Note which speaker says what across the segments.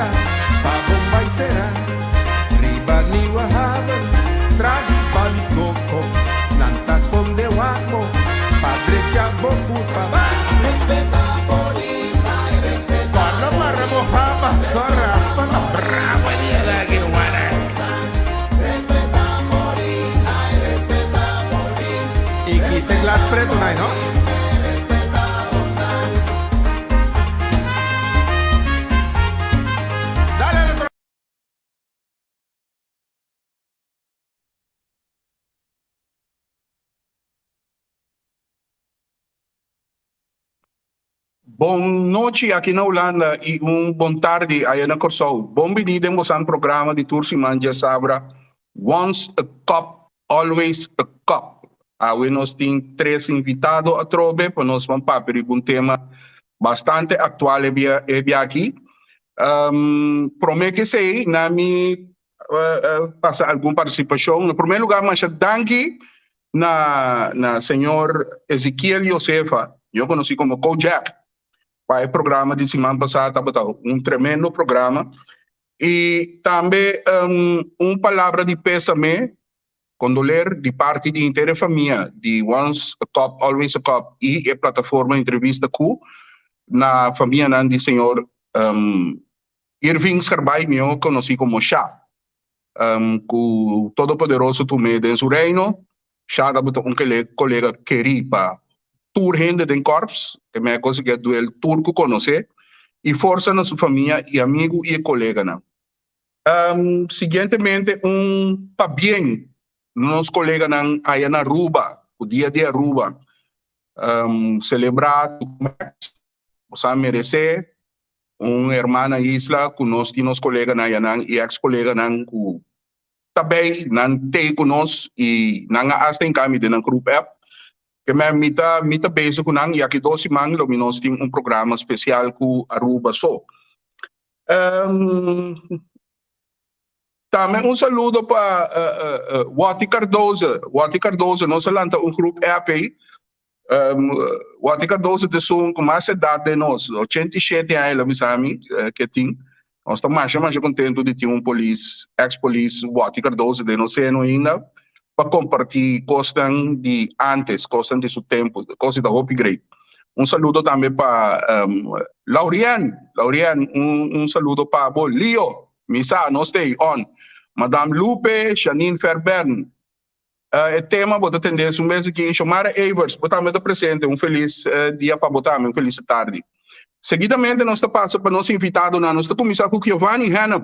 Speaker 1: respeta pa bon bai sera riba Nieuwe Haven tra di pali koko nan ta skonde wak bo pa drecha bo kurpa bai respeta polis ai respeta Corda marra bo haba so raspa ta bravo e dia de aki rumannan. Y quita e glas preto nai no. Dale al otro.
Speaker 2: Bon nochi aki na Hulanda y un bon tardi aya na Corsou. Bon bini den bosan programa di tur siman djasabra Once a Cop Always a Cop. Awe nos tin tres invitado atrobe pa nos ban papia riba un tema bastante actual e bia e bia aki. Prome ke esey na mi pasa algun participacion. Na prome lugar masha danki na na señor Ezequiel Josefa, yo conoci como Kojak, pa e programa di siman pasa tabata un tremendo programa. Y tambe un palabra di pesame, condoleer di parti di henter e famia di Once a Cop Always a Cop y e plataforma Entrevista Cu na famianan di señor Irving Scarbay, mihó conoci como Sha. Cu Todopoderoso tum'é den su reino. Sha tabata un colega kerí pa tur hende den korps, e mei a consiguié duel tur cu conocé, y forsa na su famia y amigu y e coleganan. Siguientemente un pabien na nos coleganan aya na Aruba, cu Dia di Aruba celebra Nos a meresé un hermana isla ku nos tin nos koleganan ayanan i eks koleganan ku ta bei, nan tei ku nos i nan a asta hinka mi den nan grup app. Ke men mi ta mi ta bezig ku nan i aki dos siman lo mi nos tin un programa spesial ku Aruba so. Tambe un saludo pa Watty Cardozo. Watty Cardozo nos a lanta un grup app ei. Watty Cardozo ta esun ku mas edat den nos, 87 aña lo bisa mi ke tin. Nos ta masha masha kontentu di tin un polis, eks polis Watty Cardozo den nos seno ainda pa kompartí kosnan di antes, kosnan di su tempu, kos di ta hopi great. Un saludo tambe pa Laurien, Laurien un saludo pa bo. Leo, mi sa nos ta ei on. Madam Lupe, Janine Verbern. E tema bo ta tende esun bes aki. Shomara Evers, bo tambe ta presente. Un felis dia pa bo tambe, un felis tardi. Seguidamente nos ta pasa pa nos invitadonan. Nos ta kuminsá ku Giovanni Hennep.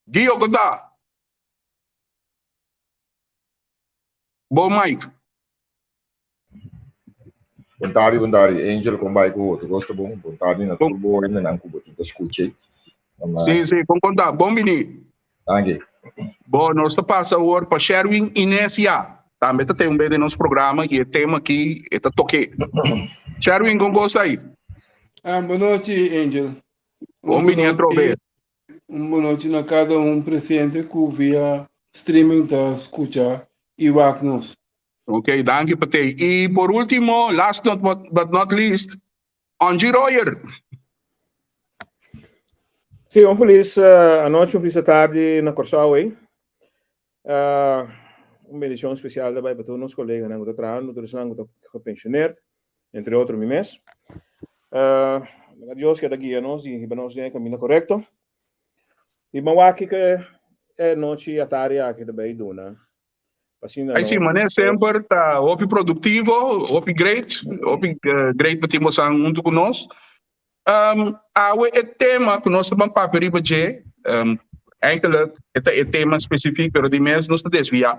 Speaker 2: Gio, kon ta? Bo mic.
Speaker 3: Bon tardi, bon tardi. Angel, kon bai ku bo? Tur kos ta bon? Bon tardi na tur bo hendenan ku bo tin ta skucha.
Speaker 2: Sí, sí, kon kon ta? Bon bini.
Speaker 3: Danki.
Speaker 2: Bo, nos ta pasa awor pa Sherwin Inesia. Tambe ta ten un bes den nos programa i e tema aki e ta tok'é. Sherwin, kon kos ta ei?
Speaker 4: Ah, bon nochi, Angel.
Speaker 2: Bon bini atrobe.
Speaker 4: Un bon nochi na kada un presente ku via streaming ta skucha i wak nos.
Speaker 2: Ok, danki pa tei. I por ultimo, last not but not least, Angie Royer.
Speaker 5: Sí, un felis anochi, un felis atardi na Kòrsou ei. Un bendishon spesial ta bai pa tur nos koleganan ku ta trahando, tur esnan ku ta gepensioneerd, entre otro mi mes. Laga Dios keda guia nos i hiba nos den e kaminda korekto. I bo wak kiko e nochi i atardi aki ta bai duna. Asina
Speaker 2: Ai sí, mané semper ta hopi produktivo, hopi great, hopi great pa tin bosan huntu ku nos. Awe e tema ku nos ta ban papia riba dje, eigenlijk e ta e tema spesifik, pero di mes nos ta desviá.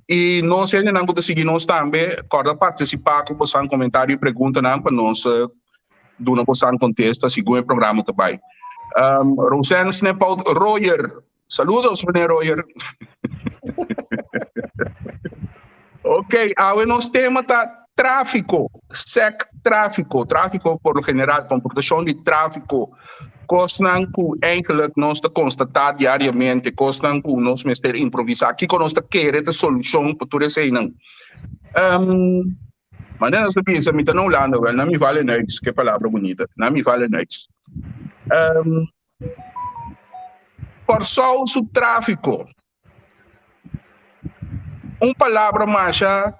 Speaker 2: I nos hendenan ku ta sigui nos tambe, kòrda partisipá ku bosan komentario i preguntanan pa nos duna bosan kontesta segun e programa ta bai. Rosanne Snepout Royer Saludos, meneer Royer. Ok, awe nos tema ta tráfiko, sec tráfiko, tráfiko por lo general, komportashon di tráfiko, kosnan ku eigenlijk nos ta konstatá diariamente, kosnan ku nos mester improvisá, kiko nos ta kere ta solushon pa tur eseinan. Um, manera nos ta bisa, mi ta na Hulanda, wel, na mi vale niks, ke palabra bunita, na mi vale niks. Um, Kòrsou su tráfiko. Un palabra masha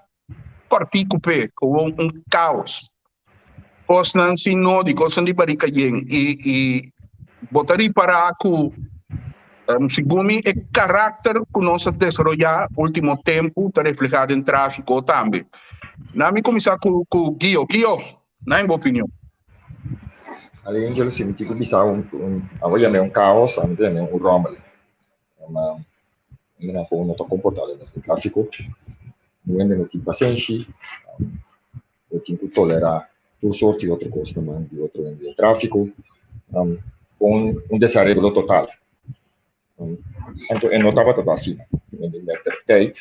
Speaker 2: kòrtiku p'e, komo un kaos. Kosnan sin nodi, kosnan di barika yen. I, i bo ta ripará ku um, segun mi e karakter ku nos a desaroyá último tempu ta reflehá den tráfiko tambe. Na mi kuminsá ku, ku Gio. Gio, na bo opinion.
Speaker 3: Ali Angel, si mi tin ku bisa un, un, abo yam'é un kaos, ami ta yam'é un rommel. Ma hende nan kon no ta komportá den mes den tráfiko. Un hende no tin pasenshi, bo tin ku tolerá tur sort di otro kos nan di otro hende den tráfiko. Un un desareglo total. Anto e no tabata ta asina. Den mettertijd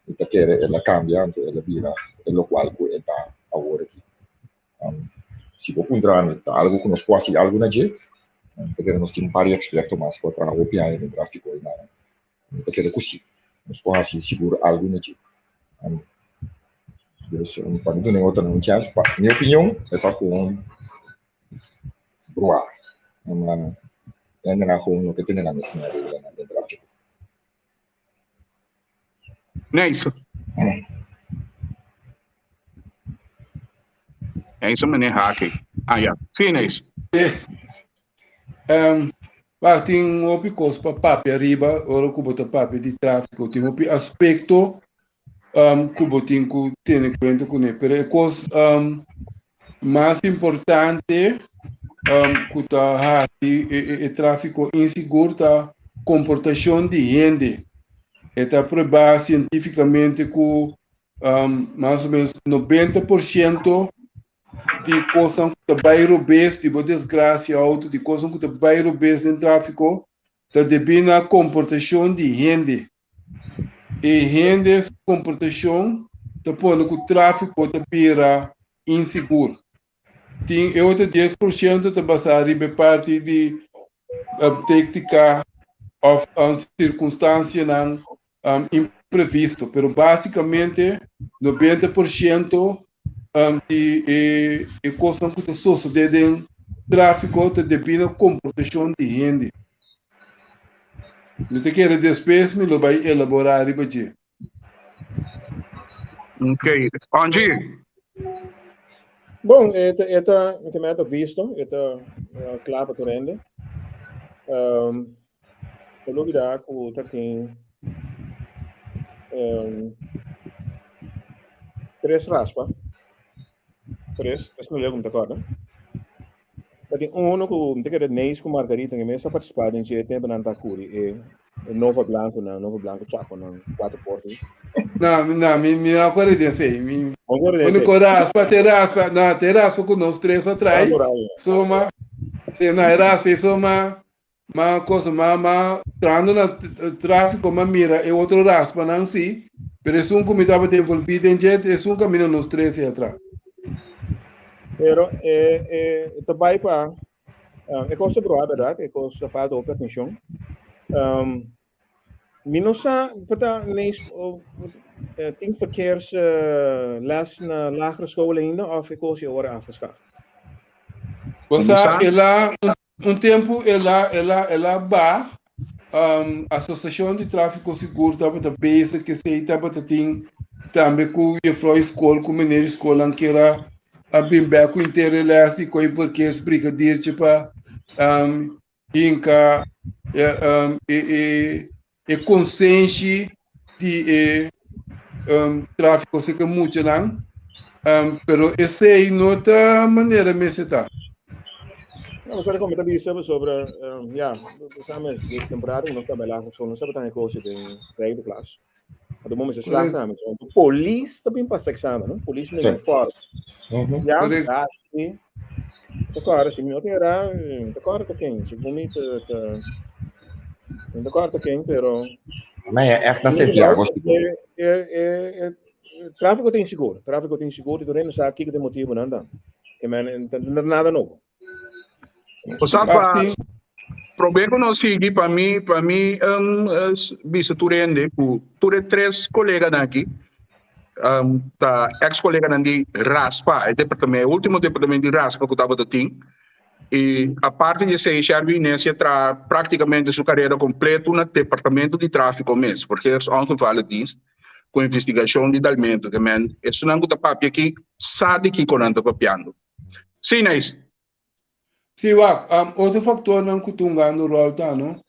Speaker 3: mi ta kere el a kambia anto el a bira e lokual ku e ta awor aki. Si bo puntra mi ta algu ku nos por hasi algu na dje, mi ta kere nos tin un par di eksperto mas ku a traha hopi aña den tráfiko i nan. Mi ta kere ku si, nos por hasi sigur algu na dje. Dus pa mi duna e otronan un chèns, pa mi opinion e ta gewoon bruá. Hendenan gewoon no ke tene nan mes na reglanan den tráfiko.
Speaker 2: Neis. Neis meneer Hake. Ah ja, sí Neis.
Speaker 4: Um, maar tin hopi kos pa papia riba ora ku bo ta papia di tráfiko. Tin hopi aspekto um, ku bo tin ku tene kuenta kuné. Pero e kos um, mas importante um, ku ta hasi e, e, e tráfiko insigur ta komportashon di hende. E ta probá sientífikamente ku um, mas o menos 90% di kosnan ku ta bai robes, di bo desgrasia outo, di kosnan ku ta bai robes den tráfiko, ta debí na komportashon di hende. E hende su komportashon ta pone ku tráfiko ta bira insigur. Tin e otro 10% ta basá riba e parti di téknika òf sirkunstansianan imprevisto, pero básikamente 90% di e kosnan ku ta sosodé den tráfiko ta debí na komportashon di hende. Mi ta kere despues mi lo bai elaborá riba dje.
Speaker 2: Ok, Angie.
Speaker 5: Bon, e ta, e ta, mi ta visto, e ta kla pa tur hende. Um, ta lubida ku ta tin um, tres raspa. Tres, es no leu ku mi ta korda. Ta tin uno ku mi ta kere Neis ku Margarita ku mes a partisipá den dje tempu nan ta kuri e e Nova Blanco nan, Nova Blanco Chaco nan, kuater porta.
Speaker 4: No, no, mi mi no acuerdo de ese. Mi
Speaker 5: No acuerdo de ese.
Speaker 4: Único raspa, te raspa, no, te raspa ku nos tres a trae. Soma, sí, no, e raspa e soma, ma cosa, ma, ma, trahando na tráfico, ma mira e otro raspa nan sí, pero esun ku mi tabata envolví den dje, esun camino nos tres e atrás.
Speaker 5: Pero e, e, ta bai pa, e cosa broa, verdad? E cosa falta hopi atencion. Um, mi no sa, pata, nees, tin verkeersles na lagere school ainda, of e cosa ora afgeschaft?
Speaker 4: Bo sa, el a, Un tempu el a el a el a ba um, Asosiashon di Tráfiko Sigur tabata bezig ku esei tabata tin tambe ku juffrouw skol ku meneer skolnan kera a bin bek ku intere les di koi verkeersbrigadiertje pa um, hinka um, e, e, e konsenshi di e um, tráfiko serka muchanan, um, pero esei no ta manera mester ta.
Speaker 5: No, sabe como ta bisa sobre, um, ja, samen de temporada nos ta bailar so nos ta negocio den vijfde klas. Op het moment ze slaagt namen. De police ta bin pas examen, no? Police met uniform. Ja, ja, sí. Te kòrda, si mi no tin era, te kòrda ta ken, si mi te, te, no te kòrda ta ken, pero...
Speaker 3: Maar ja, echt na Santiago.
Speaker 5: E, e, e, e, tráfico ta inseguro, tráfico ta inseguro, y tur hende sa kiko ta e motibonan dan. Ke men, no ta nada nobo.
Speaker 2: Osa pa prome ku nos sigui, pa mi, pa mi um, bisa tur hende ku tur e tres koleganan aki um, ta ex koleganan di Raspa, e departamento, e ultimo departamento di Raspa ku tabata tin. I aparte di esei Sherby Inés a traha práktikamente su karera kompleto na departamento di tráfiko mes, Verkeersongevallendienst, ku investigashon di dalmentu. Ke men esunnan ku ta papia aki sa di kiko nan ta papiando. Sí, Neis.
Speaker 4: Sí, wak, otro faktornan ku ta hungando ròl ta, no?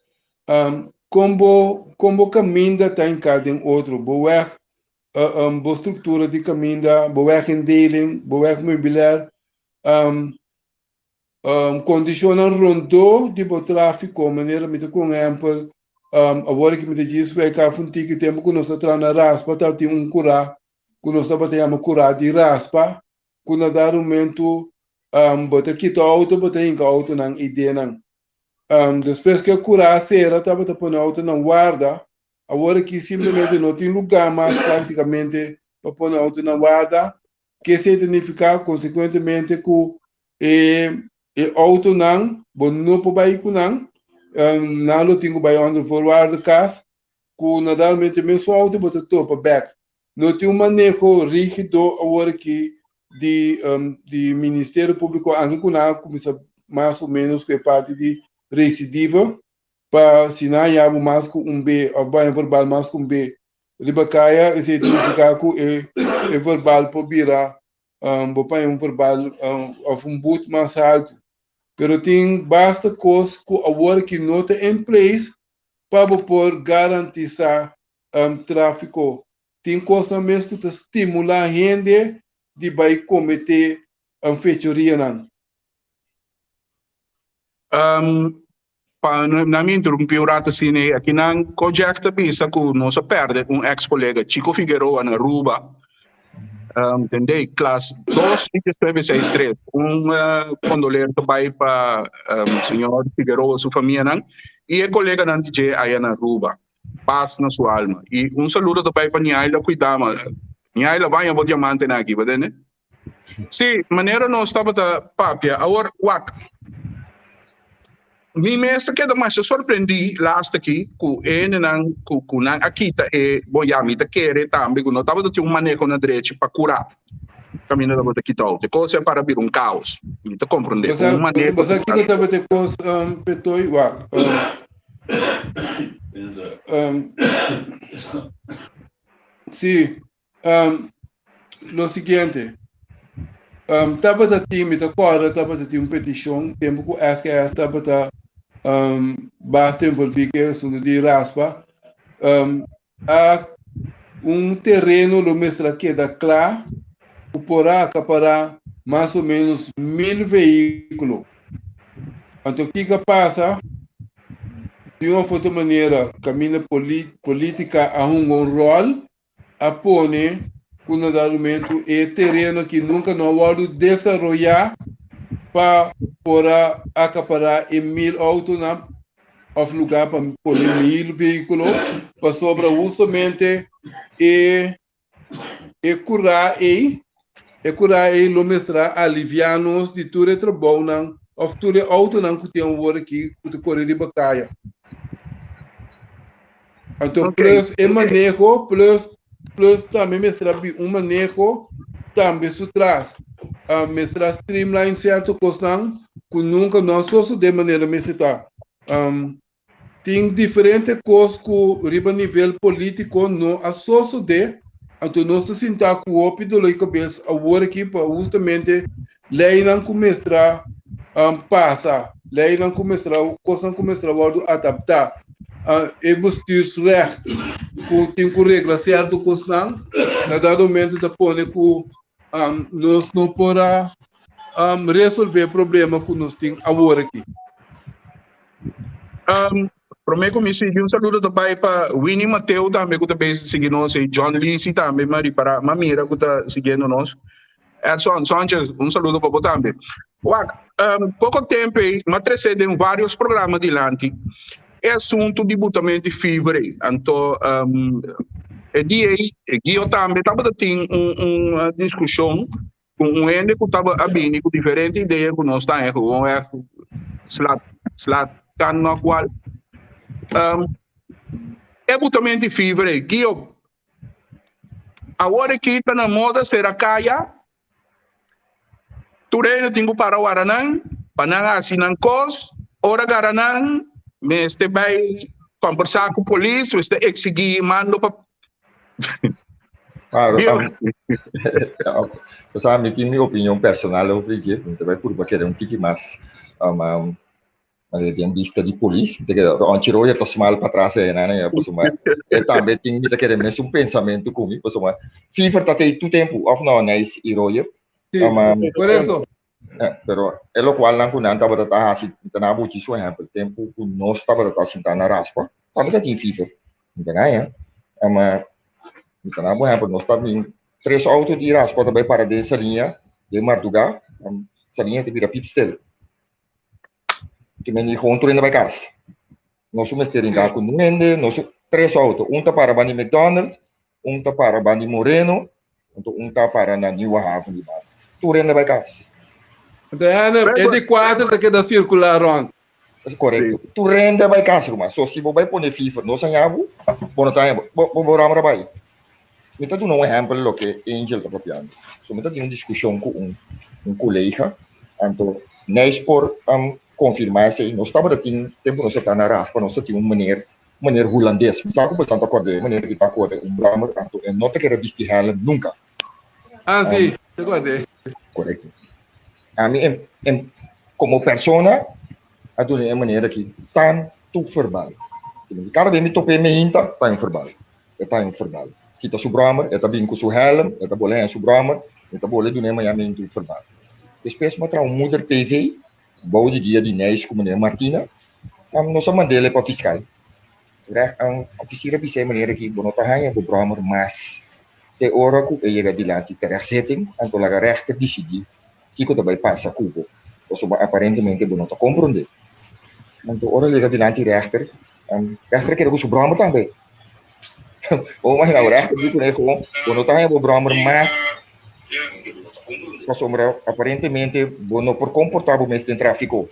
Speaker 4: Kon bo, kon bo kaminda ta hinká den otro, bo wèg, bo struktura di kaminda, bo wègindeling, bo wègmeubilair, Kondishonnan rondó di bo tráfiko, manera mi ta ku un ehèmpel, awor ki mi ta djis wek af un tiki tempu ku nos ta traha na raspa tabatin un kurá ku nos tabata yama kurá di raspa ku na dado momentu bo ta kita outo bo ta hinka outonan i denan. Despues ku e kurá a sera tabata pone outonan warda, awor aki simplemente no tin lugá mas praktikamente pa pone outonan warda. Ke esei ta nifiká konsekuentemente ku e e outonan bo no por bai ku nan, nan lo tin ku bai onder voorwaarde kas, ku naturalmente mesun outo bo ta topa bèk. No tin un maneho rígido awor aki di di Ministerio Públiko anke ku nan a kuminsá mas o ménos ku e parti di residiva pa si nan haña bo mas ku un be òf bo haña verbal mas ku un be riba kaya, esei ta nifiká ku e e verbal por bira bo paña un verbal òf un but mas haltu. Pero tin basta kos ku awor ki no ta in place pa bo por garantisá tráfiko. Tin kosnan mes ku ta stimulá hende di bai kometé fechorianan.
Speaker 2: Pa nan mi interumpi un rato asina ei, akinan Kojak ta bisa ku nos a perde un ex kolega, Chico Figueroa na Aruba, tende klas dos i diesnuebe seis tres. Un kondoler ta bai pa señor Figueroa su famianan i e koleganan di dje aya na Aruba. Pas na su alma. I un saludo ta bai pa Niaila Kuidama. Niaila, baña bo diamantenan aki, bo tende? Sí, manera nos tabata papia. Awor, wak, mi mes a keda masha sorprendí laatst aki ku e hendenan ku ku nan a kita e, bon ya, mi ta kere tambe ku no tabata tin un maneho na drechi pa kura kaminda tabata kita outo. E kos a para bira un kaos. Mi ta komprendé.
Speaker 4: Bo sa,
Speaker 2: Un maneho
Speaker 4: bo sa kiko tabata e kos, Petoy? Wak, sí. Um, lo siguiente. Um, tabata tin, mi ta kòrda tabata tin un petishon tempu ku SKS tabata um, basta envolví ku e asuntu di raspa. Um, a un tereno lo mester a keda kla ku por a akapará mas o ménos 1000 vehíkulo. Anto kiko a pasa? Di un òf otro manera kaminda poli polítika a hunga un ròl a pone ku na dado momento e tereno aki nunka no a wòrdu desaroyá pa por a akapará e mil outonan òf lugá pa pone mil vehíkulo pasobra hustamente e e kurá ei e kurá ei lo mester a aliviá nos di tur e trabounan òf tur e outonan ku tin awor aki ku ta kore riba kaya. Anto
Speaker 2: Ok.
Speaker 4: plus e maneho, plus, plus tambe mester a bin un maneho tambe su tras. Ah, mester a streamline cierto cosnan cu nunca no a sosode manera mester ta. Um, tin diferente cos cu riba nivel politico no a sosode, anto nos ta sinta cu hopi dolor di cabes awor aki pa hustamente Leinan ku mester a pasa, leinan ku mester a, kosnan ku mester a wòrdu adaptá, e bestuursrecht ku tin ku regla sierto kosnan, na dado momento ta pone ku nos no por a resolvé e problema ku nos tin awor aki.
Speaker 2: Promé ku mi sigui, un saludo ta bai pa Winnie Mateo tambe ku ta bezig sigui nos i John Lisi tambe mi a ripará, mi a mira ku ta siguiendo nos. Edson Sanchez, un saludo pa bo tambe. Wak, poko tempu ei mi a trese den vários programa dilanti e asuntu di butamento di fever ei. Anto e dia ei e Gio tambe tabata tin un diskushon ku un hende ku tabata a bini ku diferente idea ku nos ta haña gewoon echt slat slat kan no kual. E butamento di fever ei, Gio, awor aki ta na moda sera kaya, tur hende tin ku para wara nan. pa nan hasi nan kos, ora gara nan mester bai kombersá ku polis, mester eksigí mando pa
Speaker 3: Claro, o sea, mi tin mi opinion personal over dje, mi ta bai purba kere un tiki mas den bista di polis, mi ta kere Ronchi Royer ta smal patras einan ya, pasobra e tambe tin mi ta kere mesun pensamentu ku mi, pasobra Fever ta tei tur tempu, of no Nijs i Royer?
Speaker 4: Sí, korekto.
Speaker 3: Pero e lokual nan ku nan tabata ta hasi, mi ta na buchi su ehèmpel, tempu ku nos tabata ta sinta na raspa, tambe ta tin fever, mi ta gaña, ama mi ta na bo ehèmpel, nos ta bin tres outo di raspa ta bai para den Saliña den mardugá, Saliña ta bira pip stil, ki men di gewoon tur hende bai kas, nos mester ringa ku nun hende, nos tres outo, un ta para banda di McDonald's, Un ta para banda di Moreno, anto un ta para na Nieuwe Haven di banda. Tur hende bai kas.
Speaker 4: Anto hende, e di kuater ta keda sirkulá rònt.
Speaker 3: Korekto. Tur hende bai kas ruman. So si bo bai pone fifer nos haña bo, bo no ta haña bo. Bo bo ramra bai. Mi ta duna un ehèmpel loke Angel ta papiando. So mi ta tin un diskushon ku un un kolega, anto Nijs por konfirmá esei. Nos tabata tin, tempu nos ta ta na Raspa, nos ta tin un meneer Meneer hulandes, mi sa ku boso ta kòrda e meneer ki ta kore un brommer, anto e no ta kere bisti hèlm nunka.
Speaker 4: Ah, si, ta kòrda e.
Speaker 3: Korekto. Ami en, en, komo persona a duna e meneer aki tantu ferbal. Kada bes mi top'é meinta, ta un ferbal. E ta un ferbal. Kita su brommer, e ta bin ku su hèlm, e ta bole hèn su brommer, mi ta bole dun'é maña meinta un ferbal. Despues mi a traha un moeder PV, bou di guia di Nijs ku meneer Martina, Nos a mand'el pa fiskal. Ofisier a bisa e manera ki bo no ta haña bo bròmer mas te ora ku e yega dilanti terechtzetting, anto laga rèchter disidí kiko ta bai pasa ku bo, pasobra aparentemente bo no ta komprondé. Anto ora el yega dilanti rèchter, rèchter a keda ku su bròmer tambe. Bo imaginá bo, rèchter di kuné kon bo no ta haña bo bròmer mas pasobra aparentemente bo no por komportá bo mes den tráfiko.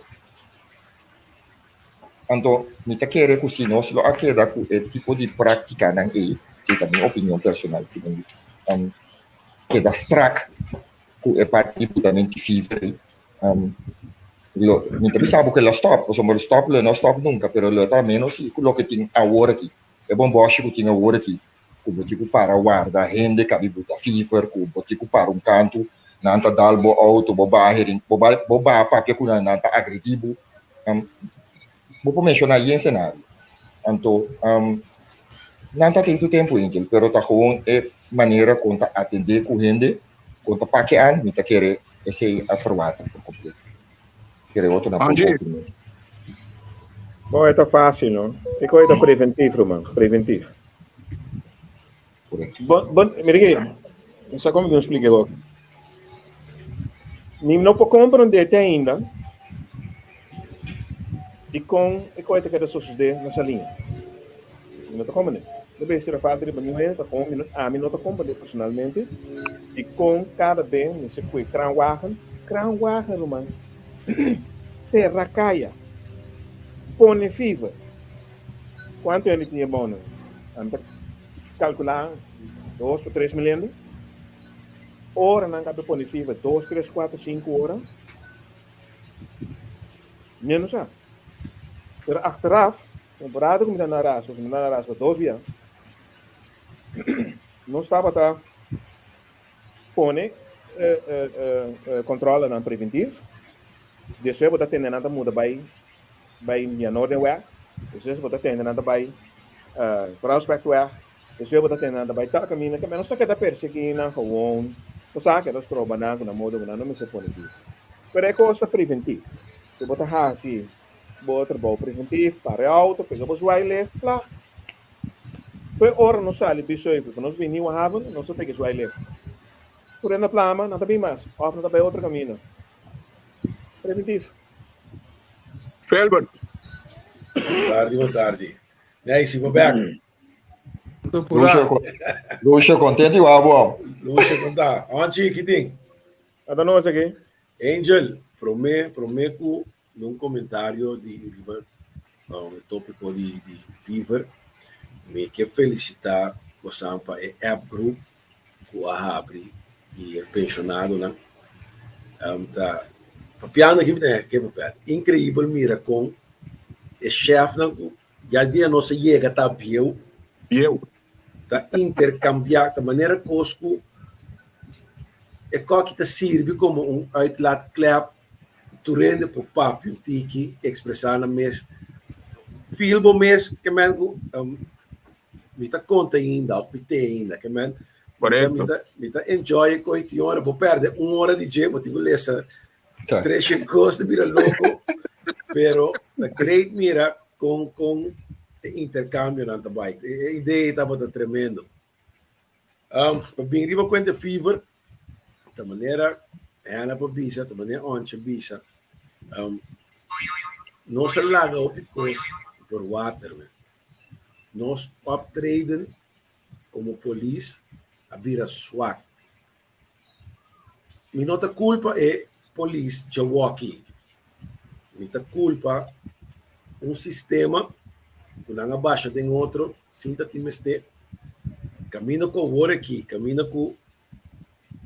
Speaker 3: Anto, mi ta kere ku si nos lo a keda ku e tipo di práktikanan ei, si ta mi opinion personal, ku mi keda strak ku e parti di butamento di fever ei, lo, mi ta bisa bo ku lo stòp, pasobra lo stòp lo no stòp nunka, pero lo ta ménos ku loke tin awor aki, e bòmbòshi ku tin awor aki. ku bo tin ku para warda hende kabi bo ta fever, ku bo tin ku para un kantu, nan ta dal bo outo, bo baha herin, bo bai bo baha papia ku nan, nan ta agredi bo. Bo por menshoná yen senario. Anto nan ta tin tur tempu Angel, pero ta gewoon e manera kon ta atendé ku hende, kon ta pake an, mi ta kere esei a verwater por kompleto. Kere otro na por opinion.
Speaker 5: Bon, e ta fácil, no? E koe ta preventief, ruman, preventief. Bon, bon, mira aquí, no sa como que me explique ook. Mi no por comprende te ainda di con e koe ta keda sucede na Saliña. Mi no ta comprende. No bes tira falta riba mi hende, ta con mi no, ami no ta comprende personalmente di con cada be mester koe kraanwagen, kraanwagen ruman, cera caya, pone fever. Cuanto hende tin e bono? Ami ta calcula dos pa tres mil hende. Ora nan cabe pone fever dos, tres, cuatro, cinco ora. Mi no sa. Pero achteraf, temporada ku mi ta na Raspa, mi ta na Raspa dos bia, nos tabata pone controlenan preventief. Despues bo ta tende nan ta muda bai bai Mianoordenweg, despues bo ta tende nan ta bai Prospectweg, despues bo ta tende nan ta bai tal kaminda. Kende nos ta keda persegui nan gewoon, bo sa keda stroba nan ku nan modo ku nan no mester pone biba. Pero e kos ta preventief. Si bo ta hasi bo trabou preventief, para e outo, pega bo zwaailicht, kla. Tur e ora nos sali Bisoivel pa nos bin Nieuwe Haven, nos ta pega e zwaailicht. Tur e na plama, nan ta bin mas, òf nan ta bai otro kaminda. Preventief.
Speaker 2: Felbert.
Speaker 6: Bon tardi, bon tardi. Nijs, bo bek.
Speaker 3: Lucio, Lucio, contento igual bo.
Speaker 6: Lucio, conta. Anchi, kitin?
Speaker 5: Ata nos aki.
Speaker 6: Angel, prome, prome ku un komentario di riba um, e tópiko di, di fever. Mi ke felisitá bosan pa e app group ku a habri di e penshonadonan. Um, ta. Papiando aki mi ta kippenvel. Increibel mira con e chefnan cu ya dia nos a yega ta bieu.
Speaker 2: Bieu.
Speaker 6: Ta intercambia, ta manera cos cu e koki ta sirbi como un uitlaatklep cu tur hende por papia un tiki, expresa nan mes, feel bo mes ke men cu mi ta conta ainda of mi te ainda ke men
Speaker 2: Correcto.
Speaker 6: Mi ta, mi ta enjoy e koi tin ora. Bo perde un ora di dje, bo tin ku lesa tres kos te bira loko. Pero ta great mira kon kon e intercambio nan ta bai. E idea tabata tremendo. Um, pa bin riba kuente fever, ta manera Hannah pa bisa, ta manera Ontje bisa. Um, nos a laga hopi kos verwater, man. Nos optreden komo polis a bira swak. Mi no ta kulpa e polis djawoki. Mi ta kulpa un sistema ku nan a basha den otro sin ta tin mester. Kaminda ku awor aki, kaminda ku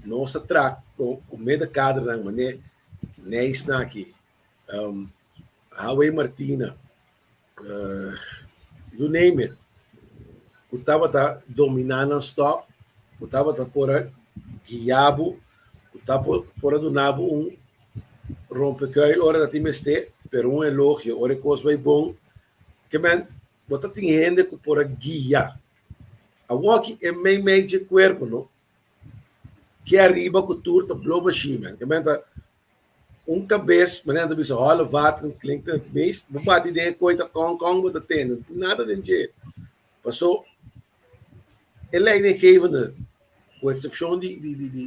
Speaker 6: nos a traha ku medekadernan manera Nijs aki, Hawey Martina, you name it, ku tabata dominá nan stòf, ku tabata por a guia bo, ku ta por a duna bo un rompekuil ora ta tin mester, pero un elogio ora e kos bai bon. Ke men, bo ta tin hende ku por a guia. Awoki e meimei dje kuerpo no, ke ariba ku tur ta blo bashí men. Ke men ta Un kabes, manera nan ta bisa, holle water klinkt het meest. Bo bati den e kooi ta kong kong bo ta tende, no tin nada den dje. Paso e leidinggevende, ku eksepshon di di di di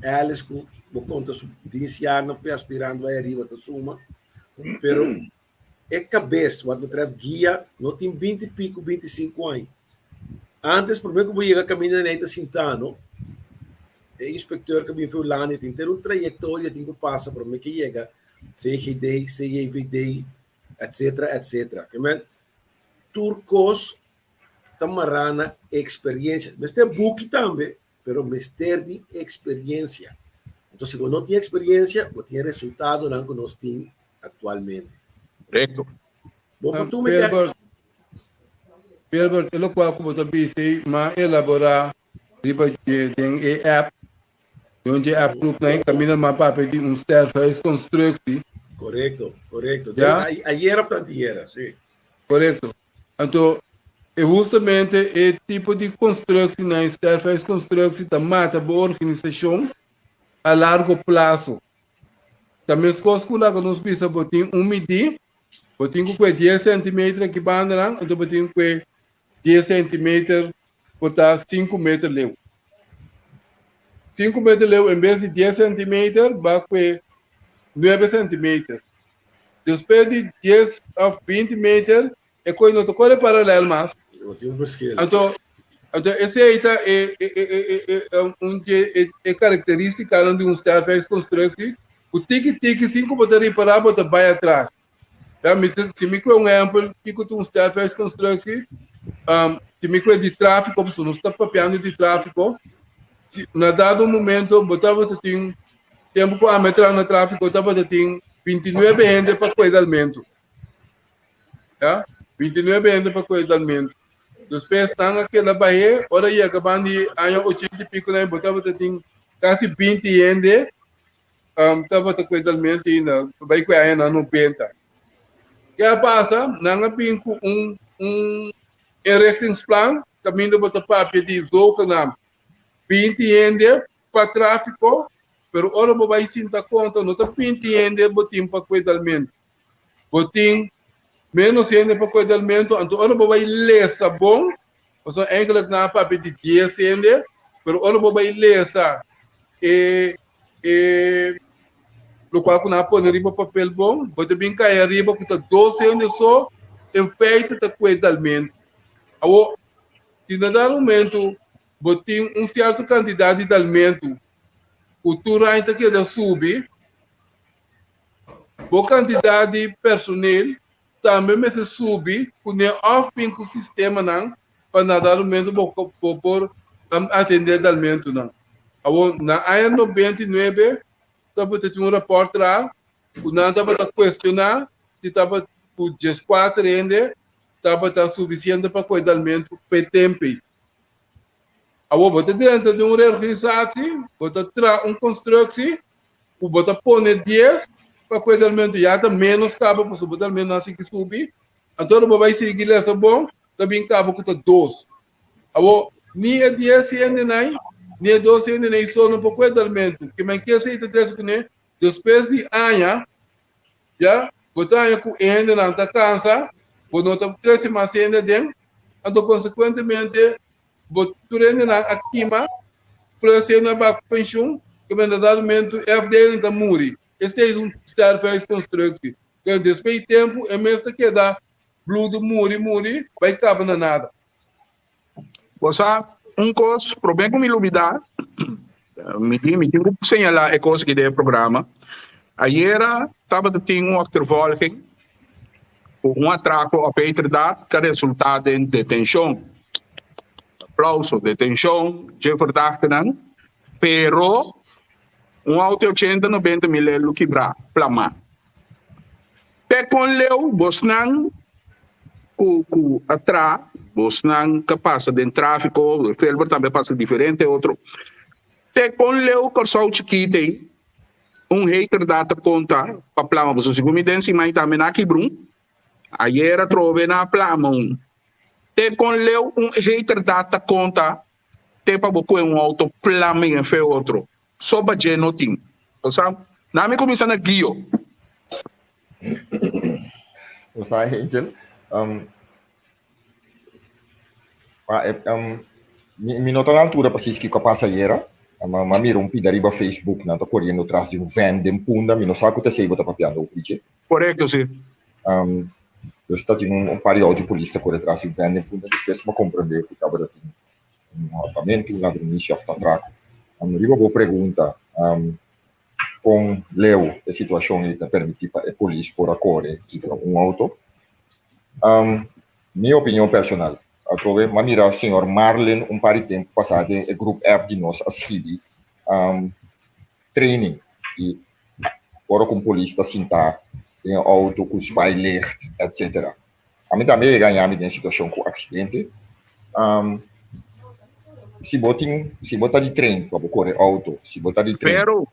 Speaker 6: Alice ku bo konta su dienstjaarnan fu aspirant bai ariba ta suma, pero E kabes wat betreft guia no tin binti piku 25 aña. Antes prome ku bo yega kaminda den ei ta sintá no. E inspekteur ku bin fi Hulanda tin ter un trayektoria tin ku pasa prome ke yega CGD, CJVD etcetera etcetera. Ke men tur kos ta mará na eksperiencia. Mester buki tambe pero mester di experiencia. Entonces, si bo no tin experiencia, bo tin e resultadonan cu nos tin actualmente.
Speaker 2: Correcto.
Speaker 6: Bo por tuma e
Speaker 4: Gilbert, Gilbert, e locual cu bo ta bisa ei, m'a elabora riba dje den e app, den un dje app groep nan, caminda m'a papia di un sterfhuisconstructie.
Speaker 6: Correcto, correcto.
Speaker 4: Ya?
Speaker 6: Ayer of tantiera, si.
Speaker 4: Correcto. Anto, e hustamente e tipo di constructienan, e sterfhuisconstructie ta mata bo organisacion a largo plazo. Ta mescos cu laga nos bisa bo tin un midi, bo tin cu cue dies centimeter aki bandanan, anto bo tin cu cue dies centimeter por ta sinku meter leu. Sinku meter leu en bes di dies centimeter ba cue nuebe centimeter. Despues di dies of binti meter e koe no ta kore paralel mas.
Speaker 6: No tin un verschil.
Speaker 4: Anto, anto esei ta e, e, e, e, e, e, un dje e, e karakteristikanan di un sterfhuisconstructie ku tiki tiki sin ku bo ta ripará bo ta bai atras. Ya, mi, si mi kue un ehempel kiko ta un sterfhuisconstructie, um, si mi kue di tráfiko, pasobra nos ta papiando di tráfiko, si na dado momento bo tabata tin tempu ku ami a traha na tráfiko tabata tin 29 hende pa kue dalmentu. Ya, 29 hende pa kue dalmentu. Despues nan a keda bah'é, ora yega ban di aña 80 i piko nan bo tabata tin kasi 20 hende um, tabata kue dalmentu ainda, bai kue añanan 90. Ke a pasa? Nan a bin ku un un inrichtingsplan kaminda bo ta papia di zogenaamd 20 hende pa tráfiko, pero ora bo bai sinta konta no ta 20 hende bo tin pa kue dalmentu. Bo tin menos hende pa kue dalmentu, anto ora bo bai lesa bon, pasobra eigenlijk nan a papia di dies hende, pero ora bo bai lesa e e lokual ku nan a pone riba papel bon, bo ta bin kai ariba ku ta dos hende so en feite ta kue dalmentu. Awor, si na dado momento bo tin un sierto kantidat di dalmentu ku tur aña ta keda subi, bo kantidat di personel tambe mester subi kuné òf bin ku sistemanan pa na dado momento bo bo por atendé dalmentunan. Awor, na aña 99 tabata tin un rapòrt traha. ku nan tabata kuestioná si tabata ku dieskuater hende tabata sufisiente pa kohe dalmentu p'e tempu ei. Awor bo ta drenta den un reorganisatie, bo ta traha un konstruksi ku bo ta pone dies pa kohe dalmentu ya ta ménos kaba pasobra bo dalmentu nan a sigui subi, anto ora bo bai sigui lesa bon ta bin kaba ku ta dos. Awor ni e dies hendenan ni e dos hendenan so no por kohe dalmentu. Ke men ke esei ta trese kuné? Despues di aña Ya, bo ta haña ku e hendenan ta kansa, bo no ta trese mas hende aden, anto konsekuentemente bo tur hendenan a kima, plus hende a bai ku penshun, ku berdadamente e afdeling ta muri. Esei ta un sterfhuisconstructie. Pero despues di tempu e mes ta keda bludo muri muri bai kaba na nada.
Speaker 2: Bo sa un kos, promé ku mi lubidá, mi tin mi tin ku señalá e kos aki den e programa. Ayera tabata tin un achtervolging ku un atrako op heterdaad ku a resultá den detenshon. Aplauso, detenshon dje verdachtenan, pero un auto di ochenta, nobenta mil el lo kibrá, plamá. Te kon leu bosnan ku ku a tra, bosnan ka pasa den tráfiko, Felber tambe a pasa diferente otro. Te kon leu Kòrsou chikit ei, un heterdaad ta konta pa plama boso. Segun mi den siman tambe na kibrun, ayer atrobe na plama un. Te kon leu un heterdaad ta konta te pa bo kohe un outo plama en fe otro. So badje no tin. Bo sa? Na mi kuminsá na Guio.
Speaker 3: Bo sa, Angel, um, pa, eh, um, mi, mi no ta na altura precies kiko a pasa ayera. Ma, ma mira un pida riba Facebook, nan ta corriendo tras di un van den Punda. Mi no sa ku ta esei bo ta papiando over dje.
Speaker 2: Correcto, si.
Speaker 3: Um, dus ta tin un, un par di auto di polis ta corre tras di un van den Punda. Despues mi a comprende ku tabata tin un hòrtamentu, un ladronisia òf tatraku. Riba bo pregunta kon leu e situashon ei ta permití pa e polis por a kore kibra un outo, mi opinion personal, atrobe m'a mira señor Marlin un par di tempu pasá den e grup app di nos a skibi training i ora ku un polis ta sintá den e outo ku zwaailicht etcetera. Ami tambe a gaña mi den situashon ku aksidente. Um, si bo tin, si bo ta di train pa bo kore outo, si bo ta di train
Speaker 2: Pero,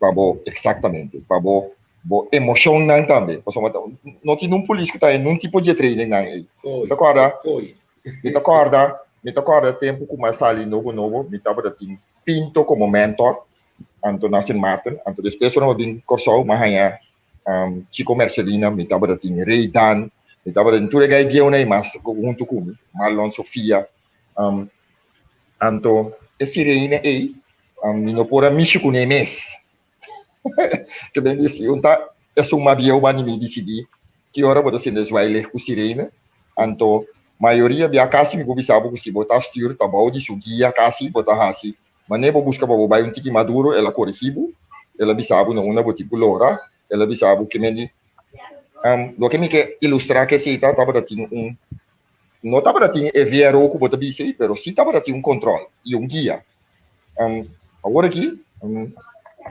Speaker 3: pa bo, eksaktamente, pa bo, bo emoshonnan tambe. Pasobra ta, no tin un polis ku ta den nun tipo di e trainingnan ei. Mi
Speaker 6: Koi,
Speaker 3: ta kòrda,
Speaker 6: koi.
Speaker 3: mi ta kòrda, mi ta kòrda tempu ku mi a sali nobo nobo, mi tabata tin Pinto komo mentor, anto na Sint Maarten, anto despues ora mi a bin Kòrsou mi a haña um, Chico Mercelina, mi tabata tin Rey Dan, mi tabata tin tur e gai bieunan ei mas huntu ku mi, Marlon Sofia. Um, anto e sirene ei, um, mi no por a mishi kuné mes. Ke ben disi, un ta esun mas bieu bani mi disidí ki ora bo ta sende zwaailicht ku sirene. Anto mayoria bia kasi mi por bisa bo ku si bo ta stuur ta bou di su guia kasi bo ta hasi Manera bo buska pa bo bai un tiki mas duro, el a korigí bo, el a bisa bo na unda bo tin ku lora, el a bisa bo ke men di. Loke mi ke ilustrá ke esei ta, tabata tin un, no tabata tin e VRO ku bo ta bisa ei, pero sí tabata tin un kòntròl i un guia. Awor aki,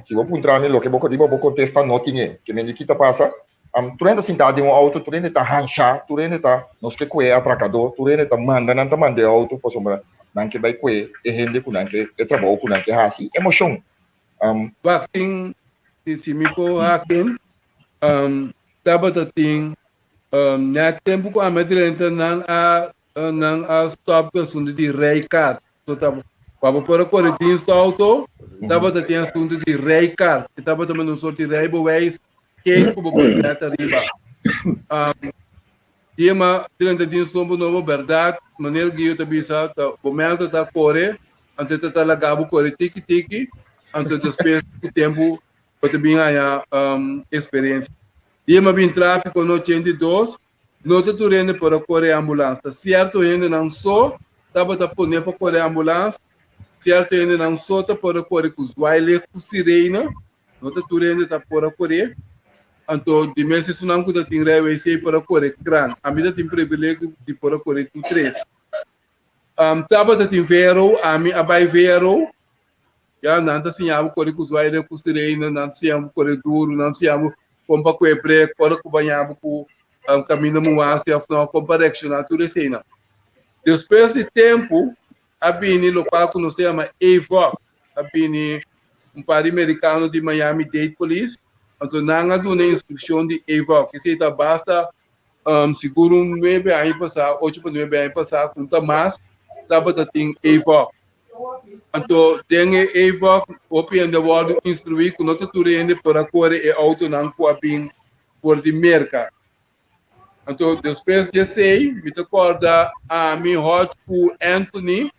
Speaker 3: si bo puntra mi loke bo riba bo kontesta, no tin e. Ke men di ki ta pasa? Tur hende ta sintá den un outo, tur hende ta hanshá, tur hende ta nos ke kue atrakadó, tur hende ta manda nan ta manda e outo pasobra nan ke bai kue e hende ku nan ke e trabou ku nan ke hasi. Emoshon.
Speaker 4: Wak tin, si mi por haken, tabata tin na tempu ku ami a drenta nan a nan a stop ku asuntu di rijkaart. So ta pa bo por a kore dienst auto, tabata tin asuntu di rijkaart. E tabata manda un sort di rijbewijs ken ku bo por let ariba. Um, die ma drenta dienst nobo nobo, berdad, manera Guido ta bisa, ta bo mentor ta kore, anto e ta ta laga bo kore tiki tiki, anto despues ku tempu bo ta bin haña um, experiencia. Die ma bin trafiko no 82, No ta tur hende por a kore ambulans. Ta sierto hendenan so tabata pone pa kore ambulans. Sierto hendenan so ta por a kore ku zwaailicht ku sirena. No ta tur hende ta por a kore. Anto di mes esunnan ku ta tin rijbewijs por a kore kran. Ami ta tin privilegio di por a kore tur tres. Tabata tin VRO, ami a bai VRO. Ya, nan ta siña bo kore ku zwaailicht ku sirena, nan ta siña bo kore duru, nan ta siña bo. Kon pa kue brek ora ku baña bo ku kaminda muhasi òf no, kon pa reakshoná tur eseinan. Despues di tempu a bini lokual ku nos ta yama AVOC, a bini un par di merikano di Miami Dade Police, anto nan a duna instrukshon di AVOC. Esei ta basta sigur un nuebe aña pasá, ocho pa nuebe aña pasá, ku ta mas tabata tin AVOC. Anto den e AVOC hopi hende a wòrdu instruí ku no ta tur hende por a kore e outonan ku a bin for di Merka. Anto despues di esei mi ta kòrda ami, Hodge ku Anthony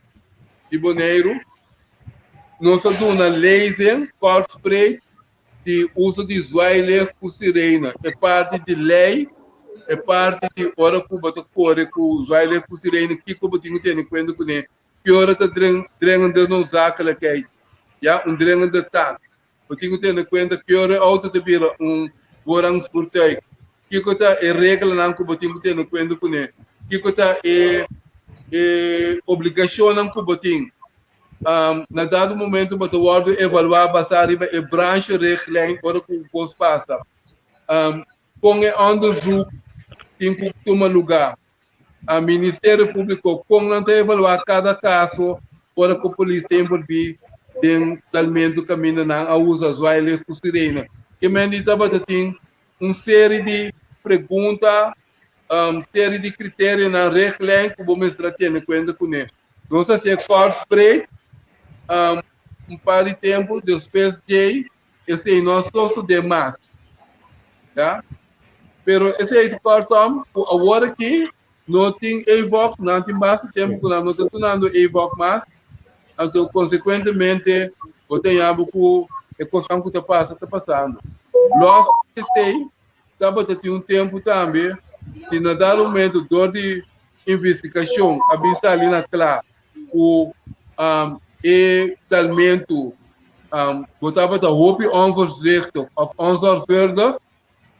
Speaker 4: di Boneiru nos a duna lezing kòrtspreek di uso di zwaailicht ku sirena, e parti di lei, e parti di ora ku bo ta kore ku zwaailicht ku sirena kiko bo tin ku tene kuenta kuné, ki ora ta dringende noodzakelijkheid, ya, un dringende taak. Bo tin ku tene kuenta ki ora e outo ta bira un voorrangsvoertuig, kiko ta e reglanan ku bo tin ku tene kuenta kuné, kiko ta e e obligashonnan ku bo tin. Na dado momento bo ta wòrdu evaluá basá riba e brancherichtlijn ora ku un kos pasa. Kon e onderzoek tin ku tuma lugá. A Ministerio Públiko kon nan ta evaluá kada kaso ora ku polis ta envolví den dalmentu kaminda nan a usa zwaailicht ku sirena. Ke men di tabata tin un seri di pregunta, seri di kriterionan, richtlijn ku bo mester a tene kuenta kuné. Nos a hasi e kortspreek un par di tempu despues djei esei no a sosodé mas. Ya. Pero esei ta kortom ku awor aki no tin EVOC, nan tin basta tempu ku nan no ta dunando EVOC mas, anto konsekuentemente bo ta haña bo ku e kosnan ku ta pasa ta pasando. Lòs di esei tabata tin un tempu tambe di na dado momento dor di investigashon a bin sali na kla ku e talmentu bo tabata hopi onvoorzichtig of onzorgvuldig,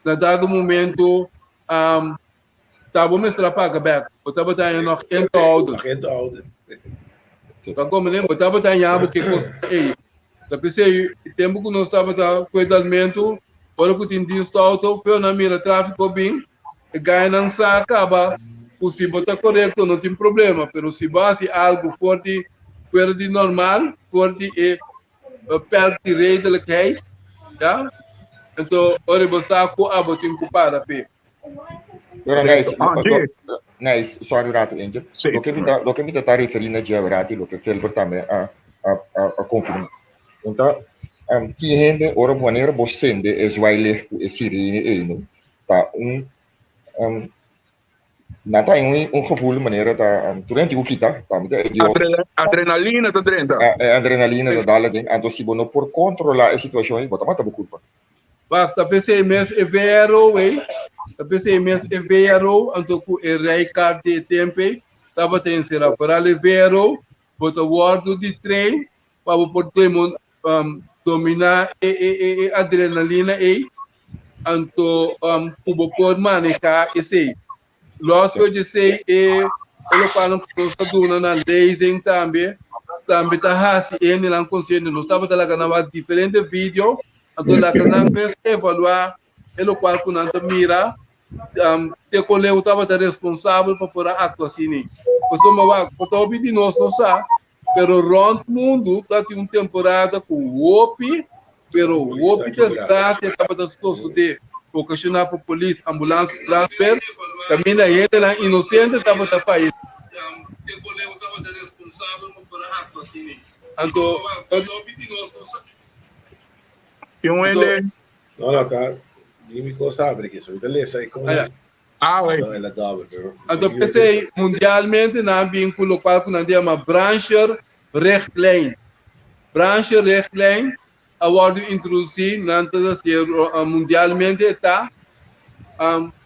Speaker 4: na dado momento ta bo mester a paga bek. Bo tabata haña nog in te houden.
Speaker 6: Nog in te houden.
Speaker 4: Ta komprende? Bo tabata haña bo ke kos ei. Ta p'esei e tempu ku nos tabata ku e dalmentu, ora ku tin dienstauto, feo nan mira trafiko bin, E gainan sa kaba ku si bo ta korekto no tin problema, pero si bo hasi algu for di fuera di normal, for di e perk di redelijkheid, ya, enton ora bo sa ku abo tin ku para p'e.
Speaker 3: Pero Nijs, Nijs, sorry rato Angel.
Speaker 2: Sí.
Speaker 3: Loke mi ta, loke mi ta ta referi na dje rati, loke Filbert tambe a a a a konfirma. Unta, um, tin hende ora wanneer bo sende e zwaailicht ku e sirene ei no, ta un um, nan ta un, un gevoel manera ta um, tur hende ku kita, ta mi ta e Dios.
Speaker 2: Adre, adrenalina ta drenta.
Speaker 3: E adrenalina ta dale den, anto si bo no por controla e situacion ei, bo ta mata bo culpa.
Speaker 4: Wak, ta p'esei mes e VRO ei, ta p'esei mes e VRO, anto ku e rijkaart di e tempu ei tabata enserá. Foral e VRO, bo ta wòrdu di train pa bo por demon, um, dominá e, e, e, e adrenalina ei, anto um, ku bo por manehá esei. Los for di esei, e, e lokualnan ku nos ta duna na lezing tambe, tambe ta hasi e hendenan konsiente. Nos tabata laga nan wak diferente video, anto laga nan mes evaluá e lokual ku nan ta mira te kon leu tabata responsabel pa por a aktua asina. Pasobra wak, por ta hopi di nos no sa, pero rònt mundu ta tin un temporada ku hopi, pero hopi desgrasia tabata sosodé, okashoná pa polis, ambulans ku brandweer, kaminda hendenan inosente tabata fayesé. Anto,
Speaker 2: Tin un hende
Speaker 6: No, no, ta ni mi cosa abre aquí, so ahorita lesa y como
Speaker 4: Ah, ya.
Speaker 2: Ah, wey.
Speaker 6: No, el a dobbel, pero
Speaker 4: Anto p'esei mundialmente nan a bin ku lokual ku nan ta yama brancherrichtlijn. Brancherrichtlijn a wòrdu introdusí, nan ta hasié mundialmente e ta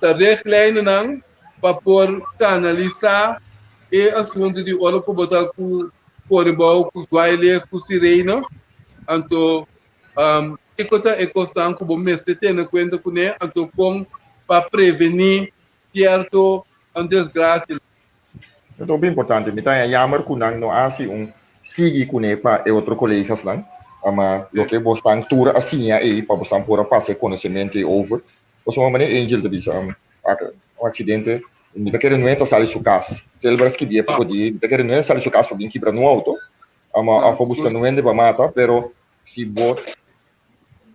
Speaker 4: ta richtlijnennan pa por kanalisá e asuntu di ora ku bo ta ku kore bou ku zwaailicht ku sirena. Anto Kiko ta e kosnan ku bo mester tene kuenta kuné, anto kon pa prevení sierto desgrasia?
Speaker 3: E ta hopi importante. Mi ta haña jammer ku nan no a hasi un sigui kuné pa e otro kolegasnan, ma loke bosnan tur a siña ei pa bosnan por a pasa e konosementu ei over. Pasobra manera Angel ta bisa, un accidente, mi ta kere nuenta sali su cas. Silver a skibi e poco di, mi ta kere nuenta sali su cas pa bin kibra nu auto, ama of pa busca nuende pa mata, pero si bo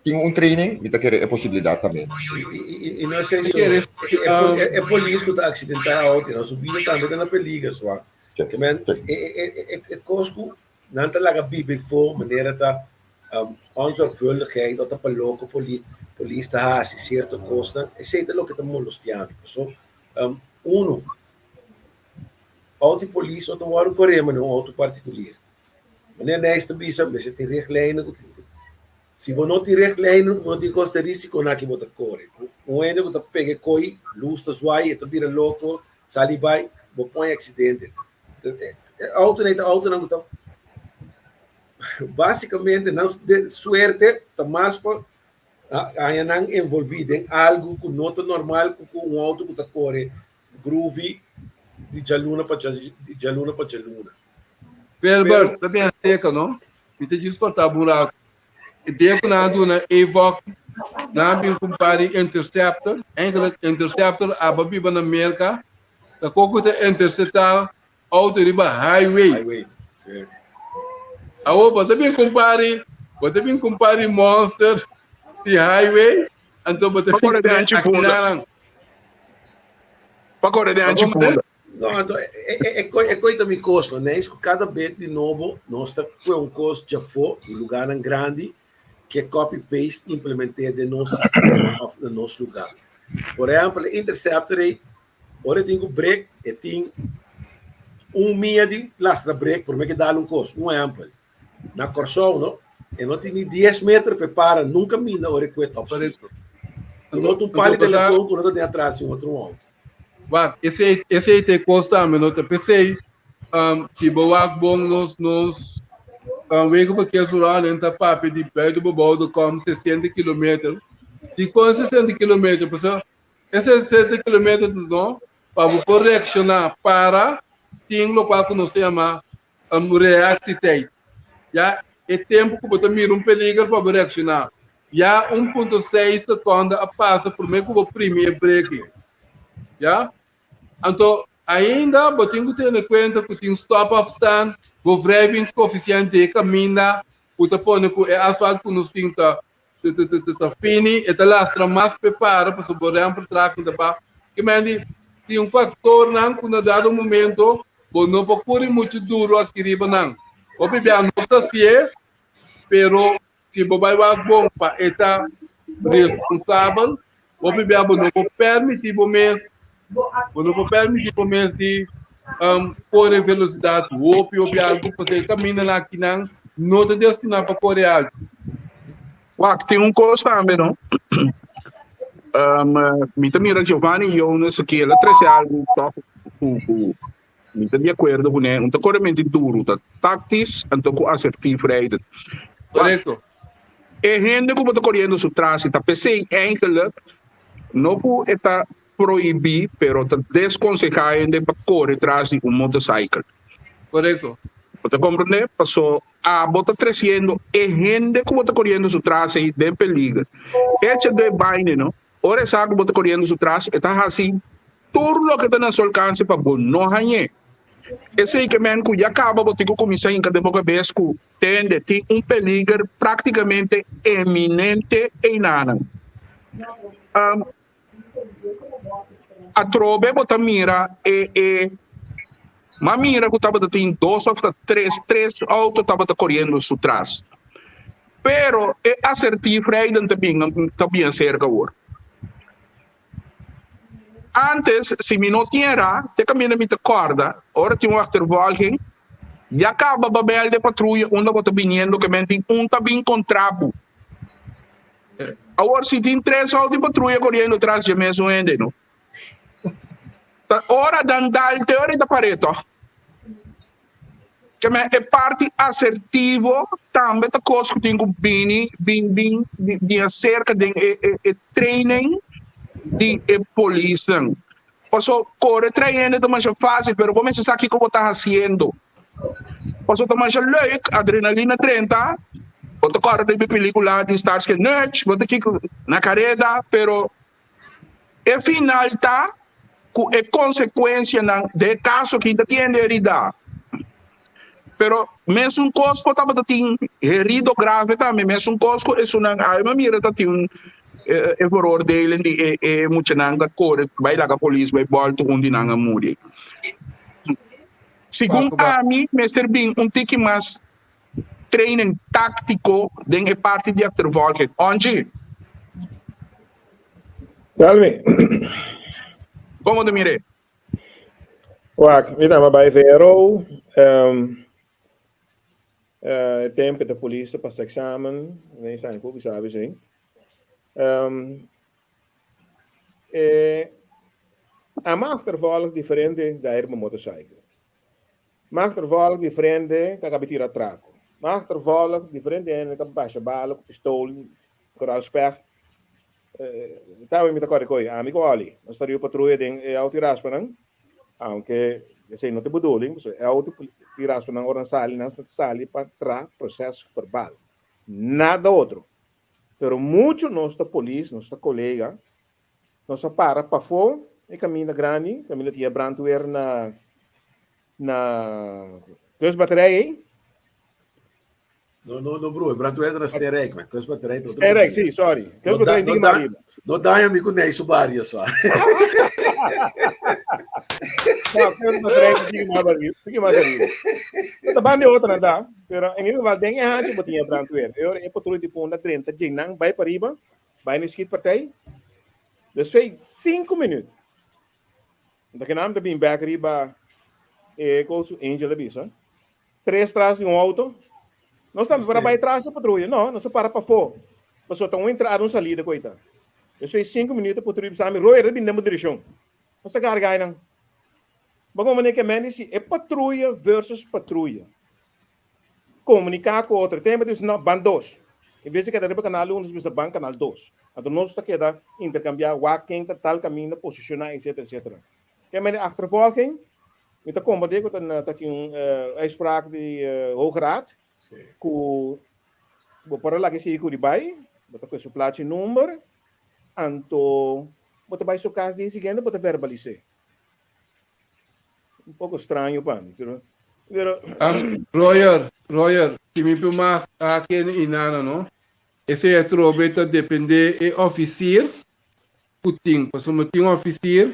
Speaker 3: tin un training, mi ta kere e posibilidad ta menos.
Speaker 6: Y no es eso, e polis cu ta accidenta auto, nan su bida tambe ta na peliger, swa. Ke men, e cos cu nan ta laga biba efo manera ta onzorgvuldigheid of ta pa loko polis ta hasi sierto kosnan, esei ta loke ta molestia mi. Paso uno, outo di polis no ta wòrdu koré manera un outo partikulier. Manera Nijs ta bisa mester tin richtlijnen ku tin. Si bo no tin richtlijnen bo no tin kos ta risikonan ki bo ta kore. Un hende ku ta pega e koi, lus ta zwai, e ta bira loko, sali bai, bo pon e aksidente. E outonan ta outonan ku ta básikamente nan suerte ta mas pa haña nan envolví den algu ku no ta normal ku un outo ku ta kore groovy di djaluna pa di djaluna pa djaluna.
Speaker 4: Wilbert, ta bien seka no? Mi ta djis korta bo un rato. E dia ku nan a duna AVOC, nan a bin ku un par di interceptor. Eigenlijk interceptor aba biba na Merka, ta koko ta intercepta auto riba highway.
Speaker 6: Highway, sí.
Speaker 4: Awor bo ta bin kumpari, bo ta bin kumpari monster di highway, anto bo ta
Speaker 2: Pa
Speaker 4: bin
Speaker 2: kore den
Speaker 4: kre
Speaker 2: anchi punda.
Speaker 4: akinanan.
Speaker 2: Pa kore den
Speaker 4: Pa
Speaker 2: anchi
Speaker 4: komprende?
Speaker 2: punda.
Speaker 6: No, anto e e e e koi ta mi kos, no? Neis ku kada bet di nobo nos ta kue un kos djafó di lugánan grandi ke copy paste implementé den nos sistema òf na nos lugá. Por ehèmpel, e interceptor ei Ora e tin ku brek, e tin un mia di lastra brek promé ke dal un kos. Un ehèmpel, na Kòrsou no, e no tin ni dies meter pa e para nunka minda ora e kue top speed.
Speaker 4: Correcto.
Speaker 6: No ta un pal di telefon ku no ta den atras di un otro auto.
Speaker 4: Wak, esei, esei ta e kos tambe, no ta p'esei, si bo wak bon nos, nos wegenverkeersverordening ta papia di buiten bebouwde kom 60 kilometer. Dikon 60 kilometer? Pasobra E 60 kilometer no pa bo por reakshoná para tin lokual ku nos ta yama reaksietijd. Ya e tempu ku bo ta mira un peliger pa bo reakshoná. Ya 1.6 sekonda a pasa promé ku bo primi e breki. Ya. Anto ainda bo tin ku tene kuenta ku tin stopafstand, bo wrijvingskoëfficiënt di e kaminda ku ta pone ku e asfalt ku nos tin ta ta fini, e ta lastra mas p'e para pasobra bo remvertraging ta baho. Ke men di tin un faktornan ku na dado momento bo no por kuri muchu duru aki riba nan. Hopi bia nos ta hasié, pero si bo bai wak bon pa e ta responsabel, hopi bia bo no por permití bo mes, bo no por permití bo mes di kore velosidat hopi hopi altu pasobra e kamindanan akinan no ta destiná pa kore altu.
Speaker 2: Wak, tin un kos tambe no. Mi ta mira Giovanni Jonas aki, el a trese algu tòg ku ku mi ta di akuerdo kuné. Un ta korementi duru, ta taktis anto ku asertief rijden. Wak,
Speaker 4: Korekto.
Speaker 2: e hende ku bo ta koriendo su tras i ta p'esei eigenlijk no ku e ta prohibí pero ta deskonsehá hende pa kore tras di un motorcycle.
Speaker 4: Korekto.
Speaker 2: Bo ta komprendé? Paso abo ta tresiendo e hende ku bo ta koriendo su tras ei den peliger. Echa do e baine no. Ora e sa ku bo ta koriendo su tras e ta hasi tur loke ta na su alkanse pa bo no hañ'é. Esei ke men ku ya kaba bo tin ku kuminsá hinka den bo kabes ku tende tin un peliger praktikamente eminente einanan. Atrobe bo ta mira e e m'a mira ku tabata tin dos of ta tres tres auto tabata koriendo su tras. Pero e asertief rijden ta bin ta bien serka awor. Antes si mi no tin era te kaminda mi ta kòrda ora tin un achtervolging ya kaba babel de patruya unda bo ta biniendo ke men tin un ta bin kontra bo. Awor si tin tres auto di patruya koriendo tras dje mesun hende no. Ta ora dan dal te ora e ta par'é tòg. Ke men e parti asertivo tambe ta kos ku tin ku bini bin bin bin aserka den e e e training di e polisnan. Paso kore trae hende ta masha fásil pero bo mester sa kiko bo ta hasiendo. Paso ta masha leuk, adrenalina 30, bo ta kòrda riba e pelikula di Starsky and Hutch, bo ta kiko na kareda, pero. E final ta ku e konsekuensianan den e kaso ki ta tiende herida. Pero mesun kos por tabata tin herido grave tambe, mesun kos ku esunnan awe mi a mira ta tin un e veroordeling di e e muchanan ta kore bai laga polis bai bòltu un di nan a muri. Segun ami mester bin un tiki mas training táktiko den e parti di achtervolging. Onchi.
Speaker 5: Tell me.
Speaker 2: Como te mire?
Speaker 5: Wak, mi tama bai VRO. Um, uh, e tempo de polícia passa examen. Nee, zijn goed, sabe sim. Um, eh, ama achtervolg diferente daar mijn motorcycle. Ma achtervolg diferente ka kabi tira atraco. Ma achtervolg diferente hende ka basha bala ku pistol, koral speg. Tawe mi ta kore koe ami ku Olly. Nos ta riba patruya den e auto i raspanan. Aunke esei no ta e bedoeling, pasobra e auto i raspanan ora nan sali, nan ta sali pa tra proces verbal. Nada otro. Pero muchu nos ta polis, nos ta kolega, Nos a para pafó e kaminda grandi, kaminda tin e brandweer na na kustbaterij ei.
Speaker 6: No, no, no, broer, brandweer ta na Sterrijk, man. Kustbaterij ta otro
Speaker 5: Sterrijk, sí, sorry. Kustbaterij
Speaker 6: no, da, no, no daña mi ku nee su barrio so.
Speaker 5: No, kustbaterij ta tiki mas arriba, tiki mas arriba. Ta banda e otro nan ta, pero en ieder geval den e hanchi bo tin e brandweer. E ora e patruya di punda drenta dje nan bai pariba. Bai na schietpartij. Dus fei 5 minuut. Da que nam ta bin back riba e kosu Angel a bisa. Tres tras di un auto. Nos tambe para bai tras de patrulla. No, nos para pafó. Paso ta un entrada, un salida koita. Dus fei 5 minuut de patrulla bisa mi Royer ta bin den bo direccion. Nos ta carga nan. Ba como ne ke men si e patrulla versus patrulla. Komuniká ku otro. Tempu di bisa no, ban dos. En bes di keda riba kanal un, nos bisa ban kanal dos. Anto nos ta keda interkambiá wak ken ta tal kaminda posishoná etsetera etsetera. Ke manera achtervolging, mi ta komprendé ku ta ta tin un uitspraak di Hoge Raad ku bo por a laga e sigui ku di bai, bo ta kue su plachi number, anto bo ta bai su kas dia siguiente bo ta verbalis'é. Un poco straño pa mi, pero, pero
Speaker 4: Um, Royer, Royer, si mi por mag aki en inana, no? Esei atrobe ta depende e officier ku tin, pasobra tin officier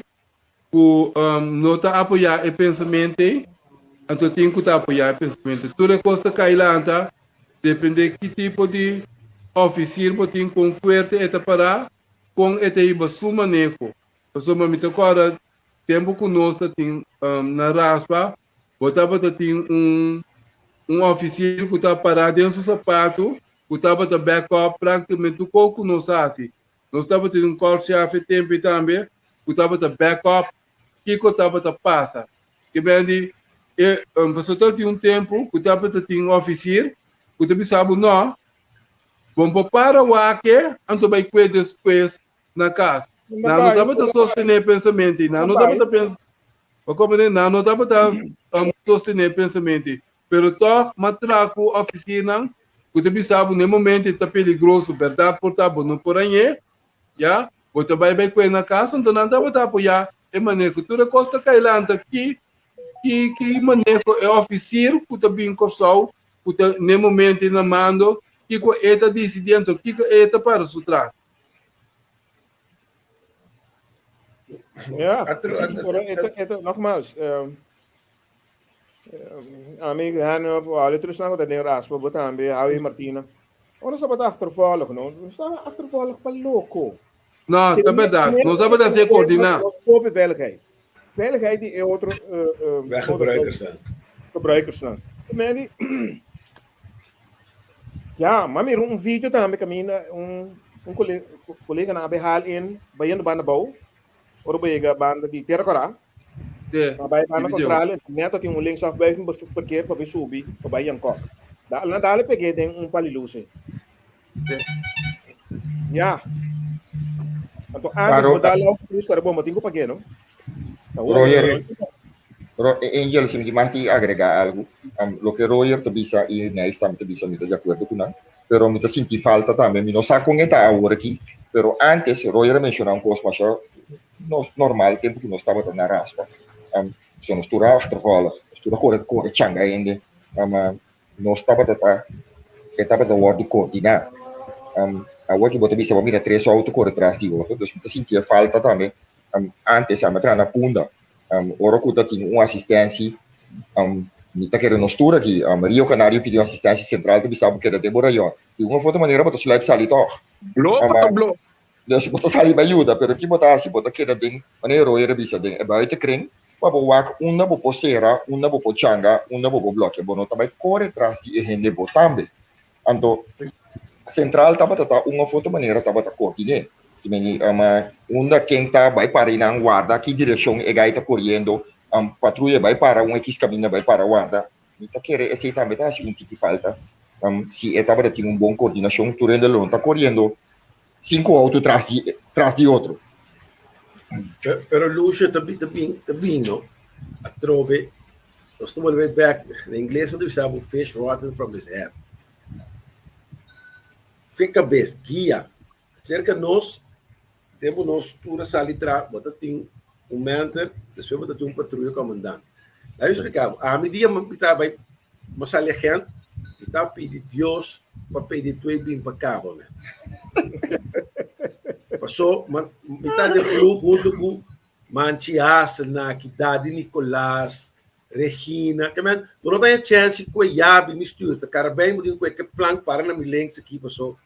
Speaker 4: ku um, no ta apoya e pensamentu ei, anto tin ku ta apoya e pensamentu. Tur e kos ta kai lanta, depende ki tipo di officier bo tin, kon fuerte e ta pará, kon e ta hiba su maneho. Pasobra mi ta kòrda tempu ku nos ta tin na raspa, bo tabata tin un un ofisier ku ta pará den su sapatu ku tabata back up práktikamente tur kos ku nos hasi. Nos tabata tin un korpshefe tempu ei tambe ku tabata back up kiko tabata pasa. Ke ben di e pasobra tabatin un tempu ku tabata tin un ofisier ku ta bisa bo nò, bo por para wak e anto bai kue despues na kas. Nan no tabata sostené pensamentu ei. Nan no tabata pensa, bo komprendé? Nan no tabata um, sostené pensamentu ei. Pero tòg, m'a traha ku ofisiernan ku ta bisa bo na e momento ei ta peligroso, bèrdat por ta bo no por hañ'é, ya, bo ta bai bai kue na kas, anto nan tabata apoyá e maneho. Tur e kos ta kai lanta ki ki ki maneho e ofisier ku ta bin Kòrsou, ku ta na e momento ei na mando, kiko e ta disidí, anto kiko e ta para su tras.
Speaker 5: Ja, pero eto, eto, nogmaals, um, amigo Hanno, alle terug naar de raspa, bo tambe, Howie Martina. Ora sa bata achtervolg, no? Nos estaba achtervolg pa loco.
Speaker 4: No, ta verdad. Nos tabata hacer coordinar.
Speaker 5: Nos propia veiligheid. Veiligheid die e otro... Uh, uh,
Speaker 6: Weggebruikers dan.
Speaker 5: Gebruikers dan. Manny, Ja, m'a mira un video tambe kaminda un un kolega nan a bai haal in bayendo banda bou, ora bo yega banda di Tera Kòrá,
Speaker 4: Sí,
Speaker 5: a bai
Speaker 4: di
Speaker 5: banda
Speaker 4: video.
Speaker 5: kontrali, nèt a tin un linksafbuiging verkeer pa bai subi pa bai Jankòk. Da nan dale peg'é den un pal di lus ei.
Speaker 4: Sí.
Speaker 5: Ja. Anto antes
Speaker 3: Claro,
Speaker 5: bo dal auto lus kòrè bon, bo tin ku pag'é no. Ta hopi
Speaker 3: Roger,
Speaker 5: sí.
Speaker 3: Ro, Angel, si mi tin mag di agrega algu, um, loke Roger ta bisa i Nijs tambe ta bisa, mi ta di akuerdo ku nan, pero mi ta sinti falta tambe, mi no sa kon e ta awor aki, pero antes Roger a menshoná un kos masha nos normal tempu ku nos tabata na raspa. So nos tur a achtervolg, nos tur a kore kore changa hende, nos tabata ta e tabata wòrdu koordiná. Awor ki bo ta bisa bo mira tres outo kore tras di otro, dus mi ta sinti e falta tambe. Antes ami a traha na Punda, ora ku ta tin un asistensi, mi ta kere nos tur aki, Rio Canario pidi un asistensi sentral ta bisa bo keda den bo rayon. Di un of otro manera bo ta sluip sali tòg.
Speaker 2: Blo bo ta blo.
Speaker 3: Dus bo ta sali bai yuda, pero ki bo ta hasi? Bo ta keda den, manera Royer a bisa, den e buitenkring, pa bo wak unda bo por sera, unda bo por changa, unda bo por blòkia. Bo no ta bai kore tras di e hende bo tambe. Anto, sentral tabata ta un of otro manera tabata koordiné. Ki meni, unda ken ta bai para i nan warda ki direkshon e gai ta koriendo, patruya bai para un ekis kaminda bai para warda. Mi ta kere esei tambe ta hasi un tiki falta. Si e tabata tin un bon koordinashon, tur hende lo no ta koriendo Sinku auto tras di tras di otro.
Speaker 6: Pero Lucio ta ta bin ta bino atrobe nos ta bolbe bek na ingles nan ta bisa bo fish rotten from his head. Fe kabes guia serka nos tempu nos tur a sali tra bo ta tin un mentor despues bo ta tin un patruya komandant. Laat mi splika bo ami dia mi ta bai Ma sali agent, mi ta pidi Dios pa pidi tue bin pa caba me. Paso, ma, mi ta den ploeg hunto cu Manchi Haselnaki, Dadi Nicolaas, Regina, ke men, bo no ta haña chance cu e yabi mi stuur, ta carabijn bo tin cu e ke plank para na mi links aki, paso,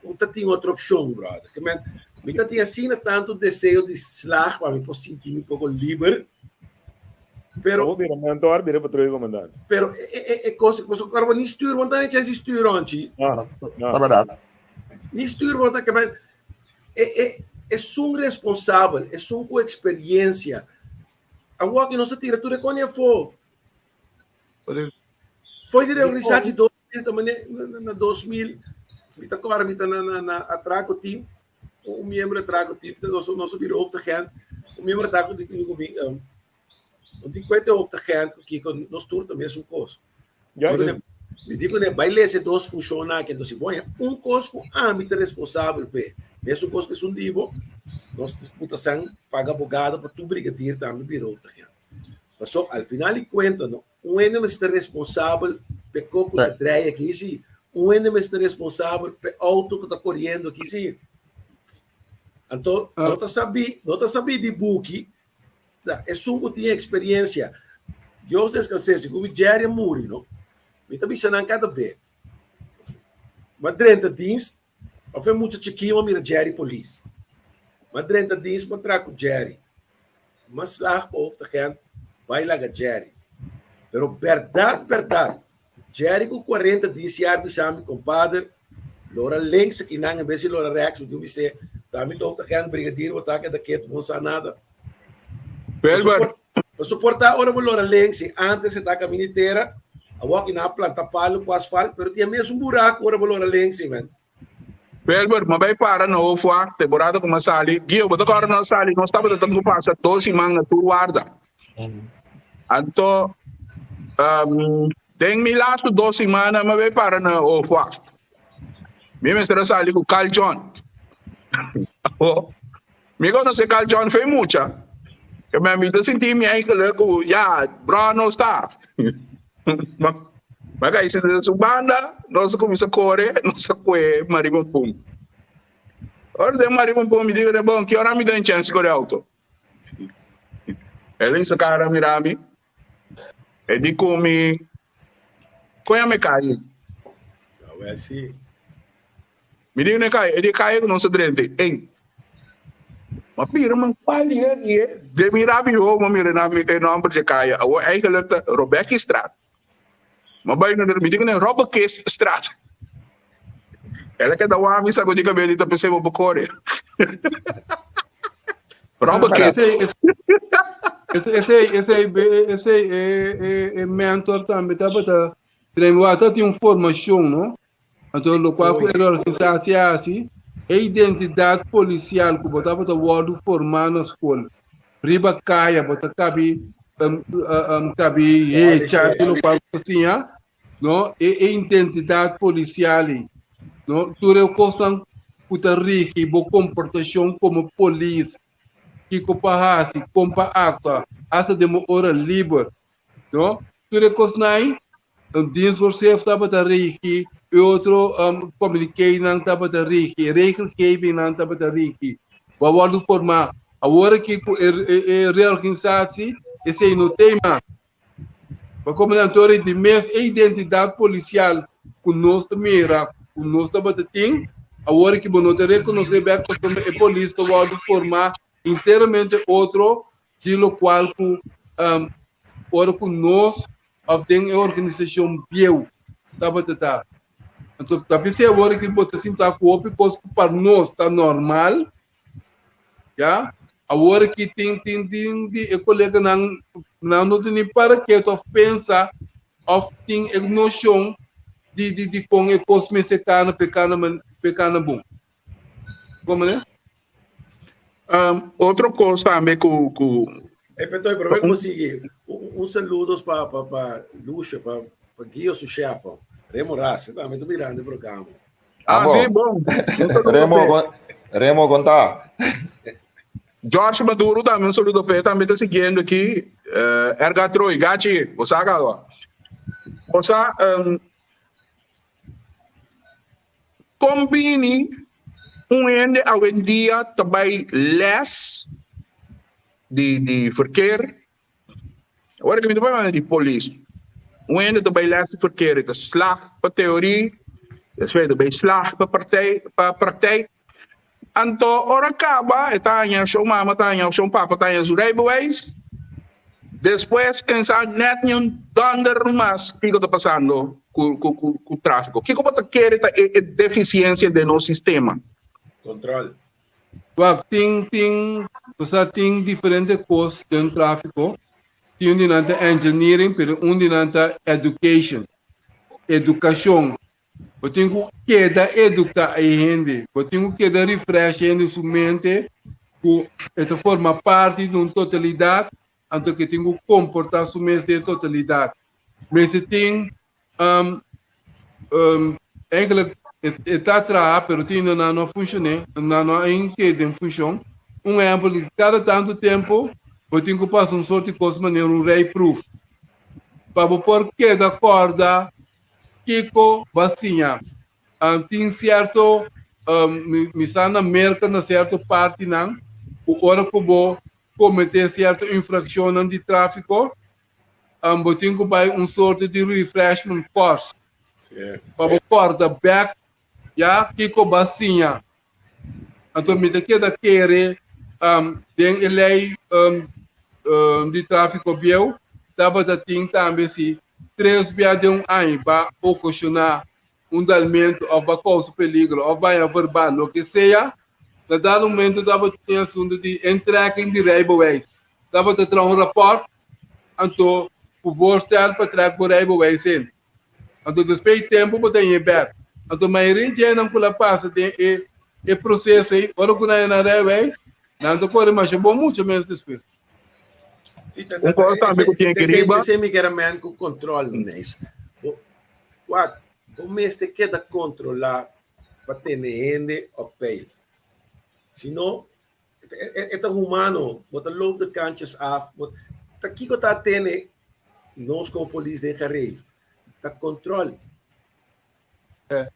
Speaker 6: no ta tin otro opcion, brother. Ke men, mi ta tin asina tanto deseo di slag pa mi por sinti mi poco liber, Pero,
Speaker 5: Bo bira mentor, bira patrulla comandante.
Speaker 6: Pero e, e, e cosa, paso ora ni stuur, want dan chance stuur onchi.
Speaker 5: No, no.
Speaker 3: Ta verdad.
Speaker 6: Ni stuur, want dan que e, e, esun responsabel, esun cu experiencia. Awor que no se tira tur e coni afo. Foi di reorganisatie 2000, ta mane na 2000, mi ta kora mi ta na na na atraco team. Un miembro atraco team, nos nos bira hoofdagent. Un miembro atraco team ku mi um, un tin kuente hoofdagent ku kiko nos tur ta mesun kos.
Speaker 5: Ja,
Speaker 6: Mi di kuné bai lesa e dos funshonnan aki, entonces si bo haña un kos ku ami ta responsabel p'e, mesun kos ku esun di bo, nos puta san paga abogado pa tur brigadier tambe bira hoofdagent. Paso al final di kuenta no, Un hende mester responsabel p'e koko ku ta drei aki si. Un hende mester responsabel p'e outo ku ta koriendo aki si. Anto no ta sabí, no ta sabí di buki, ta esun ku tin eksperiensia. Dios deskans'é, segun mi Jerry a muri no, mi ta bisa nan kada be, M'a drenta dins, òf e mucha chikí m'a mira Jerry polis. M'a drenta dins, m'a traha ku Jerry. M'a slag pa hoofdagent bai laga Jerry. Pero berdad berdad, Jerry ku cuarenta dies jaar bisa mi, Compadre, lora links aki nan en bes di lora rechts, mi tin bis'é, ta mi ta hoofdagent, brigadier bo ta keda ketu, bo no sa nada.
Speaker 2: Wilbert.
Speaker 6: Pa soporta ora bo lora links i antes e ta camina di tera, awor aki nan a planta palu ku asfalt, pero tin e mesun buraku ora bo lora links ei, man.
Speaker 2: Wilbert, ma bai para na Hoofdwacht, temporada ku m'a sali. Gio, bo ta kòrda nos a sali, nos tabata tin ku pasa dos siman na tur warda. Anto, den mi lastu dos simana m'a bai para na Hoofdwacht. Mi mester a sali ku Carl John. Awo, mi konosé Carl John fe mucha. Ke mi ta sinti mi eigenlijk ku ya, bro nos ta. Ma kai sinta den su banda, nos a kuminsá kore, nos a kue Maribompun. Ora den Maribompun mi di ku bon, ki ora mi den chèns di kore outo? El hisa kara mira mi, e di ku mi, Kon ya mi kai? Mi di ne kai, e di kai ku nos a drenta. Ey, ma bira man kwal di e di e. De mi rabi ho, ma mira na mi e nomber dje kaya. Awor eigenlijk ta Robekiestraat. Ma bai na mi di ku ne Robbekiststraat. El a keda wak mi sakudi kabes di ta pensé bo por kore. Robbekist.
Speaker 4: Esei, esei, esei, e, e, e mentor tambe tabata train. Wata tin un formashon, no? Anto lokual ku e organisasi a hasi, e identidat polisial ku bo tabata wòrdu formá na skol, riba kaya bo ta kabi kabi hecha di lokual bo ta siña, no, e e identidat polisial ei, no, tur e kosnan ku ta rigi bo komportashon komo polis. kiko pa hasi, kon pa aktua, asta den bo ora liber, no? Tur e kosnan ei, un dienstvoorschrift tabata rigi, e otro communiquénan tabata rigi, regelgevingnan tabata rigi. Bo a wòrdu formá. Awor aki ku e reorganisatie, esei no t'ei mas. Pa Komandante Ori di mes e identidat polisial ku nos ta mira ku nos tabata tin, awor ki bo no ta rekonosé bèk pasobra e polis ta wòrdu formá enteramente otro di lokual ku ora ku nos òf den e organisashon bieu tabata ta. Anto ta p'esei awor ki bo ta sinta ku hopi kos ku pa nos ta normal, Ya, awor aki tin tin tin di e koleganan nan no tin ni para ketu of pensa of tin e noshon di di di kon e kos mester kana p'e kana p'e kana bon. Komo ne?
Speaker 2: Um, otro kos tambe ku ku
Speaker 6: Hey, Petoy, pero ven sigui. Un, un saludos pa pa pa Lucio, pa pa Guio su chef. Remo Ras, tambe ta mirando e programa.
Speaker 2: Ah, sí, bon.
Speaker 3: Remo, con, Remo, conta.
Speaker 2: George Maduro tambe un saludo pe tambe ta siguiendo aquí. Uh, Erga Troy, Gachi, bosa acá. Bosa, um, combini un hende awendia ta bai les di, di verkeer. Ora ku mi ta papia di polis, un hende ta bai les di verkeer, e ta slag pa teorie, despues e ta bai slag pa partij, pa praktijk. Anto ora kaba e ta haña shon mama ta haña of shon papa ta haña su rijbewijs. Despues ken sa net ni un dònder mas kiko ta pasando ku ku ku ku trafiko. Kiko bo ta kere ta e e defisiensia den nos sistema?
Speaker 6: Kontrol.
Speaker 4: Wak, tin, tin, bo sa tin diferente kos den trafiko. Tin un di nan ta engineering, pero un di nan ta education, edukashon. Bo tin ku keda eduká e hende, bo tin ku keda refresh e hende su mente ku e ta forma parti di un totalidat, anto ke tin ku komportá su mes den e totalidat. Mester tin Um, um, eigenlijk, e ta traha, pero tin nan no funcione, nan no a keda den funcion. Un ehempel, di cada tanto tempo, bo tin ku pasa un soort di kos manera un rijproef. Pa bo por keda korda kiko bo a siña. Um, tin cierto, um, mi, mi sa na Merca na cierto partinan, ku ora ku bo komete cierto infraccionnan di tráfico, um, bo tin ku bai un sorte di refreshment course pa bo kòrda bèk ya kiko bo a siña. Anto mi ta keda kere um, den e lei um, um, di tráfiko bieu tabata tin tambe si tres bia den un aña ba okashoná un dalmentu òf ba kousa peligro òf baña verbal loke sea, na dado momento tabata tin asuntu di intrekking di rijbewijs. Tabata traha un rapòrt anto ku voorstel pa trek bo rijbewijs in. Anto despues di tempu bo ta hñe bek. Anto mayoria dje nan ku la pasa den e e proseso ei, ora ku nan hña nan rijbewijs, nan ta kore masha bon mucha mes despues.
Speaker 6: Sí, ta,
Speaker 2: Un kos tambe ku tin aki riba.
Speaker 6: Esei mi kere men ku control mes. Bo, wak, bo mester keda controla pa tene hende op peil. Si no, e ta humano, bo ta loop de kantjes af. Bo, ta kiko ta tene nos como polis den gereel? Ta control.
Speaker 4: Eh.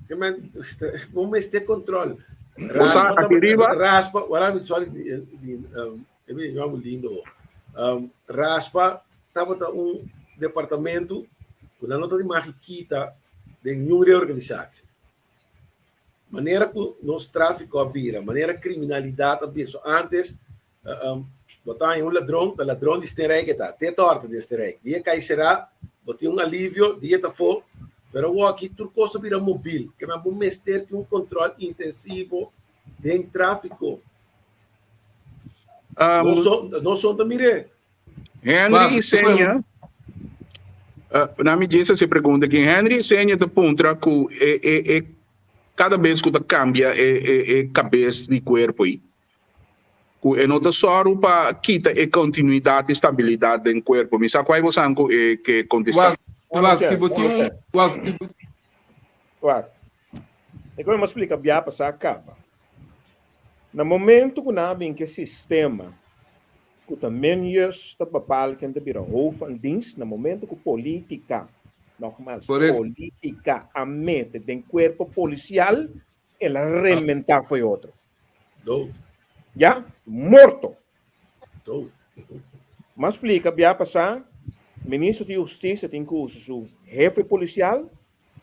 Speaker 6: Ke men, bo mester control.
Speaker 2: Raspa,
Speaker 6: Raspa,
Speaker 2: aki riba.
Speaker 6: raspa, wala mi sorry, di, di, um, e mi llama lindo. Um, raspa tabata un departamento ku nan no ta di magi kita den niun reorganisatie. Manera ku nos tráfiko a bira, manera kriminalidat a bira. So antes, bo ta haña un ladron, ta ladron di Stenrijk e ta, te tòrta di Stenrijk. Dia kai será, bo tin un alivio, dia ta afó, pero awoki tur kos a bira mobil. Ke men bo mester tin un kòntròl intensivo den tráfiko. Nos son, nos son ta mir'é.
Speaker 2: Henry Isenia, na mi djis hasi pregunta aki. Henry Isenia ta puntra ku e e e kada bes ku ta kambia e e e kabes di kuerpo ei, ku e no ta sòru pa kita e kontinuidat i stabilidat den kuerpo. Mi sa kuai bo san ku e ke kontestá.
Speaker 4: Wak, wak, si bo tin un, wak, si bo.
Speaker 5: Wak, e ku mi a splika bia pasá kaba. Na momento ku nan a bin ku e sistema ku ta minjus ta bepaal ken ta bira hoofd van dienst, na momento ku politica, nogmaals, politica a mete den cuerpo policial, el a rementa fo'i otro.
Speaker 6: Dood.
Speaker 5: Ya, morto.
Speaker 6: Dood.
Speaker 5: M'a splika bia pasá, Ministro di Husticia tin ku usa su hefe policial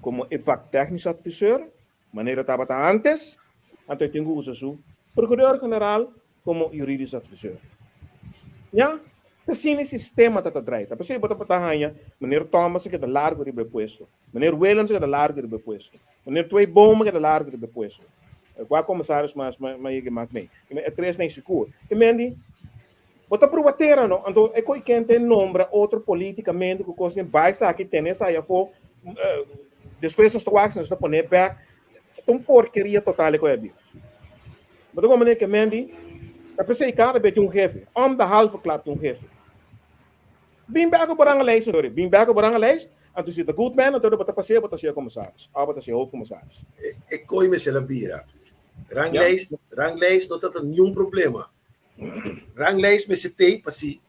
Speaker 5: komo e vaktechnisch adviseur, Manera tabata antes, anto e tin ku usa su Procureur-Generaal komo juridisch adviseur. Ya, ta asina e sistema ta ta draai. Ta p'esei bo ta por ta haña Meneer Thomas a keda largu riba e puesto, Meneer Willems a keda largu riba e puesto, Meneer Tweeboom a keda largu riba e puesto. Kua komisaris mas m'a yega mak mei? E tres nan sikur. E men di, Bo ta pruba tera no, anto e koi ken te nombra otro politikamente ku kos den bai esaki tene esai afó, despues nos ta wak si nos ta pone bek, ta un porkeria total e koi a bira. Bo ta komprende ke men di ta p'esei kada bes tin un hefe, om de halve klap tin un hefe. Bin bek ku bo ranglijst sorry, bin bek ku bo ranglijst, anto si ta good man anto bo ta pas'é bo ta sea komisaris òf bo ta sea hoofdcommissaris.
Speaker 6: E koi mester a bira. Ranglijst, ranglijst no ta ta niun problema. Ranglijst mester tei pa si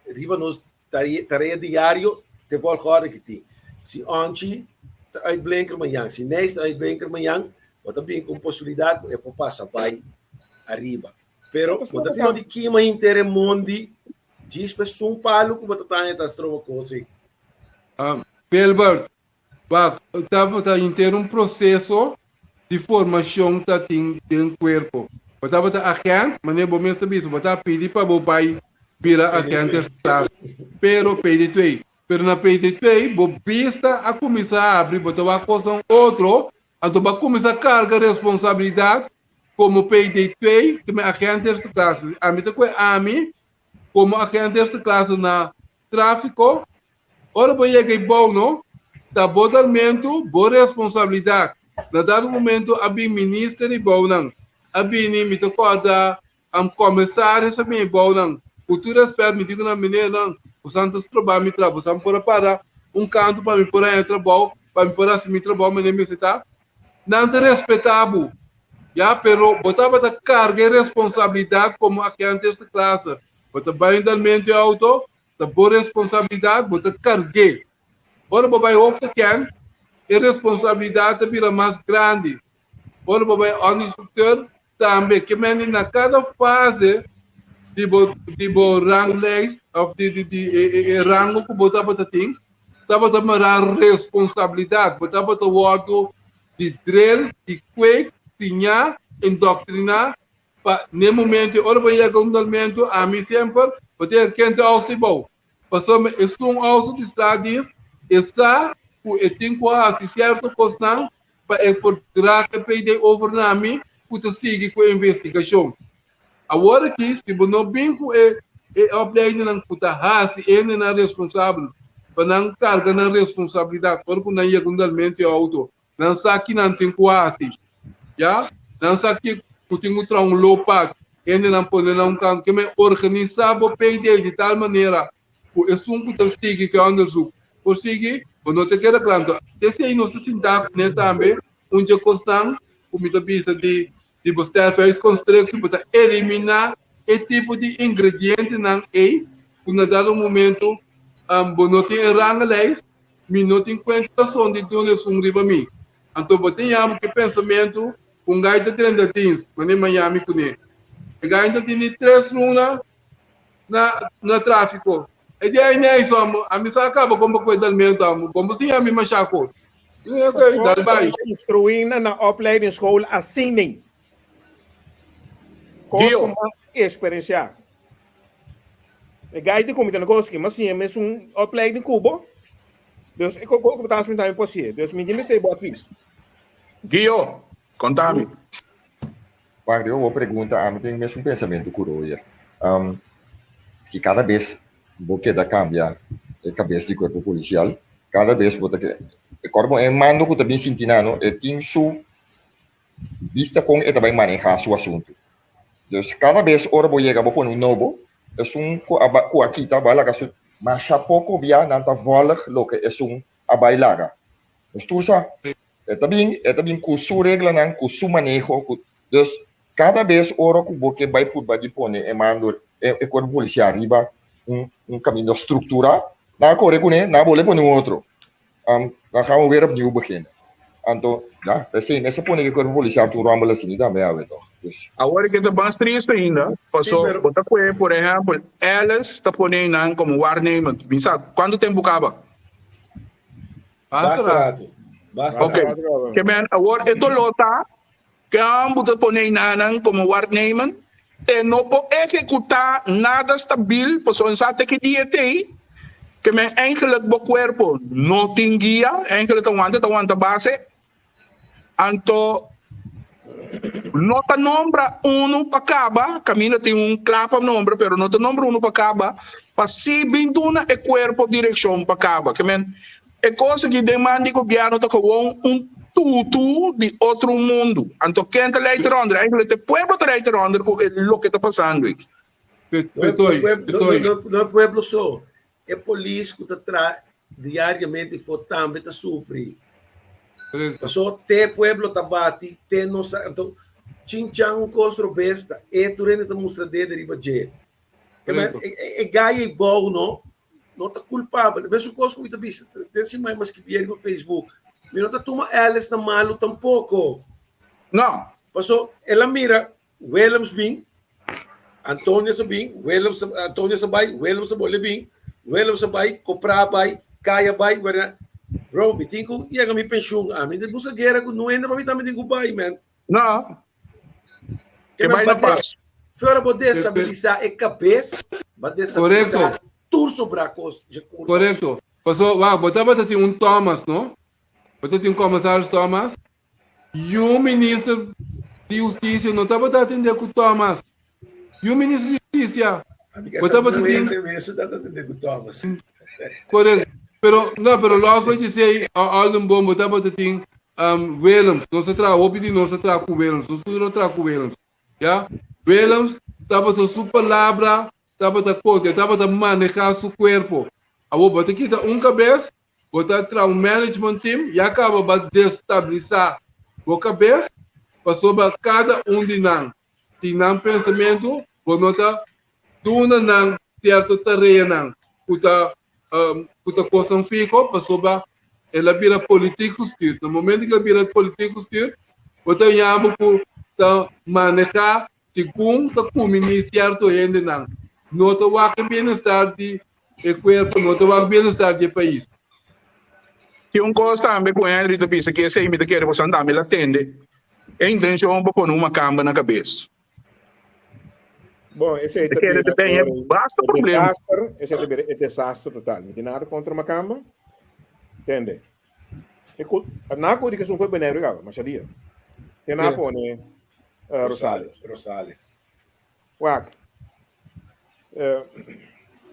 Speaker 6: riba nos tarea diario te volgorde ki tin. Si Onchi ta uitblinker mañan, si Nijs ta uitblinker mañan, bo ta bin ku un posibilidat ku e por pasa bai ariba. Pero bo ta tin di kima henter e mondi djis pa esun palu ku bo ta taña ta stroba kos ei.
Speaker 4: Gilbert, Wak, tabata henter un proseso di formashon ta tin den kuerpo. Bo tabata agent, manera bo mes ta bisa, bo ta pidi pa bo bai bira agent tercer klas, pero PD2. Pero na PD2 bo bista a kuminsá habri, bo ta wak kosnan otro, anto bo a kuminsá karga responsabilidat komo PD2, ta mi agent tercer klas. Ami ta kue ami komo agent tercer klas na Tráfiko, Ora bo yega ei bou no, ta bo dalmentu, bo responsabilidat. Na dado momento a bin minister ei bounan, a bini, mi ta kòrda, komisaris a bin ei bounan. Ku tur rèspèt mi di ku nan, Meneernan, bosan ta stroba mi trabou, bosan por a para un kantu pa mi por haña trabou, pa mi por hasi mi trabou manera mester ta. Nan ta respetá bo, ya, pero bo tabata karga e responsabilidat komo agente eerste klasse. Bo ta bai un dalmentu e auto, ta bo responsabilidat, bo ta karg'é. Ora bo bai hoofdagent, e responsabilidat ta bira mas grandi. Ora bo bai onderinspecteur, tambe. Ke mende na kada fase di bo di bo ranglijst of di di di e e e rango ku bo tabata tin, tabata mará responsabilidat. Bo tabata wòrdu di drill, di kweek, siñá, indoctriná Pa n'e momento ei, ora bo yega un dalmentu, ami semper bo ta yega kente auto ei bou. Pasobra esun auto di stradis e sa ku e tin ku hasi sierto kosnan pa e por draga e PD over na mi ku ta sigui ku e investigashon. Awor aki si bo no bin ku e e opleidingnan ku ta hasi e hendenan responsabel pa nan karga nan responsabilidat ora ku nan yega un dalmentu e auto, Nan sa ki nan tin ku hasi. Ya, nan sa ki ku tin ku traha un loopad, hendenan pone na un kantu. Ke men organisá bo payday di tal manera ku esun ku ta sigui ku e onderzoek por sigui, bo no ta keda kla. Anto, esei nos ta sintá kuné tambe. Un dje kosnan ku mi ta bisa di di bo sterfhuisconstructie, bo ta eliminá e tipo di ingredientenan ei ku na dado momento bo no tin e ranglijst. Mi no tin kuenta rason di duna esun riba mi. Anto bo tin yama ku e pensamentu ku un gai ta drenta dins, manera Miami kuné. E gai ta tin di tres luna na na trafiko. E di ai nei so, ami sa kaba kon pa kue dalmentu amo. Bon bo siña mi masha kos. Mi ok, dal bai.
Speaker 5: Instruí nan na opleidingsschool asina. Kos ku mas eksperensiá. E gai di comité negocio ki mas siña mes un opleiding cubo. Dus e ko ko ta mi por siña. Dus mi mester bo advies.
Speaker 2: Gio, konta mi.
Speaker 3: Wak, riba bo pregunta, ami tin mesun pensamentu ku Roger. Si kada bes bo keda kambia e kabes di kuerpo polisial, kada bes bo ta ke, e kòrda bo e mando ku ta bin sinti nan no, e tin su bista kon e ta bai manehá su asuntu. Dus kada bes ora bo yega bo pone un nobo, esun ku a ku a kita bo a laga su masha poko bia nan ta vòlg loke esun a bai laga. Dus tur sa e ta bin e ta bin ku su reglanan, ku su maneho, ku dus. Kada bes ora ku bo ke bai purba di pone e mando e kuerpo polisial riba un un kaminda strukturá, nan a kore kuné, nan a bole pone un otro. Dan gaan we weer opnieuw beginnen. Anto, ja, p'esei mes a pone ku e kuerpo polisial ta un rommel asina tambe awe tòg. Dus.
Speaker 2: Awor ke ta mas tristu ainda, paso bo ta kohe por ehèmpel Ellis ta pone nan komo waarnemer. Mi sa kuantu tempu kaba?
Speaker 6: Basta ratu. Basta
Speaker 2: Ok. Ke men awor e doló ta ke ambu ta pone nan komo waarnemer e no por ehekutá nada stabil pasobra sa te ki dia t'ei ke men eigenlijk bo kuerpo no tin guia, eigenlijk ta wanta ta wanta base. Anto no ta nombra unu pa kaba, kaminda tin un kla pa nombra, pero no ta nombra unu pa kaba, pa si bin duna e kuerpo direkshon pa kaba. Ke men, e kos aki den man di gobièrnu ta gewoon un tutu di otro mundu. Anto ken ta lei teronder? Eigenlijk ta e pueblo ta lei teronder ku e loke ta pasando aki.
Speaker 4: Petoy, Petoy.
Speaker 6: No e pueblo so, E polis ku ta traha diariamente for tambe ta sufri. Paso te pueblo ta bati, te nos ta, anto chinchan un kos robes ta e tur hende ta mustra dede riba dje. E gai ei bou no, no ta kulpabel. Mesun kos ku mi ta bisa, den siman mi a skibi riba Facebook, mi no ta tuma Alice na malu tampoko.
Speaker 2: No.
Speaker 6: Paso el a mira Willems bin, Antonius a bin, Willems, Antonius a bai, Willems a bole bin, Willems a bai, Kopra a bai, Kai a bai, wera. Bro, mi tin ku yega mi penshun. Ami ta buska guera ku nuende pa mi tambe tin ku bai, man.
Speaker 2: No. Ke bai na pas.
Speaker 6: Fuera bo destabilisa e kabes, ba destabilisa tur sobra kos dje kurpa.
Speaker 4: Korekto. Paso, wak, bo tabata tin un Thomas, no? Bo ta tin Commissaris Thomas? Yu minister di hustisia no tabata atendé ku Thomas. Yu minister di hustisia. Bo tabata tin. Korekto. Pero, no, pero los van djesei, Oldenboom, bo tabata tin um, Willems. Nos a traha, hopi di nos a traha ku Willems. Nos tur a traha ku Willems. Ya? Willems tabata su palabra tabata konta, e tabata manehá su kuerpo. Awor bo ta kita un kabes, Bo ta traha un management team, ya caba ba destabilisa bo cabes, pasobra cada un di nan tin nan pensamento, bo no ta duna nan cierto tareanan cu ta cu ta cosnan fiho, pasobra el a bira politiek gestuurd. Na momento cu el a bira politiek gestuurd, bo ta yama cu ta maneha segun ta cuminí cierto hendenan. No ta wak e bienestar di e cuerpo, no ta wak bienestar di e pais.
Speaker 2: Tin un cos tambe cu Henry ta bisa ki esey mi ta kere bosan tambe la tende. E intencion pa pone un macamba na cabes.
Speaker 5: Bon, esey
Speaker 2: ta
Speaker 5: bira
Speaker 2: kere ta ten
Speaker 5: e
Speaker 2: basta problema.
Speaker 5: Desaster, esey ta bira e desaster total. Mi tin nada contra macamba. Tende. E cu, na cu di que sun fue Boneiru caba, masha dia. Te na pone Rosales.
Speaker 6: Rosales.
Speaker 5: Wak.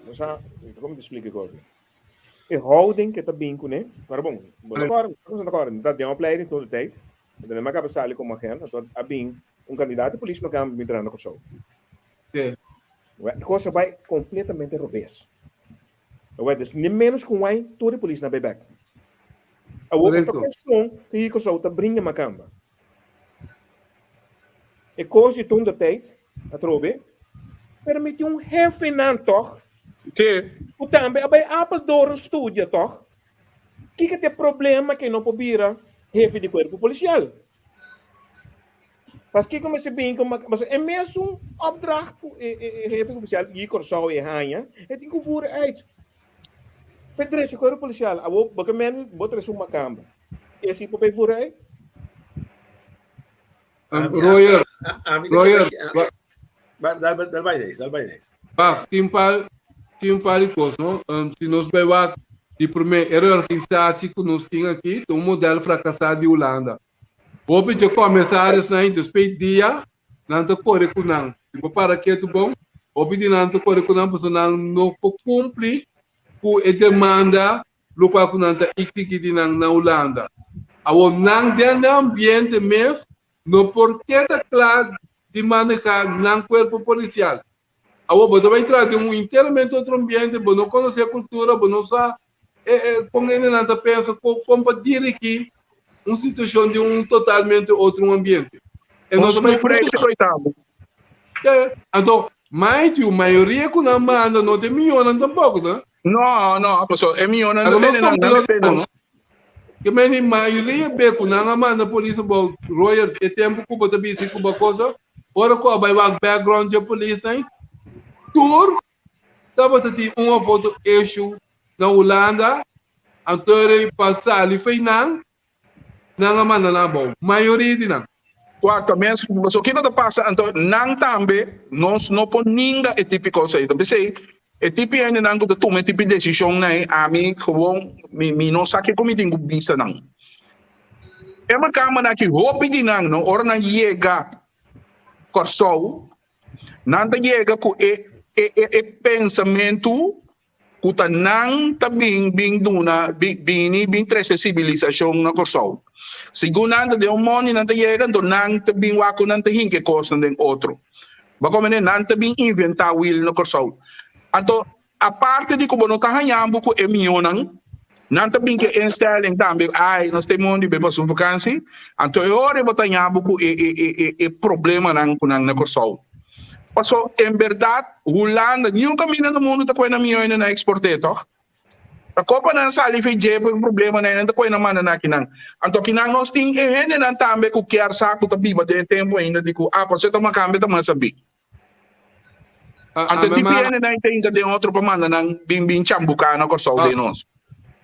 Speaker 5: No sa, como te explico cosas? E houding que ta bin kuné, maar bon, bo no kòrda, bo no kòrda, ta den opleiding toen de tijd, en dan a sali como agent, anto a bin un kandidaat di polis makamba bin traha na Kòrsou.
Speaker 4: Sí.
Speaker 5: E kos a bai kompletamente robes. Awor, dus ni menos ku wai tur e polis na bai bek. Awor, ta kwestion ku e Kòrsou ta bringa makamba. E kos di toen de tijd, atrobe, permiti un hefenan tòg?
Speaker 2: Sí.
Speaker 5: Ku tambe a bai Apeldoorn studia tòg? Kiko ta e problema ku e no por bira hefe di kuerpo polisial? Paskiko mester bin ku pasobra e mesun opdracht ku e e hefe polisial di Kòrsou e haña, e tin ku voer uit. P'e drecha kuerpo polisial, awor bo ke men bo trese un makamba. E si por bay voer uit?
Speaker 4: Royer, Royer,
Speaker 6: Dal bai neis, dal bai neis.
Speaker 4: Wak, tin par, tin par di kos, no? Si nos bai wak di promé e reorganisatie ku nos tin aki ta un modèl frakasá di Hulanda. Hopi dje komisarisnan despues dia nan ta kore ku nan. Si bo para ketu bon, hopi di nan ta kore ku nan pasobra nan no por kumpli ku e demanda lokual ku nan ta eksigí di nan na Hulanda. Awor nan den e ambiente mes no por keda kla di manehá nan kuerpo polisial. Awor bo ta bai traha den un enteramente otro ambiente, bo no konosé e kultura, bo no sa kon hendenan ta pensa, kon pa dirigí un situashon den un totalmente otro ambiente. E no
Speaker 2: Un
Speaker 4: ta bai
Speaker 2: snoepreisje
Speaker 4: funciona.
Speaker 2: koitado.
Speaker 4: Ja, ja. Anto, mind you, mayoria ku nan manda no ta e miyonan tampoko, no?
Speaker 2: No, no, paso e miyonan ta
Speaker 4: Anto nos
Speaker 2: tene nan,
Speaker 4: kombe
Speaker 2: nan
Speaker 4: nos
Speaker 2: tene nan.
Speaker 4: no? Ke meni mayoria be ku nan a manda polis abou Royer e tempu ku bo ta bisa ku bo kosa, ora ku a bai wak background dje polisnan, tur tabata tin un of otro issue na Hulanda, anto e pa sali fei nan, nan a manda nan abou, mayoria di nan.
Speaker 2: Wak, mes, pasobra kiko ta pasa anto nan tambe nos no por ninga e tipi kos ei. Ta p'esei e tipi hendenan ku ta tuma e tipi desishonnan ei ami gewoon mi mi no sa kiko mi tin ku bisa nan. E makamanan aki hopi di nan no ora nan yega Kòrsou nan ta yega ku e e e pensamentu ku ta nan ta bin bin duna bini bin trese sibilisashon na Kòrsou. Segun nan ta den un mondi nan ta yega anto nan ta bin wak ku nan ta hinka e kosnan den otro. Bo a komprende? Nan ta bin inventá wil na Kòrsou. Anto aparte di ku bo no ta haña bo ku e mionan, nan ta bin ku e instelling tambe, ai nos ta e mondi bai pasa un vakansi, anto e ora bo ta haña bo ku e e e problemanan ku nan na Kòrsou. Paso en berdad Hulanda niun caminda na mundo ta coe nan miyo nan exporte toch? Ta copa nan sali fi dje pa problema nan nan ta coe nan manda nan akinan. Anto akinan nos tin e hendenan tambe cu kier sa cu ta biba den e tempo ainda di cu ah paso e ta macambe ta mas sabi. Anto e tipo hendenan ta hinca den otro pa manda nan bin bin chambuca na Corsou den nos.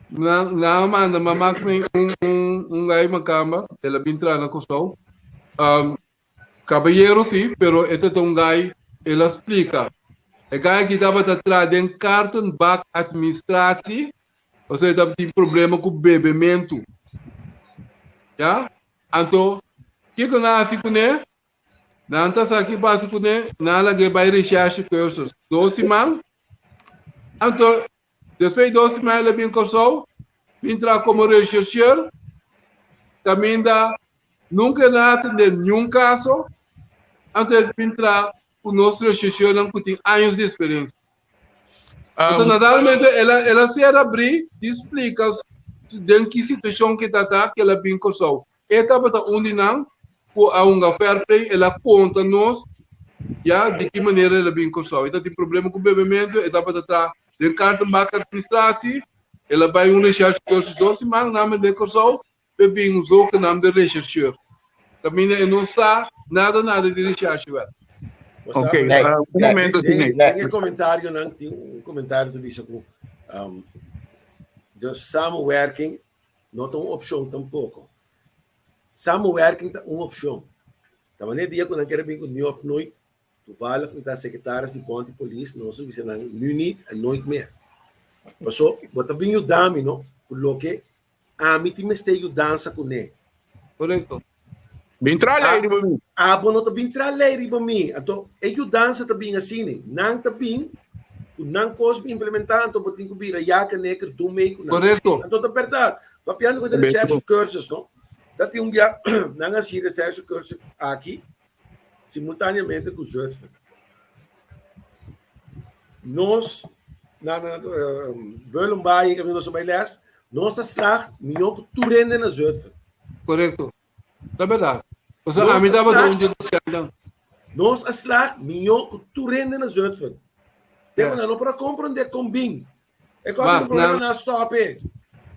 Speaker 4: Nan a manda mama cu mi un un un guy macamba el a bin traha na Corsou. Caballero si, pero e ta ta un guy, el a splica. E guy aki tabata traha den kartenbak administratie, pasobra e tabatin problema cu bebementu. Ya? Anto, kico nan a haci cune? Nan ta sa ki pasa cune, nan a lag'e bay recherche cursus dos siman. Anto, Despues di dos siman el a bin Kòrsou, bin traha komo rechercheur, kaminda nunka el a atendé niun kaso, anto el bin traha ku nos rechercheurnan ku tin años di eksperensia. Anto naturalmente el a el a ser abrí di splika den ki situashon ku e ta ta ku el a bin Kòrsou. E tabata un di nan ku a hunga fair play, el a konta nos ya di ki manera el a bin Kòrsou. E ta tin problema ku bebementu, e tabata traha den Kartenbak Administratie, el a bai un recherche-cursus dos siman nan den Kòrsou p'e bin un zogenaamde rechercheur. Kaminda e no sa nada nada di recherchewet.
Speaker 2: Ok, un momento Sidney.
Speaker 6: Den e comentarionan tin un comentario ta bisa ku de samenwerking No ta un opshon tampoko. Samenwerking ta un opshon. Ta manera dia ku nan kere bin ku nu of nooit, toevallig mi ta sekretaris di bond di polis, nos a bisa nan nu niet en nooit meer. Paso bo ta bin yuda mi no ku loke ami tin mester yudansa kuné.
Speaker 4: Korekto.
Speaker 2: Bin tra lei riba mi.
Speaker 6: Abo no ta bin tra lei riba mi. Anto e yudansa ta bin asina. Nan ta bin ku nan kos bin implementá, anto bo tin ku bira yaka neker dun mei ku nan.
Speaker 4: Korekto.
Speaker 6: Anto ta bèrdat. Papiando ku e recherche cursus no. Ta tin un bia nan a hasi recherche cursus aki simultaneamente ku Zutphen. Nos na na Beulenbaai kaminda nos a bai lès, nos ta slag mihó ku tur hende na Zutphen.
Speaker 4: Korekto. Ta berdad. Pasobra ami tabata un dje docentnan.
Speaker 6: Nos a slag mihó ku tur hende na Zutphen. Te ku nan no por a komprondé kon bin. E kòp di problema nan a stòp e.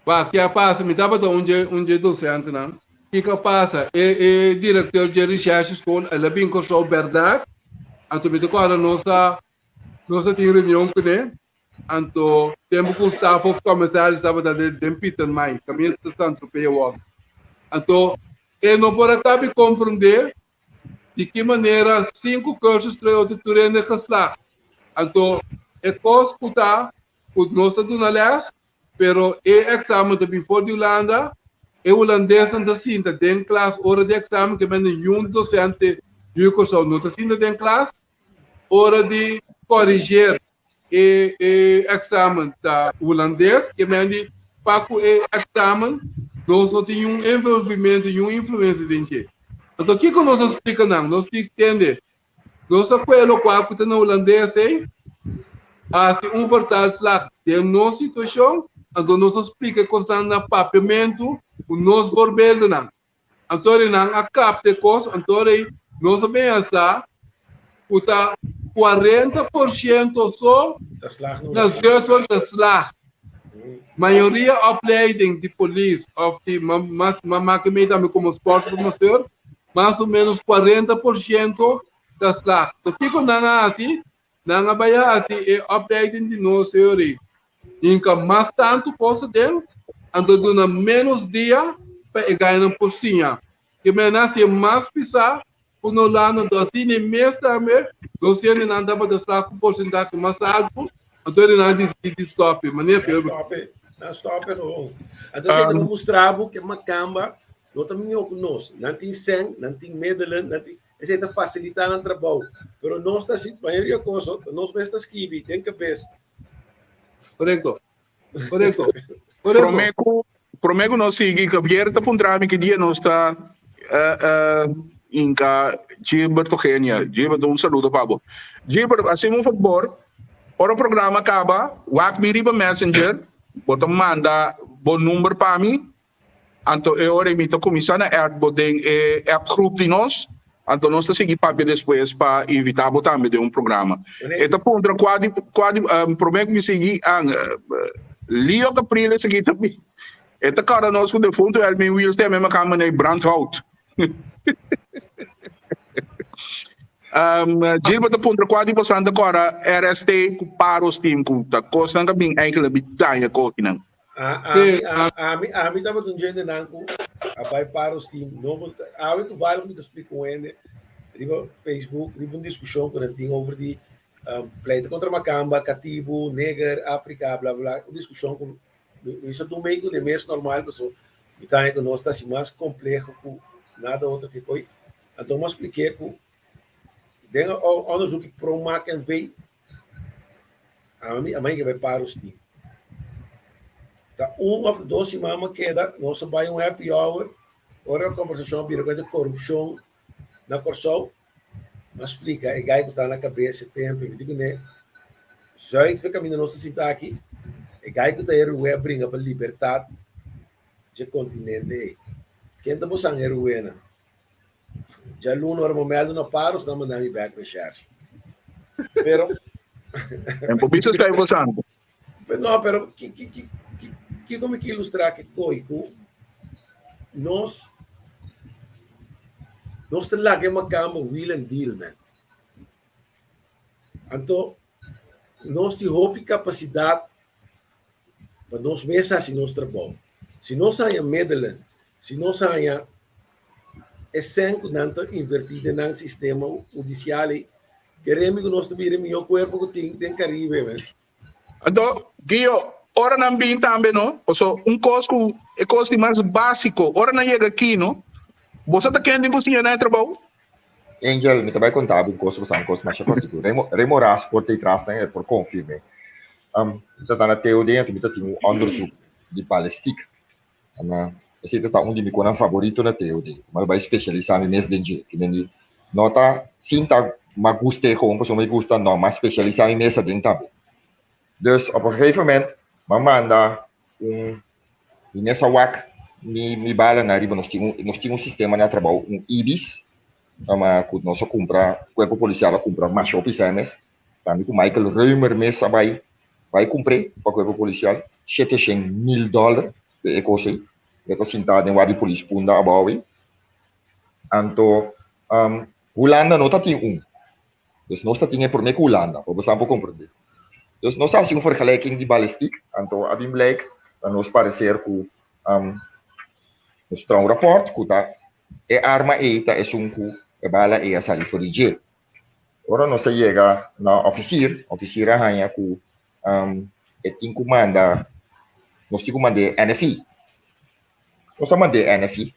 Speaker 4: Wak, ke a pasa? Mi tabata un dje un dje docentenan. Kiko a pasa? E e direkteur dje rechercheschool el a bin Kòrsou bèrdat. Anto mi ta kòrda nos a nos a tin reunion kuné. Anto tempu ku staf of commissaris tabata den den Pietermaai, kaminda ta San Tropez awor. Anto e no por a kabi komprondé di ki manera sinku cursus trae otro tur hende geslaag. Anto e kos ku ta ku nos ta duna lès, pero e eksamen ta bin for di Hulanda, e hulandesnan ta sinta den klas ora di eksamen, ke mende niun dosente di Kòrsou no ta sinta den klas, ora di koriger e e examen ta hulandes ke men di pa ku e examen nos no tin niun envolvimento niun influencia den dje. Anto kiko nos a splika nan? Nos di tende nos a kohe lokual ku ta na hulandes ei hasi un vertaalslag den nos situashon anto nos a splika e kosnan na papiamentu ku nos voorbeeldennan. Anto nan a kapta e kos anto rei. Nos a pensa ku ta 40% so na Zuidwal ta slag. Mayoria opleiding di polis of di mas m'a make tambe komo sportformateur, mas o menos 40% ta slag. So kiko nan a hasi? Nan a bai hasi e opleiding di nos señor hinka mas tantu kos aden, anto duna menos dia pa e gainan por siña. Ke men a hasi mas pisá ku no landa, anto asina e mes tambe nos hendenan tabata slaag ku porsentahe mas altu, anto hendenan a disidí di stòp e. Manera
Speaker 6: Nan stòp e, nan stòp e gewoon. Anto esei ta pa mustra bo ke makamba no ta mihó ku nos. Nan tin sèn, nan tin middelen, nan tin, esei ta fasilitá nan trabou. Pero nos ta hasi mayoria kos, nos mes ta skibi den kabes.
Speaker 4: Korekto. Korekto. Korekto.
Speaker 2: Promé ku promé ku nos sigui, Javier ta puntra mi ki dia nos ta uh, uh, inka Gilbert Ogenia. Gilbert, un saludo pa bo. Gilbert, hacemos un favor. Ora o programa kaba, wak mi riba Messenger, bo ta manda bo number pa mi, Anto e ora ei mi ta kuminsá na add bo den e app groep di nos, anto nos ta sigui papia despues pa invitá bo tambe den un programa. E ta puntra kua di kua di promé ku mi sigui an Leo Capriles aki ta bi e ta kòrda nos ku defuntu Elmin Wiels tambe makan manera brandhout. Gilbert ta puntra kua di bosan ta kòrda RST ku Paros team ku ta kosnan ka bin eigenlijk bi daña kokinan.
Speaker 6: Ami, ami tabata un djentenan ku a bai Paros Team. No, awe toevallig mi ta splika un hende riba Facebook, riba un diskushon ku nan tin over di pleita kontra makamba, katibu, neger, Afrika, bla bla. Un diskushon ku mi sa dun mei kuné mes normal paso mi ta haña ku nos ta hasi mas kompleho ku nada otro ke koi. Anto mi a splik'é ku den e onderzoek di Promak NV. Ami a mai ke bai Paros Team. Ta un of dos siman mi a keda, nos a bai un happy hour, ora e kombersashon a bira ku e korupshon na Kòrsou, mi a splika e gai ku ta na kabes e tempu, mi di kuné, Zuid fe kaminda nos ta sinta aki, e gai ku ta e ruwe a bringa pa libertat dje kontinente ei. Ken ta bosan e ruwenan? Djaluna ora bo mèldu na Paros nan manda mi bèk recherche. Pero
Speaker 2: En por bisa esei bo santo.
Speaker 6: No, pero ki ki ki ki kiko mi ke ilustrá ke koi ku nos nos ta laga e makamba wheel and deal man. Anto nos tin hopi kapasidat pa nos mes hasi nos trabou. Si nos haña middelen, si nos haña e sèn ku nan ta invertí den nan sistema hudisial ei, keremi ku nos ta bira e mihó kuerpo ku tin den Karibe, men.
Speaker 2: Anto, Gio, ora nan bin tambe, no? Paso un kos ku e kos di mas básiko, ora nan yega aki, no? Boso ta ken tin ku siña nan e trabou?
Speaker 3: Angel, mi ta bai konta bo un kos, pasobra un kos masha kòrtiku. Remo, Remo Ras por ta tras nan, e por konfirm'é. Um, mi ta na TOD, anto mi ta tin un onderzoek di balestiek. Ana, esei ta un di mi konan favorito na TOD. Mi a bai spesialisá mi mes den dje. Ki men di, no ta sinta m'a gust'é gewoon pasobra mi gusta, no, m'a spesialisá mi mes aden tambe. Dus op een gegeven moment, m'a manda un Mi mes a wak mi mi bala na riba nos tin un nos tin un sistema na trabou un ibis ma ku nos a kumpra kuerpo polisial a kumpra masha hopi sèmes tambe ku Michael Römer mes a bai bai kumpr'é pa kuerpo polisial shete shen mil dòler pa e kos ei e ta sintá den wak di polis Punda abou ei anto Hulanda no ta tin un Dus nos ta tin e promé ku Hulanda, pa bo sa por komprendé. Dus nos a hasi un vergelijking di balestiek, anto a bin blijk na nos parecer ku nos traha un rapòrt ku ta e arma ei ta esun ku e bala ei a sali for di dje. Ora nos a yega na òfisir, òfisir a haña ku e tin ku manda, nos tin ku mand'é NFI. Nos a mand'é NFI.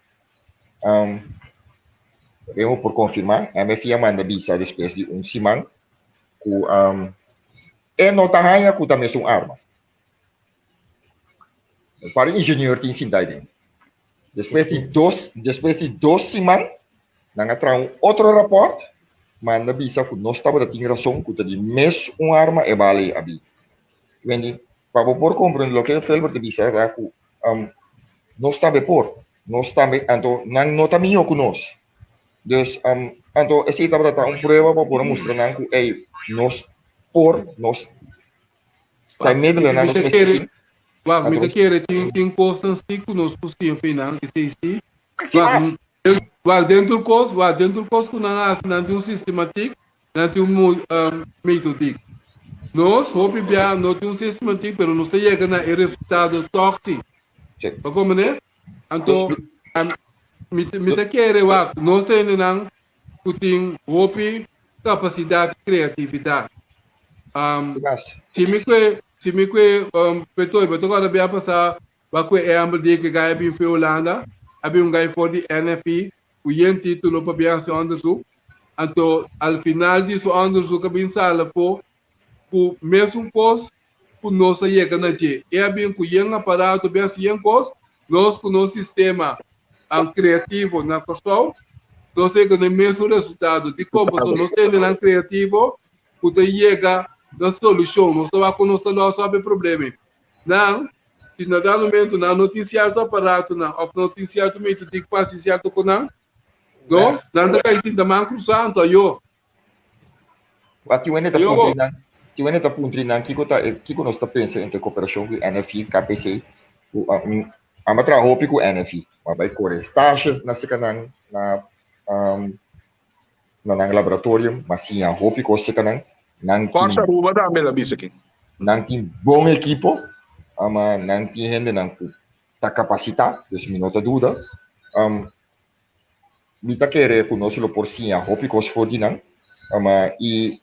Speaker 3: Remo por konfirmá, MFI a manda bisa despues di un siman ku e no ta haña ku ta mesun arma. Un par di ingenieur tin sinta aden. Despues di dos, despues di dos siman, nan a traha un otro rapòrt manda bisa ku nos tabata tin rason ku ta di mes un arma e bala ei a bin. Wendy, pa bo por komprende loke Felbert ta bisa ta ku nos tambe por. Nos tambe, anto nan no ta mihó ku nos. Dus, Anto esei tabata ta un prueba pa por a mustra nan ku ey nos por, nos ta e middelen nos mester tin.
Speaker 4: Wak, mi ta kere tin tin kosnan si ku nos por siña for nan, esei si. Wak, wak den tur kos, wak den tur kos ku nan hasi nan tin un sistematik, nan tin un metodik. Nos hopi bia no tin un sistematik pero nos ta yega na e resultado tòg si. Bo komprende? Anto mi mi ta kere wak nos ta hendenan ku tin hopi kapasidat i kreatividat. Si mi kue si mi kue Petoy bo ta kòrda bia pasá bo a kue ehèmpel di ke gai a bin for Hulanda a bin un gai for di NFI ku yen título pa bin hasi òndersuk anto al final di su òndersuk a bin sali afó ku mesun kos ku nos a yega na dje. E a bin ku yen aparato, bin hasi yen kos, nos ku nos sistema kreativo na Kòrsou, nos a yega na e mesun resultado. Dikon? Pasobra nos ta hendenan kreativo ku ta yega na solushon. Nos ta wak ku nos ta lòs òf e problema. Nan, si na dado momento nan no tin sierto aparatonan òf no tin sierto metodik pa hasi sierto konan, no, nan ta kai sinta man krusá, anto ayo.
Speaker 3: Wa tin wende ta puntri nan, tin wende ta puntri nan kiko ta e kiko nos ta pensa entre koperashon ku NFI, KPC, ku amba traha hopi ku NFI. Wa bai kore stasjes na seka nan na na nan laboratorium, ma siña hopi kos seka nan. Nan tin
Speaker 2: Forza Aruba tambe el a bisa aki.
Speaker 3: Nan tin bon ekipo, ama nan tin hendenan ku ta kapasitá, dus mi no ta duda. Mi ta kere ku nos lo por siña hopi kos for di nan, ma i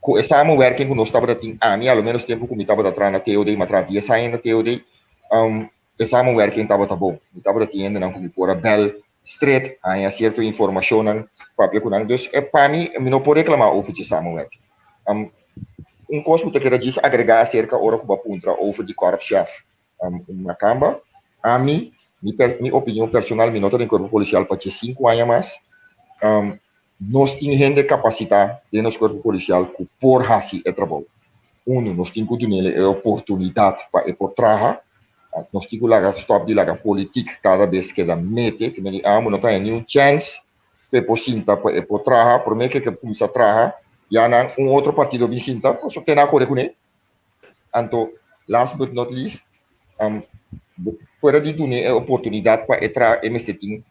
Speaker 3: ku e samenwerking ku nos tabata tin ami, a lo menos tempu ku mi tabata traha na TOD, mi a traha dies aña na TOD, e samenwerking tabata bon. Mi tabata tin hendenan ku mi por a bèl stret, haña sierto informashonnan, papia ku nan. Dus pa mi, mi no por reklamá over dje samenwerking. Un kos ku ta keda djis agregá aserka ora ku bo a puntra over di korpschef. Un makamba. Ami, mi per, mi opinion personal, mi no ta den cuerpo policial pa 15 aña mas. Um, nos tin hende capacita den nos cuerpo policial cu por haci e trabou. Uno, nos tin cu dunele e oportunidad pa e por traha. Nos tin cu laga stop di laga politiek cada bes keda mete, ke men di amo no ta haña ni un chance pa e por sinta pa e por traha. Prome ke ke cuminsa traha, ya nan un otro partido bin sinta, pasobra te nan a core cune. Anto, last but not least, um, fuera di dun'é e oportunidat pa e traha, e mester tin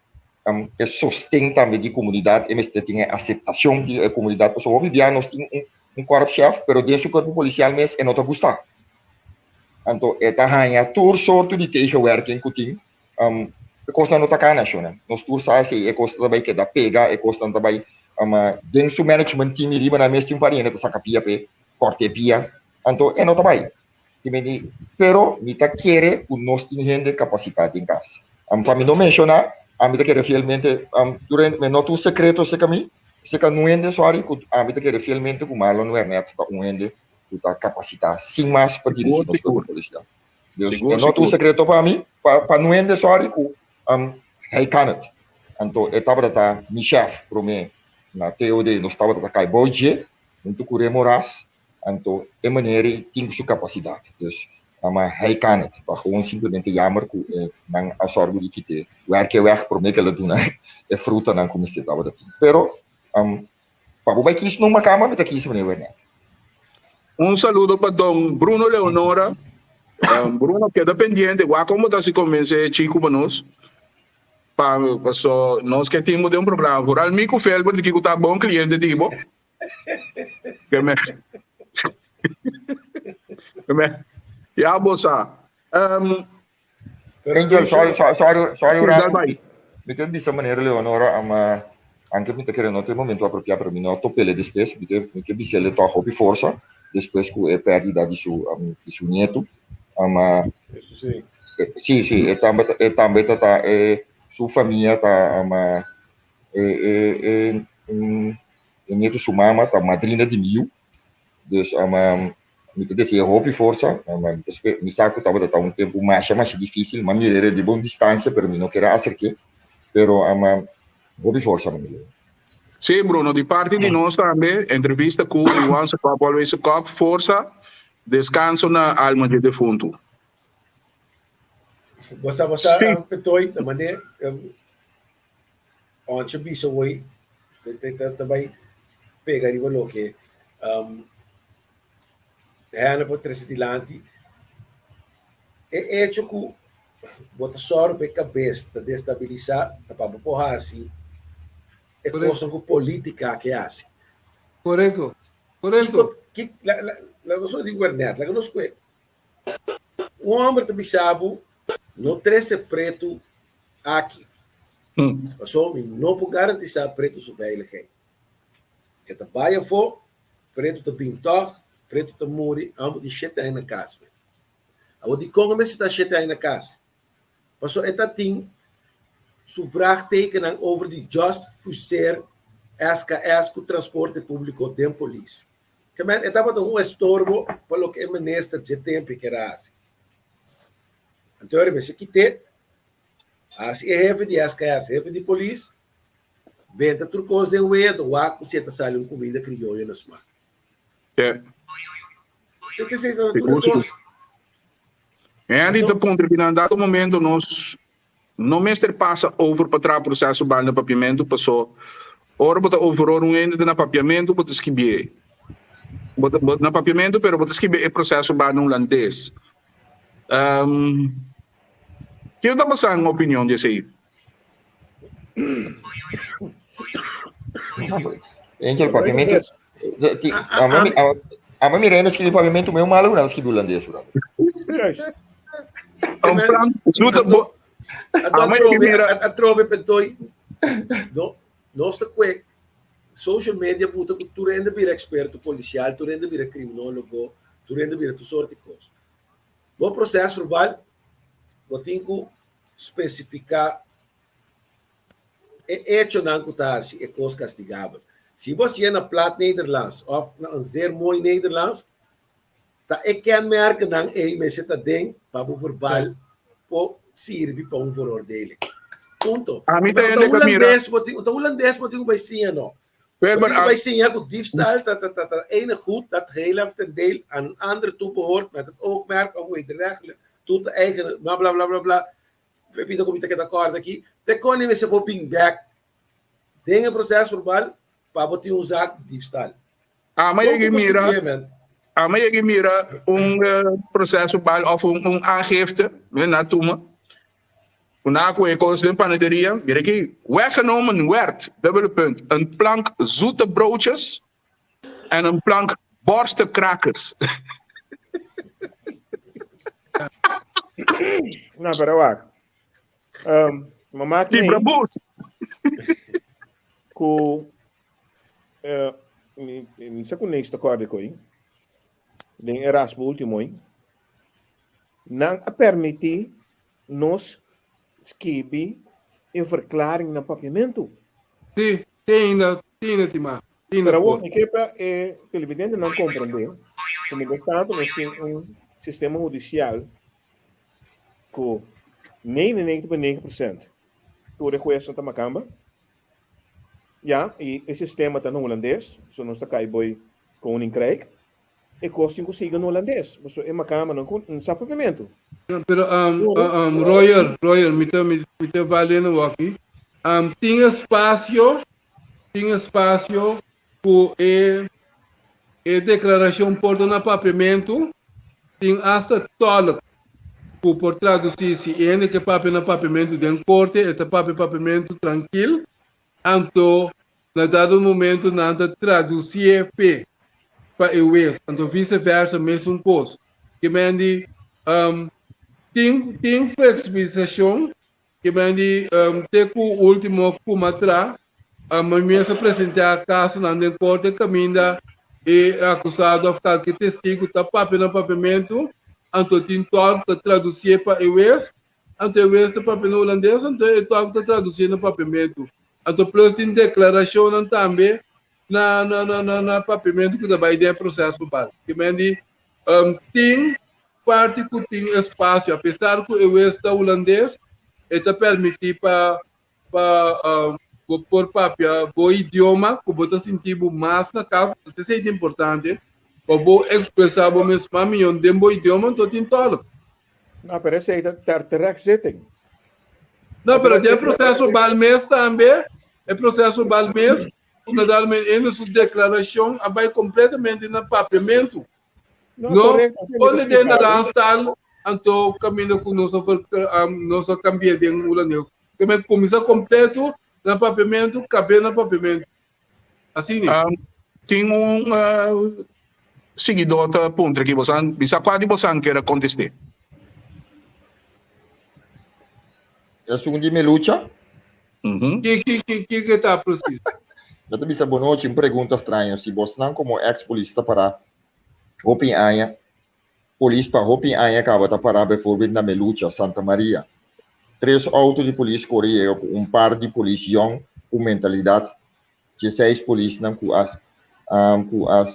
Speaker 3: um, e sosten tambe di komunidat, e mester tin e aseptashon di e komunidat. Pasobra hopi bia nos tin un, un korpschef, pero den su kuerpo polisial mes e no ta gusta. Anto e ta haña tur sorto di tegenwerking ku tin, um, e kosnan no ta kana, shona. Nos tur sa esei, e kosnan ta bai keda pega, e kosnan ta bai um, den su management team i riba nan mes tin un par di hende ta saka pia p'e. Kòrte pia, anto e no ta bai. Ti mi di, Pero mi ta kere ku nos tin hende kapasitá den kas. Pa mi no menshoná, ami ta kere fielmente, tur hende, mi no ta un sekreto serka mi, serka nun hende, sorry, ku ami ta kere fielmente ku Marlon Wernet ta un hende ku ta kapasitá sin mas pa dirigí nos kuerpo polisial. Dus e no ta un sekreto pa mi, pa nun hende, sorry, ku hij kan het. Anto e tabata ta mi shèf promé na TOD, nos tabata ta kai bou dje. Huntu ku Remo Ras, anto e meneer ei tin su kapasidat. Dus, ma hij kan het. Ta gewoon simplemente jammer ku e nan a sòrgu di kit'é wèrk e wèg promé ku el a duna e frutanan ku mester tabata tin. Pero, pa bo bai kis numa kama, mi ta kis meneer Wernet.
Speaker 2: Un saludo pa don Bruno Leonora. Bruno, keda pendiente. Wak kon bo ta hasi konvensé e chiku pa nos. Pa paso nos ke tin bo den un programa vooral mi ku Felbert di kiko ta bon cliente di bo. Ke me ke me ya bo sa. Um,
Speaker 3: Angel, sorry, sorry, sorry, sorry, sí, dal bai. Mi te bisa meneer Leonora, ama anke mi te kere no te momento apropiado, pero mi no topele despues, mi te mi ke bisele toch hopi forsa despues ku e pérdida di su um, di su nieto. Ama
Speaker 5: Eso sí.
Speaker 3: Sí, sí, e tambe ta, e tambe ta, ta e, su famia ta ama e, e, e, mm, e nieto su mama ta madrina di mi yu. Dus ama mi ta desea hopi forsa, ama mi ta spe, mi sa ku tabata ta un tempu masha masha difícil, m'a mir'é riba un distancia, pero mi no kier a aserk'é, pero ama hopi forsa mi yu.
Speaker 2: Sí, Bruno, di parti di nos tambe, entrevista ku i Once a Cop Always a Cop, forsa, descanso na alma dje defuntu.
Speaker 6: Bo sa, bo sa, sí. Petoy, ta mane. Onche bisa hoy ta bai pega riba loke Hannah por trese dilanti. E echo ku bo ta sòru pa e kabes ta destabilisá ta pa bo por hasi e kosnan ku polítika ke hasi.
Speaker 4: Korekto, korekto.
Speaker 6: Kiko, laga nos di Wernet, laga nos kue. Un hòmber ta bisa bo no trese pretu aki. Pasobra mi no por garantisá pretu su veiligheid. E ta bai afó, pretu ta bin tòg, pretu ta muri, amo tin shete aña na kas. Awor dikon e mester ta shete aña na kas? Pasobra e ta tin su vraagtekennan over di just fuseer SKS ku transporte públiko den polis. Ke men e tabata un estorbo pa loke e minister dje tempu kier a hasi. Anto e mester kit'é, hasi e hefe di SKS hefe di polis, benta tur kos den wea anto wak ku si e ta sali un kuminda krioyo na smak. Te te esei ta tur e kos.
Speaker 2: Henry ta puntra ki na dado momento nos no mester pasa over pa traha proceso banda papiamento paso ora bo ta overhoor un hende ta na papiamento bo ta skibié bo ta na papiamento pero bo ta skibi e proceso banda hulandes. Um, kiko ta pasa en opinion di esei?
Speaker 3: Angel, papiamento. Amo mi reina skirbi papiamento meu malo ku nan skirbi hulandes, brother.
Speaker 2: Un plan zoete bo.
Speaker 6: Atrobe pentoi. No, nos ta kue social media buta ku tur hende bira eksperto polisial, tur hende bira kriminólogo, tur hende bira tur sorti kos. Bo proces verbal, bo tin ku spesifiká e echonan ku ta hasi e kos kastigabel. Si bo hasié na plat Nederlands òf na un zeer mooi Nederlands, ta e kenmerkennan ei mester ta den pa bo verbal por sirbi pa un veroordeling. Punto.
Speaker 2: Ami ta hende ku mira.
Speaker 6: Ta hulandes bo tin ku bai siña no. Bo tin ku bai siña ku diefstal ta ta ta enig goed dat geheel of ten deel aan een ander toebehoort met het oogmerk om wederrechtelijk toe te eigenen bla bla bla bla bla. Pepito ku mi ta keda kòrda aki, te kon e mester por bin bèk den e proses verbal pa bo tin un zak di diefstal.
Speaker 2: Ama yega mira, ama yega mira un proces verbal of un aangifte na tuma ku na ku e kos den panaderia, mira aki, weggenomen werd, dubbele punt, een plank zoete broodjes en een plank borstenkrakers.
Speaker 5: Nou, pero wacht. Um, maar maak
Speaker 2: Die braboes.
Speaker 5: Ku uh, mi, mi sa ku niks te korde koi. Den Erasmo último. Nan a permití nos skibi e verklaring na papiamentu.
Speaker 4: Sí, te ainda, te ainda tin mas. Te ainda
Speaker 5: Pero awor
Speaker 4: por.
Speaker 5: mi ke pa e televidentenan komprendé ku mientras tanto nos tin un sistema hudisial ku 99,9% tur e huesnan ta makamba, ya, i e sistema ta na hulandes, so nos ta kai boi koninkrijk. E kos tin ku sigui na hulandes, pasobra e makamanan ku no sa papiamentu.
Speaker 4: Pero um, Royer, Royer, mi ta, mi ta valendo aki. Um, tin espacio, tin espacio ku e e deklarashon por ta na papiamentu, tin asta tolk ku por tradusí si e hende ke papia na papiamentu den korte, e ta papia papiamentu trankil, Anto na dado momento nan ta traducié p'e pa e wes, anto vice versa mesun cos. Ke men di tin tin flexibilisacion, ke men di te cu ultimo kuma tra mi mes a presenta casonan den corte caminda e acusado of calke testigo ta papia na papiamento, anto tin tolk ta traducié pa e wes, Anto e wes ta papia na hulandes, anto e tòg ta tradusí na papiamentu. Anto plus tin deklarashonnan tambe na na papiamentu ku ta bai den e proseso verbal. Ke men di tin parti ku tin espasio, apesar ku e wes ta hulandes, e ta permití pa pa bo por papia bo idioma ku bo ta sinti bo mas na kas, pasobra esei ta importante, pa bo ekspresá bo mes mas mihó den bo idioma, anto tin tòlk.
Speaker 5: No, pero esei ta ter terechtzitting.
Speaker 4: No, pero den proceso verbal mes tambe. E proceso verbal mes, ku na dado momento hende su deklarashon a bai kompletamente na papiamentu. No pone den Nederlands taal anto kaminda ku nos a nos a kambia den hulandes. Ke men kuminsá kompleto na papiamentu, kab'é na papiamentu. Asina.
Speaker 2: Tin un siguidó ta puntra aki bosan, bisa kua di bosan kier a kontest'é?
Speaker 3: Esun di Melucha?
Speaker 4: Kiko ta precies?
Speaker 3: Mi ta bisa bonochi, un pregunta straño, si bosnan komo ex polis ta para hopi aña, polis pa hopi aña kaba ta para bijvoorbeeld na Melucha, Santa Maria, tres auto di polis kore yega ku un par di polis yong ku mentalidat dje seis polisnan ku a ku a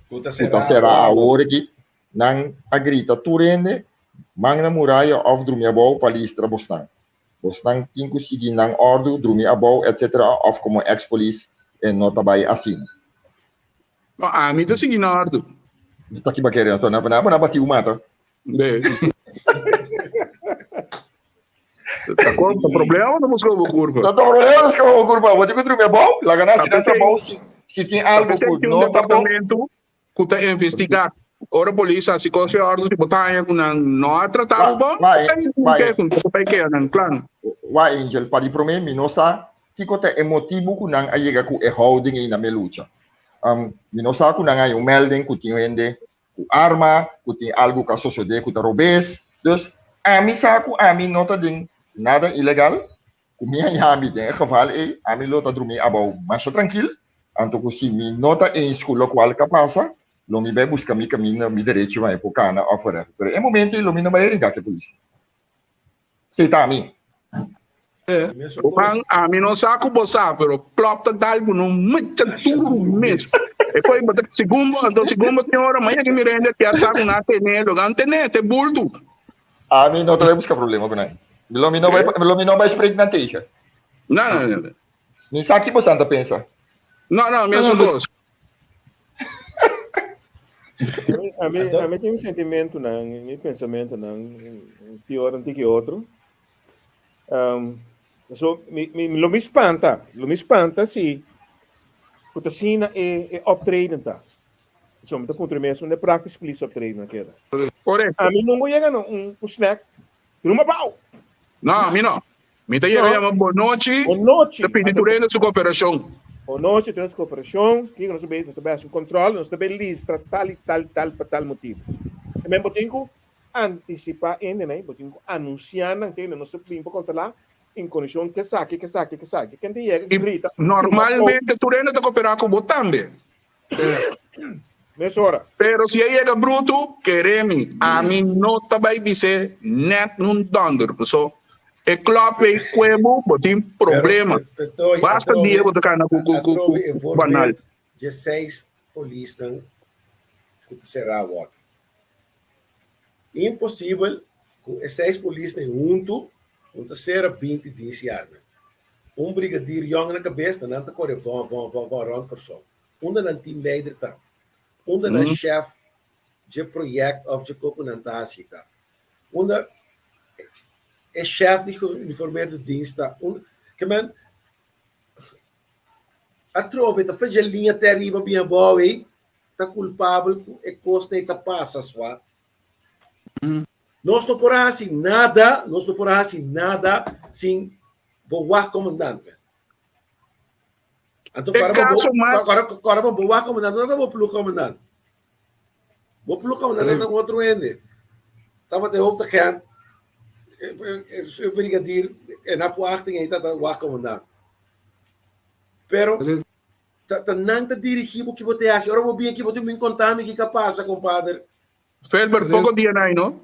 Speaker 6: Ku ta
Speaker 3: ku ta
Speaker 6: será
Speaker 3: será
Speaker 6: awor.
Speaker 3: awor aki, nan a grita tur hende, man na muraya òf drumi abou pa listra bosnan. Bosnan tin ku sigui nan òrdu, drumi abou etc. Òf komo ex polis e no ta bai asina.
Speaker 2: No, ami ta sigui nan òrdu.
Speaker 3: Ta kiba kere anto? Nan bo na bati un mata.
Speaker 2: Be. Ta kon, ta problema ta buska bo kurpa.
Speaker 3: Ta problema ta buska bo kurpa. Bo tin ku drumi abou, laga nan hasi nan trabou. Si tin algu ku no ta bon.
Speaker 2: Ku ta investigá. Ora polis hasi kos fe òrdu si bo ta haña ku nan no a tratá bo bon, bo ta keda nan klan.
Speaker 3: Wa Angel, pa di promé mi no sa kiko ta e motibu ku nan a yega ku e houding ei na Melucha. Mi no sa ku nan a haña un melding ku tin hende ku arma, ku tin algu ku a sosodé ku ta robes. Dus, ami sa ku ami no ta den nada ilegal, Ku mi haña mi den e geval ei, ami lo ta drumí abou masha trankil, anto ku si mi no ta eens ku lokual ka pasa, lo mi bai buska mi kaminda, mi derechi wan e por kana òf whatever. Pero e momento ei lo mi no bai ringa ku e polis. Esei ta ami.
Speaker 2: Ruman, ami no sa ku bo sa, pero klòp ta dal ku no mucha duru mes. E koi bo ta segun bo, anto segun bo tin ora, maya ki mi rende kier sa ku nan a tene, lo nan tene, te bultu.
Speaker 3: Ami no ta bai buska problema ku nan. Lo mi no bai, lo mi no bai spreek nan tegen.
Speaker 2: No, no, no, no.
Speaker 3: Mi sa ki bosan ta pensa.
Speaker 2: No, no, mi a su kos.
Speaker 5: Ami, ami tin mi sentimentonan, mi pensamentonan, pior un tiki otro. Um, so, mi, mi, lo mi spanta, lo mi spanta si ku ta asina e, e optreden ta. So mi ta puntra mi mes unda e practice police optreden a keda.
Speaker 2: Correcto.
Speaker 5: Ami nunca yega na un, un snack. Druma bou.
Speaker 2: No, ami no. Mi ta yega
Speaker 5: No.
Speaker 2: yama bonochi.
Speaker 5: Bonochi.
Speaker 2: Ta pidi tur hende su cooperacion.
Speaker 5: Bonochi, tur hende su cooperacion. Kiko nos ta bay? Nos ta bay haci un control. Nos ta bay listra tal y tal y tal pa tal motibo. E men bo tin cu anticipa hendenan, bo tin cu anuncia nan kende nos ta bin pa controla en condicion kesaki, kesaki, kesaki. Ken ta yega
Speaker 2: Y
Speaker 5: grita, druma bou.
Speaker 2: normalmente tur hende ta coopera cu bo tambe.
Speaker 5: Mesora.
Speaker 2: Pero si e yega brutu, kere mi, ami no ta bai bis'é nèt nun dònder, paso e klòp ei kue bo, bo tin problema. Basta dia bo ta kana ku ku ku ku banal.
Speaker 6: Dje seis polisnan ku ta será awor. Imposibel ku e seis polisnan huntu no ta sera 20 dienstjaarnan. Un brigadier yong na kabes, nan ta kore vò vò vò vò rònt Kòrsou. Unda nan team leider ta? Unda nan chef dje project òf dje kos ku nan ta hasi ta? Unda e chef di geuniformeerde dienst ta? Unda, ke men atrobe ta fedje liña te ariba bin abou ei, ta kulpabel ku e kosnan ei ta pasa swa. Nos no por a hasi nada, nos no por a hasi nada sin bo wak komandant. Anto
Speaker 2: E
Speaker 6: kora bo
Speaker 2: kaso mas
Speaker 6: kora kora bo wak komandant, no ta bo ploeg komandant. Bo ploeg komandant ta un otro hende. Tabata e hoofdagent, e brigadier en afwachting ei ta wak komandant. Pero ta ta nan ta dirigi bo ki bo ta hasi. Ora bo bin aki bo tin bin konta mi kiko a pasa, kompader.
Speaker 2: Felbert, poko dia na no,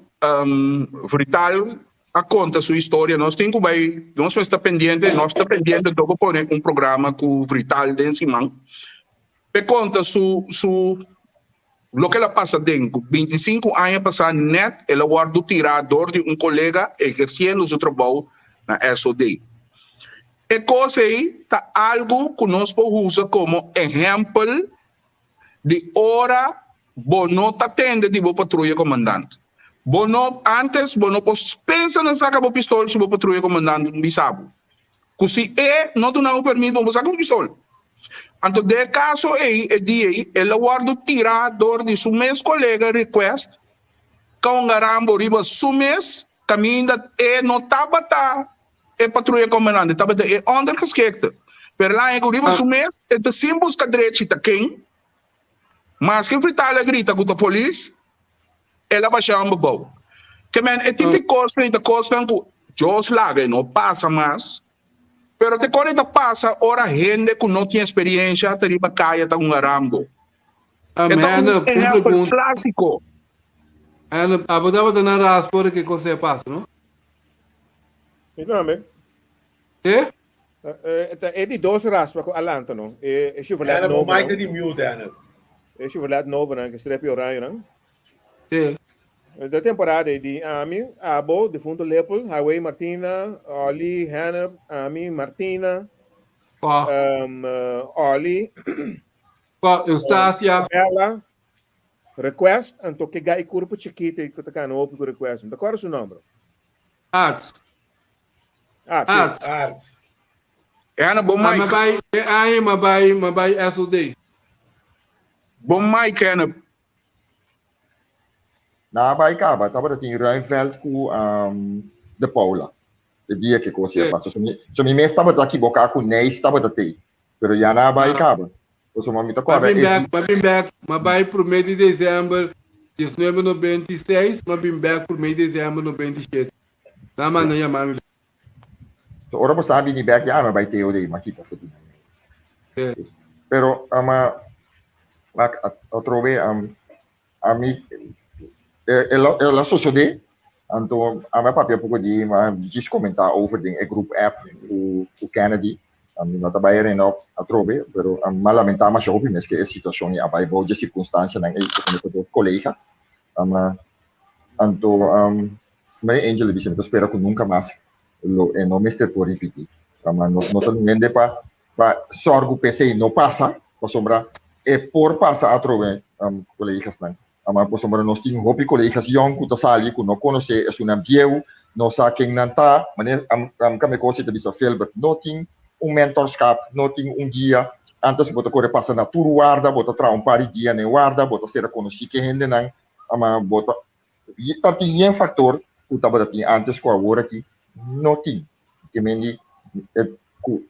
Speaker 2: Vrital a konta su historia. Nos tin ku bai, nos mester ta pendiente, nos ta pendiente toko pone un programa ku Vrital den siman. P'e konta su su loke el a pasa den ku 25 aña pasá nèt el a wòrdu tirá dor di un kolega ehersiendo su trabou na SOD. E kos ei ta algu ku nos por usa komo ehèmpel Di ora bo no ta tende di bo patruya komandant. Bo no, antes bo no por pensa na saka bo pistol si bo patruya komandant no bisa bo. Ku si e no duna un permit bo por saka un pistol. Anto den e kaso ei e dia ei el a wòrdu tirá dor di su mes kolega Request Kaongarambo riba su mes kaminda e no tabata e patruya komandante, tabata e ondergeskikte. Pero el a haña ku riba su mes e ta sin buska drechi ta ken, maske Vital a grita ku ta polis, el a basha un bebou. Ke men e tipo di kosnan ta kosnan ku Dios laga e no pasa mas, pero te kor e ta pasa ora hende ku no tin experiencia ta riba kaya ta hunga Rambo. E ta un ehempel klasiko.
Speaker 4: Hannah, abo tabata na raspa ora ku e kos ei a pasa, no?
Speaker 5: Mi tambe.
Speaker 4: Ke?
Speaker 5: Ta e di dos raspa ku a lanta, no? E Chevrolet
Speaker 6: Hannah, bo
Speaker 5: nobo,
Speaker 6: mic
Speaker 5: no?
Speaker 6: ta di mute, Hannah.
Speaker 5: E Chevrolet nobo nan, ku strepi oranje nan.
Speaker 4: Sí.
Speaker 5: De temporada ei di ami, abo, difunto Lepel, Highway Martina, Olly, Hannah, ami, Martina,
Speaker 4: Kwa?
Speaker 5: Olly,
Speaker 4: Kwa, Eustacia.
Speaker 5: Bella, Request, anto ke gai kurpo chikito ei ku ta kana hopi ku Request, mi ta kòrda su nòmber.
Speaker 4: Arts.
Speaker 5: Ah, sí.
Speaker 4: Arts.
Speaker 6: Arts.
Speaker 2: Ana, bo
Speaker 4: Ah,
Speaker 2: mic.
Speaker 4: ma bai, e aña ma bai, ma bai SOD.
Speaker 2: Bo mic, Ana.
Speaker 3: Na bai kaba, tabata tin Ruimveld ku um, De Paula. E dia ke kos ya pasa. So mi, so mi mes tabata ekiboká ku Nijs tabata tei. Pero ya na bai kaba. Pasobra mi ta
Speaker 4: Ma
Speaker 3: kòrda
Speaker 4: bin
Speaker 3: e
Speaker 4: bek,
Speaker 3: di.
Speaker 4: ma bin bek, ma bai promé di desèmber 1996, ma bin bek promé di desèmber 97. Nan manda yama mi bek.
Speaker 3: So ora bo sa bini bek ya mi bai TOD, mi a kita for di nan.
Speaker 4: Sí.
Speaker 3: Pero ama wak atrobe ami el a el a sosodé anto ami a papia poko di mi a djis komentá over den e groep app ku ku Kennedy ami no ta bai rena op atrobe pero mi a lamentá masha hopi mes ke e situashon ei a bai bou dje sirkunstansianan ei pasobra mi ta dos kolega anto Mane Angel a bisa mi ta spera ku nunka mas lo e no mester por ripití ma nos no ta hende pa pa sòrgu p'esei no pasa pasobra e por pasa atrobe kolegasnan ama pasobra nos tin hopi kolegas yòn ku ta sali ku no konosé esunnan bieu no sa ken nan ta mane am kambia kos i ta bisa Philbert no tin un mentorskap no tin un guia antes bo ta kore pasa na tur warda bo ta traha un par di dia na e warda bo ta sera konosí ku e hendenan ama bo ta ta tin yen faktor ku tabata tin antes ku awor aki no tin. Ke men di e ku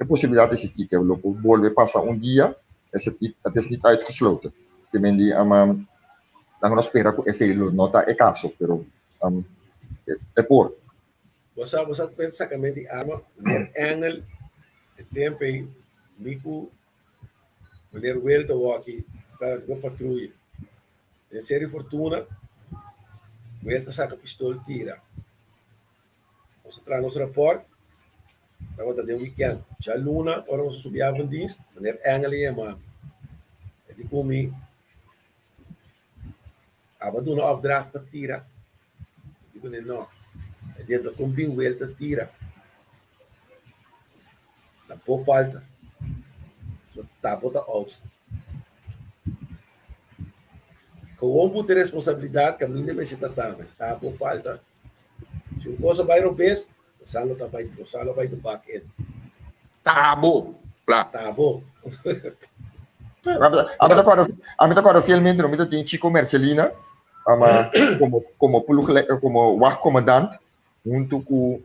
Speaker 3: e posibilidat eksistí ke lo por bolbe pasa un dia, es het niet, het is niet uitgesloten. Ke men di nan no spera ku esei lo no ta e kaso, pero e por.
Speaker 6: Bo sa, bo sa pensa sakamento di arma, meneer Engel, e tempo ei mi ku meneer Wil ta wòki ta riba patruya. Den Seri Fortuna, Wil ta saka pistol tira. Nos a traha nos rapòrt, tabata den wikènt. Djaluna, ora nos a subi avonddienst, meneer Engel a yama mi. E di ku mi, Abo a duna opdracht pa tira? Mi di kuné, No. E di, Anto kon bin welta tira? Ta bo falta. So ta bo ta oudste. Gewoon bo tin responsabilidat kaminda mester ta tambe. Ta bo falta. Si un cosa bai robes, bosan lo ta bai, bosan lo bai de bak in.
Speaker 2: Ta bo, pla.
Speaker 6: Ta bo.
Speaker 3: Ami ta kòrda, ami ta kòrda fielmente no mi ta tin Chico Mercelina ama komo komo ploeg komo wachtcommandant huntu ku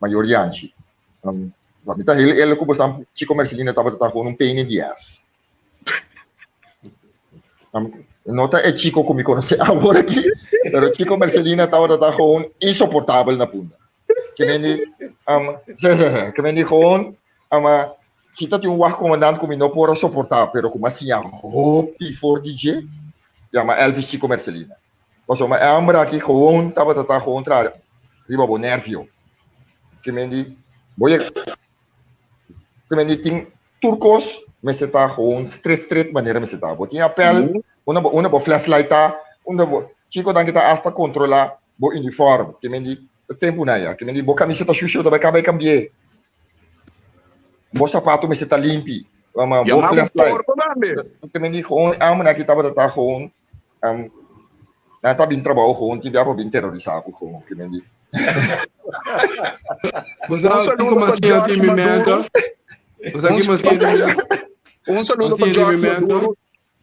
Speaker 3: mayor Yanchi. Mi ta heel eerlijk ku bosan Chico Mercelina tabata ta gewoon un pain in the ass. No ta e chico ku mi konosé awor aki, pero Chico Mercelina tabata ta gewoon insoportabel na Punda. Ke men di, um, ke men di gewoon, ama, si ta tin un wachtcommandant ku mi no por a soportá, pero ku mi a siña hopi for di dje, yama Elvis Chico Mercelina. Pasobra e homber aki gewoon tabata ta gewoon traha riba bo nervio. Ke men di, bo yega, ke men di tin Tur kos mester ta gewoon stret stret manera mester ta. Bo tin apel, unda bo unda bo flashlight ta, unda bo chikonan ki ta asta kontrola bo uniform. Ke men di e tempunan ya. Ke men di bo kamisa ta shusho ta bai kaba e kambi'é. Bo sapato mester ta limpi. Bo
Speaker 2: Yama bo
Speaker 3: flashlight.
Speaker 2: porko tambe.
Speaker 3: Ke men di gewoon e ambernan aki tabata ta gewoon nan ta bin trabou gewoon tin bia pa bin terorisa bo gewoon. Ke men di.
Speaker 4: Un saludo pa George
Speaker 2: Maduro. Un saludo pa George Maduro.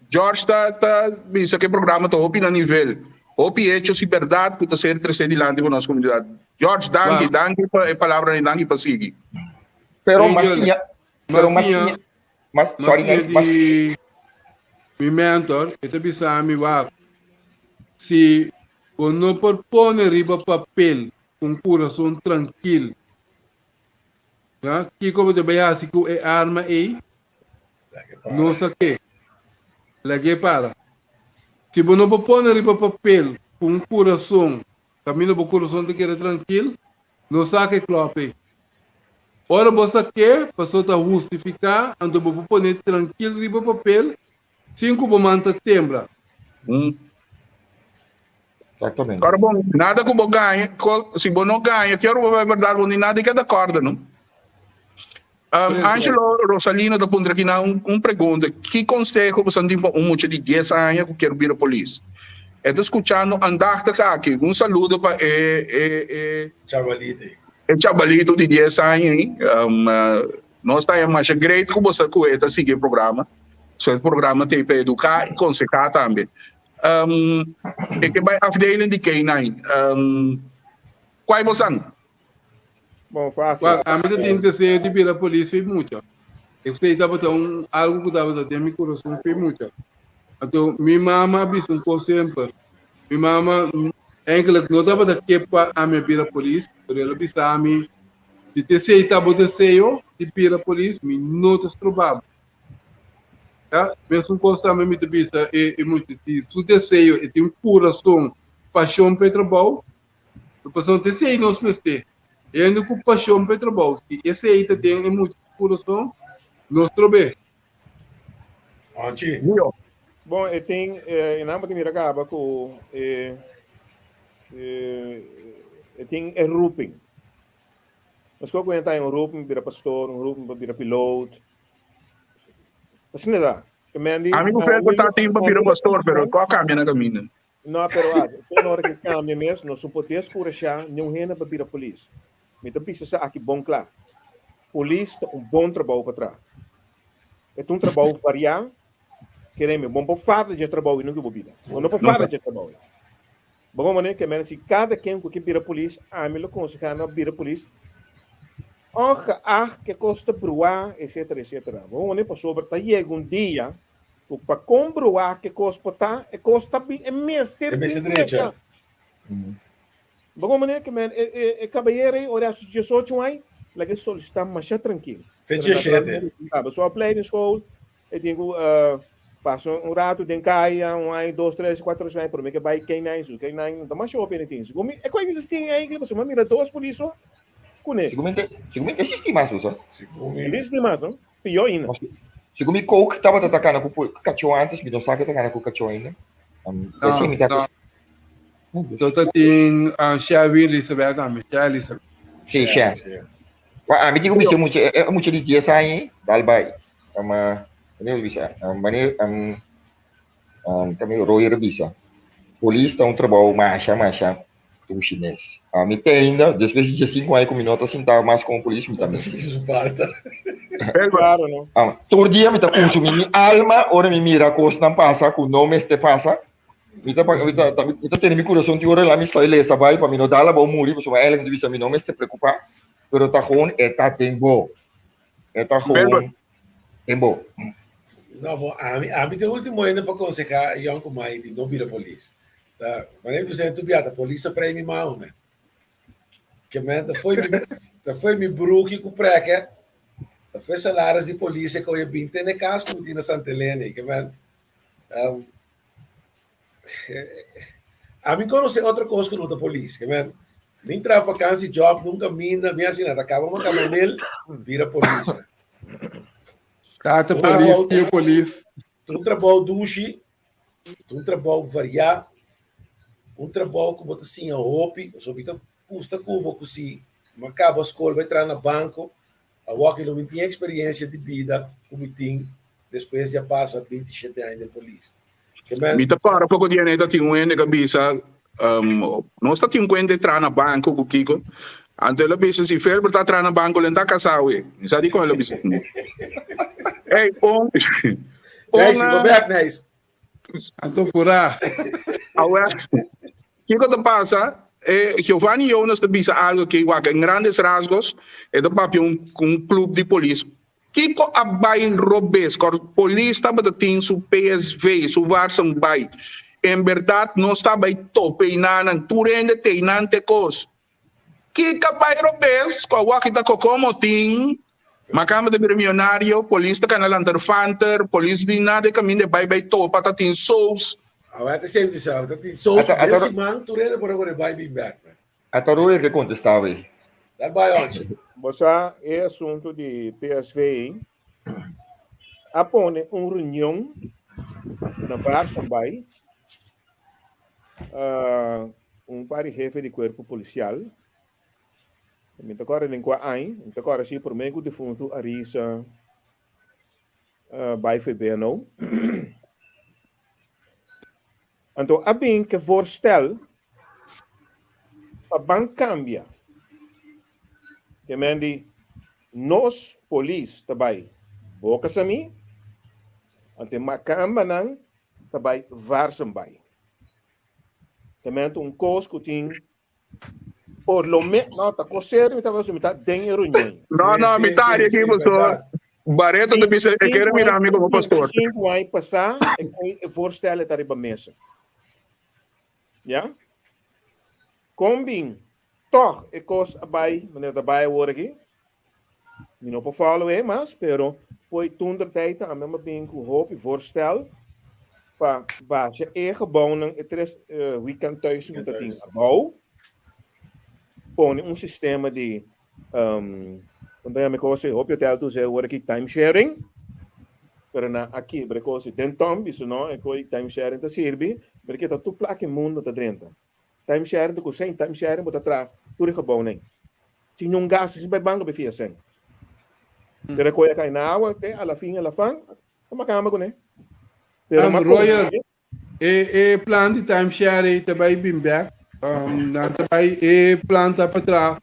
Speaker 2: George ta ta bisa ku e programa ta hopi na nivel. Hopi hechos i bèrdat ku ta ser tresé dilanti pa nos komunidat. George, danki, danki pa e palabranan i danki pa sigui.
Speaker 3: Pero mas siña, pero mas siña, mas, sorry,
Speaker 4: Mas
Speaker 3: mas,
Speaker 4: di mi mentor, e ta bisa mi wak, si bo no por pone riba papel ku un kurason trankil, ya, kiko bo ta bai hasi ku e arma ei? No sa ke. Lag'é para. Si bo no por pone riba papel ku un kurason, kaminda bo kurason ta keda trankil, no saka e klòp ei. Ora bo sak'é, pasobra ta hustifiká, anto bo por pone trankil riba papel sin ku bo man ta tembla.
Speaker 3: Exactamente.
Speaker 2: Ora bon, nada ku bo gaña, si bo no gaña, ki ora bo bai berdad bo ni nada keda kòrda, no? Angelo Rosalino ta puntra kinan un, un pregunta. Ki konseho bo san tin pa un mucha di dies aña ku kier bira polis? E ta skuchando andachtig aki. Un saludo pa e, e, e,
Speaker 6: Chabalito.
Speaker 2: e chabalito di dies aña ei. Um, nos ta masha great ku bo sa ku e ta sigui e programa. So e programa ta pa eduká i konsehá tambe. Um, e ke bai afdeling di K9. Um, kuai bo san?
Speaker 5: Bon, fácil.
Speaker 4: Wak, ami ta tin deseo di bira polis fi mucha. Esei tabata un algu ku tabata den mi kurason fi mucha. Anto mi mama a bisa un kos semper. Mi mama eigenlijk no tabata ke pa ami a bira polis, pero el a bisa mi, si t'esei ta bo deseo di bira polis, mi no ta stroba bo. Ya, mesun kos tambe mi ta bisa e mucha, si su deseo, e tin kurason, pashon pa e trabou, Pasobra ta esei nos mester. Hende ku pashon pa e trabou. Si esei ta den e mucha su kurason, nos trob'é.
Speaker 6: Anchi.
Speaker 2: Mio.
Speaker 5: Bon, e tin, e nan bo tin mira kaba ku e, e tin e roeping. Nos koko hende ta un roeping pa bira pastor, un roeping pa bira piloot. Asina ta. Ke men di,
Speaker 2: Ami ku Felpo ta tin pa bira pastor, pero ko a kambia na kaminda.
Speaker 5: No, pero a, te ora ke kambia mes, nos no por deskurashá niun hende pa bira polis. Mi ta bisa sa aki bon kla. Polis ta un bon trabou pa traha. E ta un trabou variá, kere mi, bo no por falta dje trabou ei nunka bo bida. Bo no por falta dje trabou ei. Bo bon manera ke men si kada ken ku ke bira polis, ami lo konsehá nan bira polis, ongeacht ke kos ta bruá, etcetera, etcetera. Bo bon manera pasobra ta yega un dia Ku pa komproba ke kos por ta, e kos ta bin, e mester
Speaker 6: E mester
Speaker 5: bin
Speaker 6: drecha.
Speaker 5: drecha. Bo manera ke men, e, e, e kabayero ei ora su 18 aña, laga e solisitá masha trankil.
Speaker 6: Fecha
Speaker 5: Pero
Speaker 6: shete.
Speaker 5: naturalmente, kaba su opleidingsschool, e tin ku eh, pasa un rato den kaya, un aña, dos, tres, kuater aña, promé ke bai K9, su K9 no ta masha hopi anything. Segun mi, e kos existi eigenlijk, pasobra mi a mira dos polis so kuné.
Speaker 3: Segun mi, segun mi ta existi mas, bo sa.
Speaker 6: Segun mi.
Speaker 5: E no existi mas, no? Pió ainda.
Speaker 3: Segun mi Coke tabata ta kana ku kachó antes, mi no sa ke ta kana ku kachó ainda.
Speaker 4: No,
Speaker 3: mi ta
Speaker 4: no. No ta tin Sherwin Elizabeth tambe, Sher Elizabeth.
Speaker 3: Sí, Sher. Wa ami tin ku bisa mucha, e mucha di 10 aña dal bai. Ama, mane bisa, mane tambe Roy a bisa. Polis ta un trabou masha masha dushi mes. Ami te ainda, despues di diesinku aña ku mi no ta sintá mas komo polis, mi ta
Speaker 6: No ta
Speaker 3: misi.
Speaker 6: sinti su falta.
Speaker 5: Claro, no?
Speaker 3: Ah, tur dia mi ta kunsumí mi alma ora mi mira kosnan pasa ku no mester pasa. Mi ta, mi ta, ta, mi ta tene mi kurason tin ora la mi stoi lesa bai pa mi no dal abou muri, pasobra eigenlijk mi ta bisa mi no mester preokupá, pero ta gewoon e ta den bo. E ta gewoon den bo.
Speaker 6: No, bo, ami, ami ta e ultimo hende pa konsehá e yònkuman ei di no bira polis. Ta, manera mi bisa tu bia, ta polis a frei mi mama, man. Ke men ta foi mi, ta foi mi bruki ku preke, ta foi salaris di polis e koe bin tene kas ku mi tin na Santa Elena, ke men, um, ami konosé otro kos ku no ta polis, ke men, mi traha vakansi job nunka minda, mi hasi nada, kaba mi kaba mil, bira polis, man.
Speaker 4: Tata polis, tio polis.
Speaker 6: Un trabou dushi, un trabou variá, un trabou ku bo ta siña hopi, pasobra mi ta gusta ku bo ku si mi a kaba skol bai traha na banko, awor lo mi tin eksperensia di bida ku mi tin despues di a pasa 27 aña den polis.
Speaker 2: Mi ta kòrda poko dia neta tin un hende ku a bisa. Nos ta tin kuenta e traha na banko ku kiko. Anto el a bisa si Felbert ta traha na banko lo ta kasá awe. Mi sa dikon el a bisa. Ey, un
Speaker 6: Nijs, go back, Nijs.
Speaker 4: Anto purá.
Speaker 2: Awe, kiko ta pasa? E Giovanni Jonas ta bisa algo ke wak en grandes rasgos e ta papia un un club di polis. Kiko a bai robes? Kor polis tabata tin su PSV, su warsen bai. En berdad nos ta bai tope einanan, tur hende te einan te kos. Kiko a bai robes? Ku awor aki ta kokomo tin Makamba ta bira miyonario, polis ta kana lanterfanter, polis bin nada e kaminda e bai bai topa ta tin sous.
Speaker 6: Awor ta semper sa, ta tin sous den siman tur hende por a kore bai bin bek.
Speaker 3: Ata Royer ke kontestá wei.
Speaker 6: Dat bai onchi.
Speaker 5: Bo sa e asuntu di PSV a pone un reunion na Varsonbaai un par di hefe di kuerpo polisial. Mi ta kòrda den kua aña, mi ta kòrda si promé ku difuntu Arisa bai for BNO. Anto a bin ke voorstel pa ban kambia. Ke men di nos polis ta bai Boka Samí, anto e makambanan ta bai Varssenbaai. Ke men ta un kos ku tin por lo me no ta kos serio mi ta mi ta den e reunion.
Speaker 2: No, no, mi ta ari aki pasobra Barreto ta bisa e kere mira mi komo pastor.
Speaker 5: 5 aña pasá e voorstel e ta riba mesa. Ya? Kon bin tòg e kos a bai manera ta bai awor aki? Mi no por follow e mas, pero foi toen der tijd tambe mi a bin ku hopi voorstel pa basha e gebouwnan, e tres weekendhuizen ku ta tin abou, pone un sistema di, kon ta yama e kos ei, hopi hotel ta usa awor aki time sharing, pero nan a kibra e kos ei den tom, bisa no, e kos time sharing ta sirbi, pero ke ta tur plaka e mundo ta drenta. Time sharing ta ku sèn, time sharing bo ta traha tur e gebouwnan. Sin niun gastu, sin bai banko pa fia sèn. Pero e koe a kai na awa te a la fin a la fan, ta makamba kuné.
Speaker 4: Pero ma Royer, e e plan di time sharing ta bai bin bek. Nan ta bai e plan ta pa traha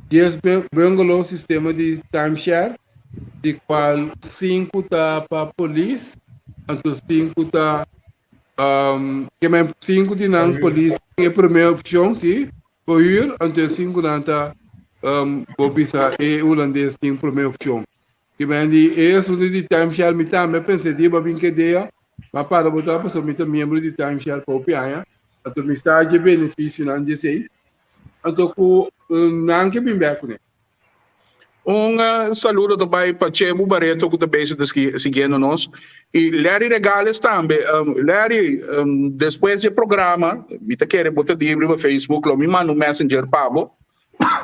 Speaker 4: dies bungalow sistema di time share, di kual sinku ta pa polis, anto sinku ta Ke men sinku di nan polis e prome opshon si bo hür anto e sinku nan ta bo bisa e hulandes tin prome opshon. Ke men di e asuntu di timeshare mi tambe a pensa di bo a bin kedea ma para bo ta pasobra mi ta miembro di timeshare pa hopi aña anto mi sa dje benefisionan dje esei anto ku nan ke bin bek kuné.
Speaker 2: Un saludo ta bai pa Chebu Barreto ku ta bezig ta siguiendo nos i Larry Regales tambe. Larry, despues di e programa mi ta kere bo ta di riba Facebook lo mi manda un messenger pa bo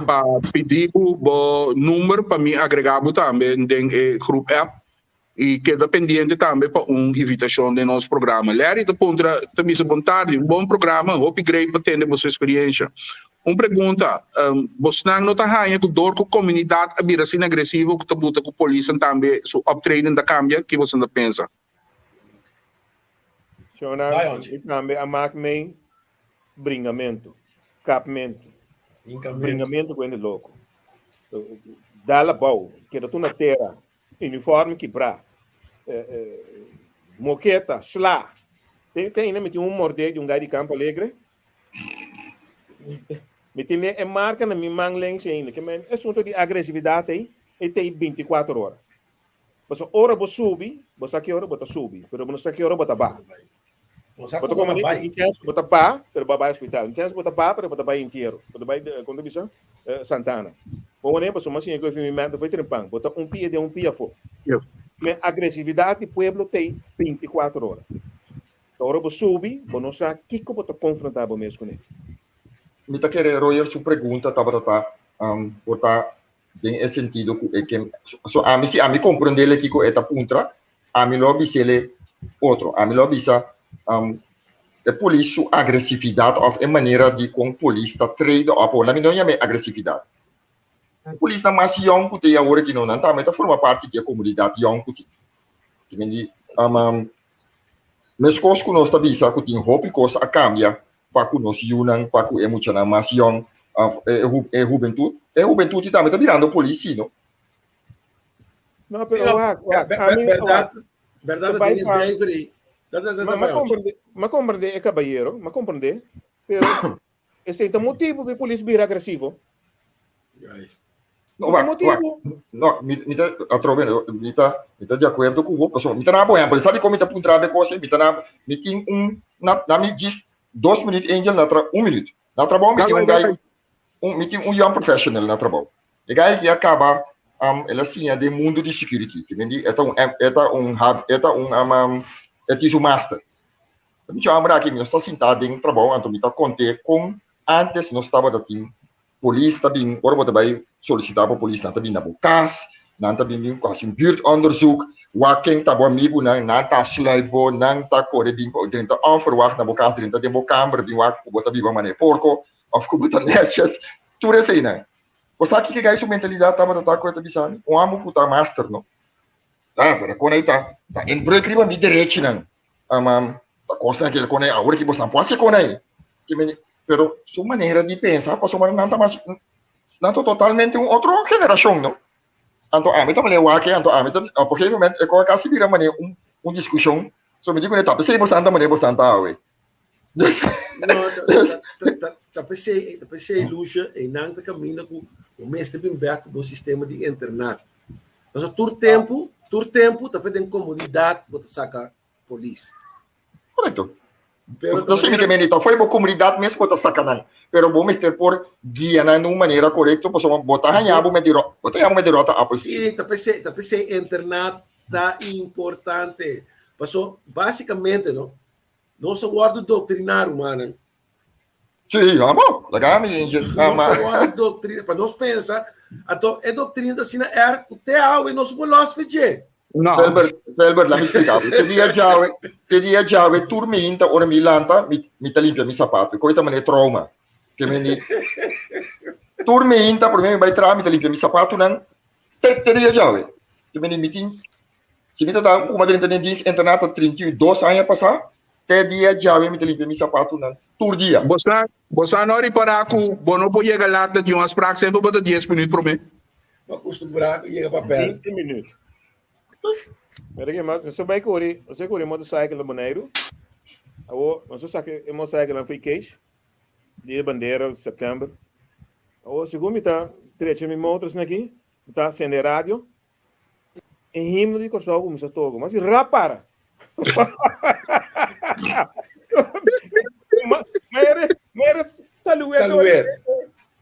Speaker 2: pa pidi bo bo number pa mi agrega bo tambe den e groep app i keda pendiente tambe pa un invitashon den nos programa. Larry ta puntra, ta bisa bon tardi, un bon programa, hopi great pa tende boso experiencia. Un pregunta, bosnan no ta haña ku dor ku komunidat a bira asina agresivo ku ta buta ku polisnan tambe su optreden ta kambia? Ki boso ta pensa?
Speaker 5: Shona, mi tambe a mak mei bringamentu, kapmentu, bringamentu ku hende loko. Dal abou, keda tur na tera, Uniform kibrá, moketa, sla. Te te ainda mi tin un mordé di un gai di Campo Alegre. Mi tin e marka na mi man lengs ainda. Ke men asunto di agresividat ei, e ta ei bintikuater ora. Pasobra ora bo subi, bo sa ki ora bo ta subi, pero bo no sa ki ora bo ta baha.
Speaker 6: Bo sa
Speaker 5: Bo ta
Speaker 6: ku bo
Speaker 5: koma
Speaker 6: ta bai.
Speaker 5: Tin chèns ku bo ta ba, pero bo a bai hospital. Tin chèns ku bo ta ba, pero bo ta bai entiero. Bo ta bai, kon ta bisa? Santana. Bo wone pasobra mas siña ku e fin mi mèt foi trempan. Bo ta un pia den un pia afó. Me agresividat di pueblo t'ei bintikuater ora. Ta ora bo subi, bo no sa kiko bo ta konfrontá bo mes kuné.
Speaker 3: Mi ta kere Royer su pregunta tabata ta, por ta den e sentido ku e ke, so ami si ami komprendele kiko e ta puntra, Ami lo a bis'ele otro. Ami lo a bisa, E polis su agresividat òf e manera di kon polis ta trade òf ora mi no yam'é agresividat. E polisnan mas yòn ku tin awor aki no, nan tambe ta forma parti di e komunidat yòn ku tin. Ki men di, meskos ku nos ta bisa ku tin hopi kos a kambia. pa ku nos yunan, pa ku e muchanan mas yòn, òf e e hubentut. E hubentut tambe ta birando polis sí, no?
Speaker 5: No, pero wak, wak, ami,
Speaker 6: Bèrdat, bèrdat ta
Speaker 5: bai
Speaker 6: den e
Speaker 5: pa
Speaker 6: vijver ei. Dat dat
Speaker 5: Ma,
Speaker 6: ta
Speaker 5: ma
Speaker 6: bai
Speaker 5: comprende, ma comprende e caballero, ma comprende, pero esei ta motibo pa e polis bira agresivo.
Speaker 6: Juist.
Speaker 3: No,
Speaker 5: Ta
Speaker 3: wak, wak.
Speaker 5: motibo.
Speaker 3: No, mi, mi ta, atrobe, mi ta, mi ta di akuerdo ku bo, pasobra mi ta na bo ehèmpel. Sa dikon mi ta puntra bo e kos ei? Mi ta na, mi tin un, na, na mi djis dos minüt, Angel, na tra, un minüt. Na trabou mi tin un guy, un, mi tin un young professional na trabou. E guy aki a kaba, um, el a siña den mundu di security. Te mindi, e ta un, e ta un, e ta un, um, um, e tin su master. E mucha homber aki, mi nos ta sintá den trabou, anto mi ta kont'é kon antes nos tabata tin Polis ta bin, ora bo ta bai solisitá pa polis, nan ta bin na bo kas, nan ta bin bin hasi un buurtonderzoek, wak ken ta bo amigunan, nan ta sluip bo, nan ta kore bin pa drenta onverwacht na bo kas, drenta den bo kamber, bin wak ku bo ta biba manera porko òf ku bo ta nètjes, tur eseinan. Bo sa kiko gai su mentalidat tabata ta ku e ta bisa mi? Un amo ku ta master no. Ah, pero kon ei ta ta inbreuk riba mi derechinan. Ama ta kosnan ke kon ei awor ki bo sa por hasi kon ei. Pero su manera di pensa pasobra nan ta mas nan ta totalmente un otro generashon no. Anto ami ta manera wak anto ami ta op un gegeven moment e kos a kasi bira manera un un diskushon so mi di kuné ta p'esei bosan ta manera bosan ta awe.
Speaker 6: Dus No, ta ta p'esei ta p'esei Lucia einan ta kaminda ku bo mester bin bèk ku bo sistema di internat. Pasobra tur tempu tur tempu ta den komodidat bo ta saka polis.
Speaker 3: Korekto. Pero no significa men ta foi bo comunidad mes bo ta saca nan, pero bo mester por guia nan den un manera korekto pasobra bo ta haña bo met di bo ta haña bo met di rota appel.
Speaker 6: Sí, ta p'esei, ta p'esei internat ta importante. Paso básicamente no, nos a wòrdu doktriná rumannan.
Speaker 3: Sí, amo, laga mi eentje.
Speaker 6: Nos a wòrdu doktriná, pa nos pensa, anto e doktrina ta asina erg ku te awe nos por lòs fe dje.
Speaker 2: No.
Speaker 3: Velbert, Velbert, laat me explicar. Te dia djawe, te dia djawe, tur mi hinta ora mi lanta, mi, mi ta limpia mi sapato. Koi ta mane trauma. Ke mi ni, tur mi hinta, prome mi bai traha, mi ta limpia mi sapatonan. Te, te dia djawe. Ke mi ni, mi tin, si mi ta ta kuma drenta den dienst internat ta 32 aña pasá, te dia djawe mi ta limpia mi sapatonan tur dia.
Speaker 2: Bo sa, bo sa no ripará ku bo no por yega lat na di un afspraak, semper bo ta dies minuut promé.
Speaker 6: Bo acostumbrá ku yega papel.
Speaker 5: 20 minuut. Mira ke mas, nos bai kore, nos a kore motorcycle na Boneiru. Awo, nos a saka e motorcycle nan fo'i cage, di e bandera september. Awo, segun mi ta trecha mi motor asina aki, mi ta sende e radio, e himno di Kòrsou kuminsá toka. Mi a si rap para. Ma, ma ere, ma ere saluer.
Speaker 6: Saluer.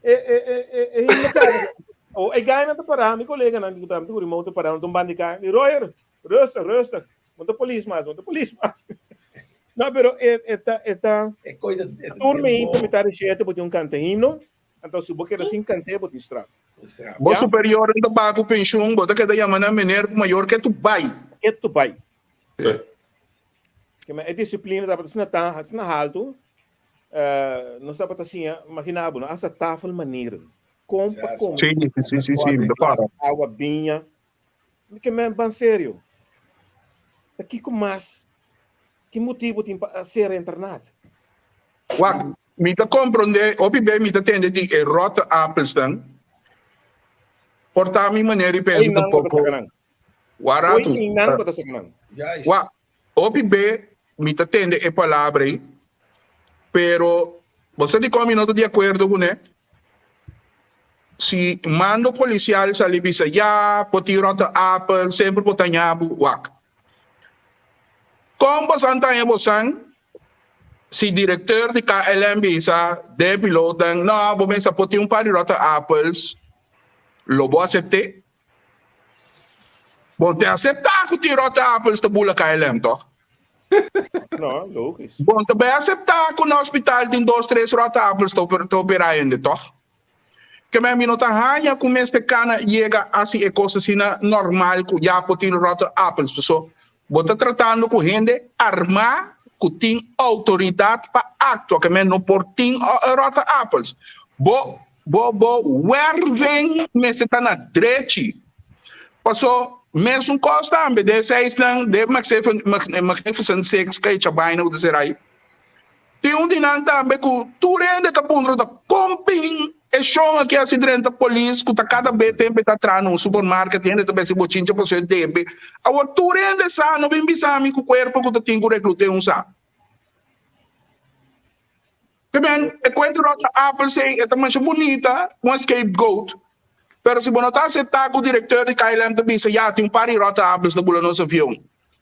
Speaker 5: E, e, e, e, e himno kaba. O, e gainan ta pará, mi koleganan ku ta ku remote ta pará, nan ta un banda di kai. Mi Royer, rustig, rustig. No ta polis mas, no ta polis mas. No, pero e, e ta, e ta.
Speaker 6: E koi ta, e,
Speaker 5: Tur mi ta mitad di shete bo tin un kanta himno. Anto si bo keda sin kant'é bo tin straf.
Speaker 2: Bo
Speaker 5: Ya?
Speaker 2: superiornan ta baha ku penshun, bo ta keda yama nan meneer ku mayor ke tu bai.
Speaker 5: Ke tu bai. Ke men e disiplina tabata asina tan asina haltu, nos tabata siña, imagina bo no, hasta tafelmanieren, kon pa kome,
Speaker 2: Sí, sí, sí, sí, sí, mi ta kòrda.
Speaker 5: awa biña. Ke men ban serio. Ta kiko mas? Ki motibu tin pa sera internat?
Speaker 2: Wak, mi ta komprondé, hopi be mi ta tende di e rotte appelsnan. Por ta mi manera di pensa
Speaker 5: Oinan bo ta
Speaker 2: tampoko.
Speaker 5: saka nan.
Speaker 2: Waratu.
Speaker 5: Oinan bo ta saka nan.
Speaker 2: Wak, hopi be mi ta tende e palabra ei, pero bo sa dikon mi no ta di akuerdo kuné? Si mando polisial sali bisa ya, bo tin rotte appel, semper bo ta ñabu, wak. Kon bosan ta haña bosan si directeur di KLM bisa den pilootnan, no, bo mester por tin un par di rotte appels, lo bo acept'é? Bo te aceptá ku tin rotte appels ta bula KLM, tòg?
Speaker 5: No, logisch.
Speaker 2: Bo ta bai aceptá ku na hospital tin dos, tres rotte appels ta operá hende, tòg? Kemey mi no ta haña ku mester kana yega hasi e kos asina normal ku ya por tin rotte appels. Paso bo ta tratando ku hende armá ku tin outoridat pa aktua. Kemey no por tin rotte appels. Bo bo bo werving mester ta na drechi. Paso mesun kos tambe den seisnan den Magnificent Six ku e chabaina ku ta ser ai. Tin un di nan tambe ku tur hende ta puntra ta kon bin e shon aki hasi drenta polis ku ta kada be tempu e ta traha na un supermarket hende ta besi bochincha pasobra e debe. Awor tur hende sa no bin bisa mi ku kuerpo ku ta tin ku reklut'é un sa. Te ben e kuenta ròt na Apel sei e ta masha bunita un scapegoat pero si bo no ta aseptá ku direkteur di KLM ta bisa ya tin un par di ròt Apels ta bula nos avion.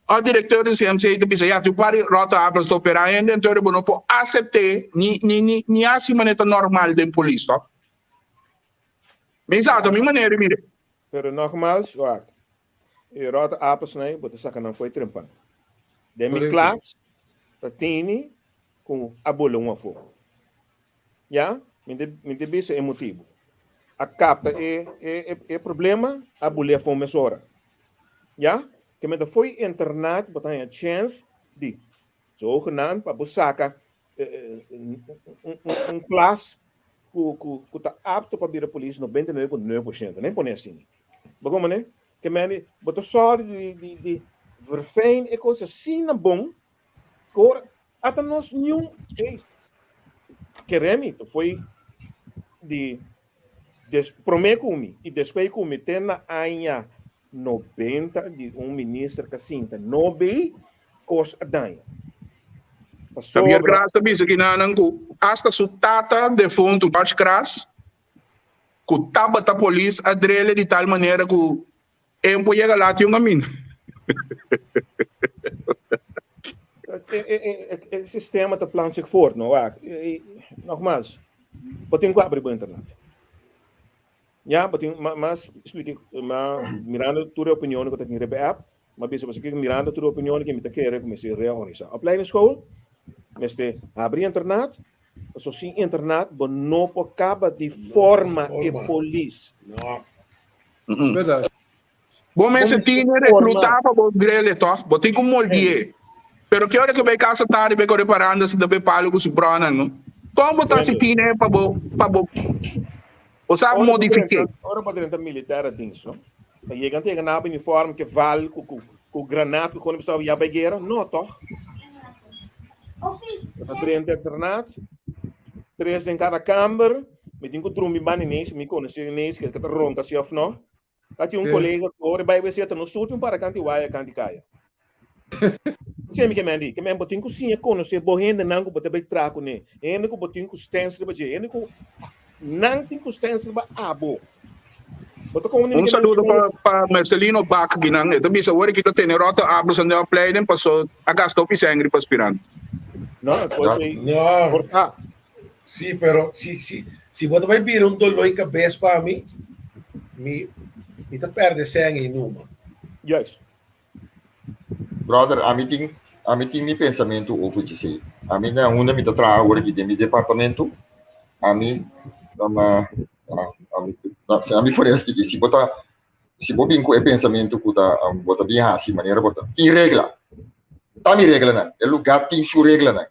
Speaker 2: Ora directeur di CMC ta bisa ya tin un par di rotterdamers ta opera hende entonces bo no por acepte ni ni ni ni haci manera ta normal den polis toch? Mi sa ta mi manera di mira.
Speaker 5: Pero nogmaals, wak, e rotterdamers nei bo ta saca nan fo'i trempan. Den mi
Speaker 4: Correcto.
Speaker 5: klas ta tini cu a bula un afo. Ya, mi ta mi ta bisa e motibu. A capta e e e problema, a bula afo mesora. Ya, ke men ta fo'i internat bo ta haña chèns di zogenaamd pa bo saka un klas ku ku ku ta apto pa bira polis 99.9%, ne pone asina. Bo komo ne? Ke men di bo ta sòru di di di verfijn e kos asina bon ku ora ata nos niun ey kere mi ta fo'i di des promé ku mi i despues ku mi te na aña 90 di un minister ka sinta no bay kos a daña.
Speaker 2: Javier
Speaker 5: Pasobra.
Speaker 2: Gras ta bisa kinanan ku asta su tata defuntu George Gras ku tabata polis a drele di tal manera ku e por yega lati un kaminda.
Speaker 5: E sistema ta plan zich voort no wak. Nogmaals, bo tin ku abri bo internet. Ya, bo tin mas splike, ma mirando tur e opinionnan ku ta tin riba e app, m'a bisa boso kiko mirando tur e opinionnan ke mi ta kere ku mester reorganisá. Opleidingsschool mester habri internat, pasobra sin internat bo no por kaba di forma e polis.
Speaker 6: No.
Speaker 4: Berdad.
Speaker 2: Bo mester tin e recluta pa bo grele toch? Bo tin cu moldi'e. Pero ki ora cu bay casa tardi bay core paranda si ta bay palo cu su bronan no? Con bo ta haci tine pa bo pa bo bo sa modifique?
Speaker 5: Ora bo drenta militaire dienst no, ta yega ta yega na bo uniform ke val cu cu cu granaat cu con bisa ya bay guera? No toch? Bo ta drenta internaat, tres den cada kamber, mi tin cu drumi banda ineens, mi conoce ineens ke ta ronca si of no. Ta tin un kolega ku ora bai wc ta no surti un para kanti waya kanti kaya. Semi mi ke men di, ke men bo tin ku siña konosé bo hendenan ku bo ta bai traha kuné, hende ku bo tin ku stens riba dje, hende ku nan tin ku stens riba abo. Bo ta komo
Speaker 2: Un saludo pa pa Mercelino Bak ginan, e ta bisa ora ki ta tene ròt abro san den opleiding paso a gasta hopi sèngri pa aspirant.
Speaker 5: No, pues ei
Speaker 6: No.
Speaker 5: por ta.
Speaker 6: Sí, pero si, si, si bo ta bai bira un doló i kabes pa mi, mi, mi ta perde sèn ei numa.
Speaker 5: Juist.
Speaker 3: Brother, ami tin, ami tin mi pensamentu over djesei. Ami na unda mi ta traha awor aki den mi departamento, ami ta ma, ami, ami por esti di si bo ta, si bo bin ku e pensamentu ku ta, bo ta bin hasi manera bo ta, tin regla. Ta mi reglanan. E lugá tin su reglanan.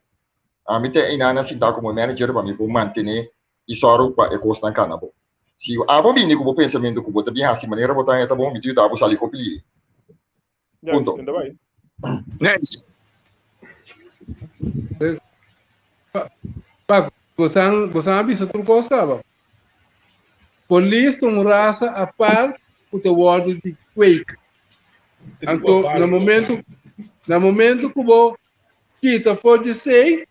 Speaker 3: Ami ta einan sintá komo manager pa mi por mantené i sòru pa e kosnan kana bon. Si abo bini ku bo pensamentu ku bo ta bin hasi manera bo ta haña ta bon, mi ta yuda bo sali hopi lihe. Punto.
Speaker 2: Nice.
Speaker 4: Pak, bosan, bosan a bisa tur kos kaba. Polis ta un rasa apart ku ta wòrdu di kweek. Anto, na momento, na momento ku bo Kita for di esei,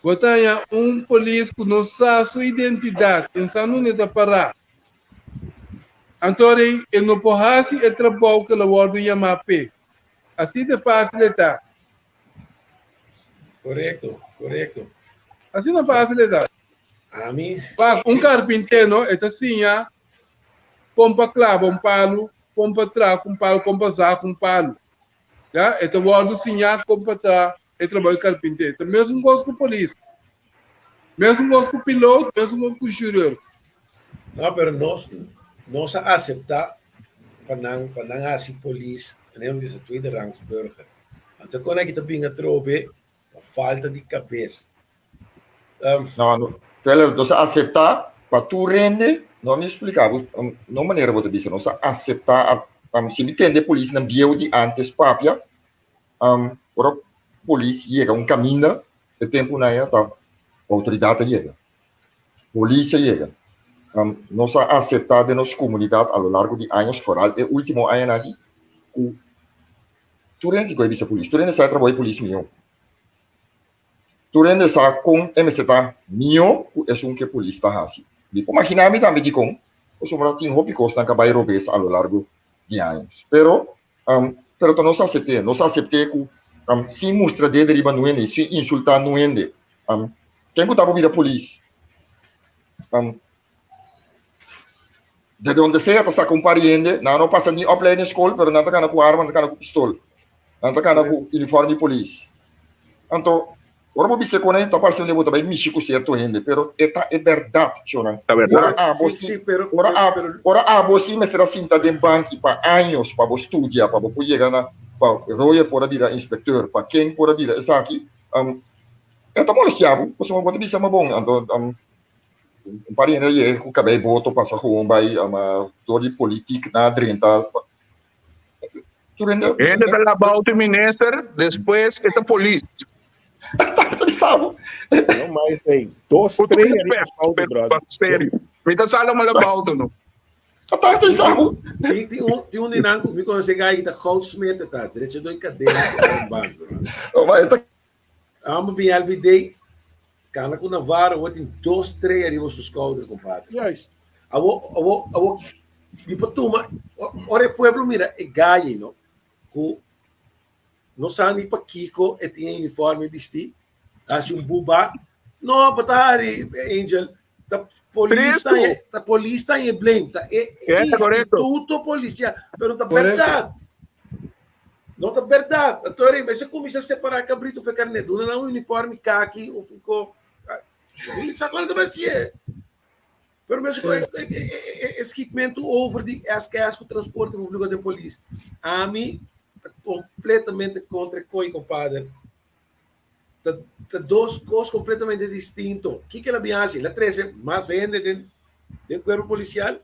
Speaker 4: bo ta haña un polis ku no sa su identidat, e no sa nunde e ta pará. Anto rei e no por hasi e trabou ku el a wòrdu yamá p'e. Así de fásil e ta.
Speaker 6: Korekto, korekto.
Speaker 4: Asina fásil e ta.
Speaker 6: Ami.
Speaker 4: Wak, un karpinté no, e ta siña kon pa klaba un palu, kon pa traha ku un palu, kon pa zaga un palu. Ya, e ta wòrdu siñá kon pa traha e trabou di karpinté. Ta mesun kos ku polis, mesun kos ku pilot, mesun kos ku shurur.
Speaker 6: No, pero nos nos a aseptá pa nan pa nan hasi polis, manera mi bisa tweede rangs burger. Anto kon aki ta bin atrobe pa falta di kabes.
Speaker 3: No, no, Fela, nos a aseptá pa tur hende, no mi expliká bo, no manera bo ta bisa, nos a aseptá, si mi tende polisnan bieu di antes papia, ora polis yega un kaminda, E tempunan ei ta outoridat a yega, polis a yega. Nos a aseptá den nos komunidat a lo largo di años, foral e último añanan aki, ku tur hende ku a bisa polis, tur hende sa e trabou di polis mihó. Tur hende sa kon e mester ta mihó ku esun ku e polis ta hasi. Mi por maginá mi tambe dikon, pasobra tin hopi kosnan ku a bai robes a lo largo di años. Pero, pero ta nos asept'é. Nos asept'é ku sin mustra dede riba nuende, sin insultá nuende. Ken ku ta por bira polis? De donde sea ta saka un par di hende, nan no pasa ni opleiding school, pero nan ta gana ku arma, nan ta gana ku pistol, nan ta gana ku uniform di polis. Anto, ora bo bisa kon ta parse bo ta bai mishi ku sierto hende, pero e ta e bèrdat, shownan.
Speaker 2: Ta bèrdat.
Speaker 3: Ora abo si, ora abo, ora abo si mester a sinta den banki pa años pa bo studia, pa bo por yega na, pa Royer por a bira inspecteur, pa ken por a bira esaki, e ta molestia bo, pasobra bo ta bisa, ma bon, anto, Un par di hende a yega ku kabei boto pasa gewoon bai ama dor di politik nan a drenta. Tur hende.
Speaker 2: Hende ta laba auto minister, despues e ta polis.
Speaker 3: Ta bisa bo.
Speaker 5: No mais ei. Dos
Speaker 2: Ku tur
Speaker 5: strella riba
Speaker 2: respet,
Speaker 5: skouder,
Speaker 2: pero
Speaker 5: brother.
Speaker 2: serio. Mi ta sala ma laba auto no.
Speaker 3: Ta bisa bo.
Speaker 6: Tin tin un tin un di nan ku mi konosé gai ki ta goudsmid ta drecha doi kadena ku armband, brother.
Speaker 3: Oh, maar e ta
Speaker 6: Amo bin LBD, kana ku Navarro, awor tin dos strella riba su skouder, compadre.
Speaker 5: Juist.
Speaker 6: Awor, awor, awor, mi por tuma, ora e pueblo mira e gaye, no, ku no sa ni pakiko e tin e uniforme bisti, hasi un buba. No, bo ta hari, Angel, ta polis ta,
Speaker 2: Tristu.
Speaker 6: ta polis ta e blame, ta e
Speaker 2: Ja, correcto.
Speaker 6: instituto policial, pero ta
Speaker 4: Correcto.
Speaker 6: berdad. No ta berdad. Anto eri mester cuminsa separa cabrito of e carnet. Duna nan un uniforme kaki of un co. Mi sa cual ta basie. Pero mes e, e, e, e schietmento over di SKS cu transporte publico den polis. Ami ta completamente contra e coi, compadre. Ta, ta dos cos completamente distinto. Kiko el a bin haci? El a trece mas hende den, den cuerpo policial,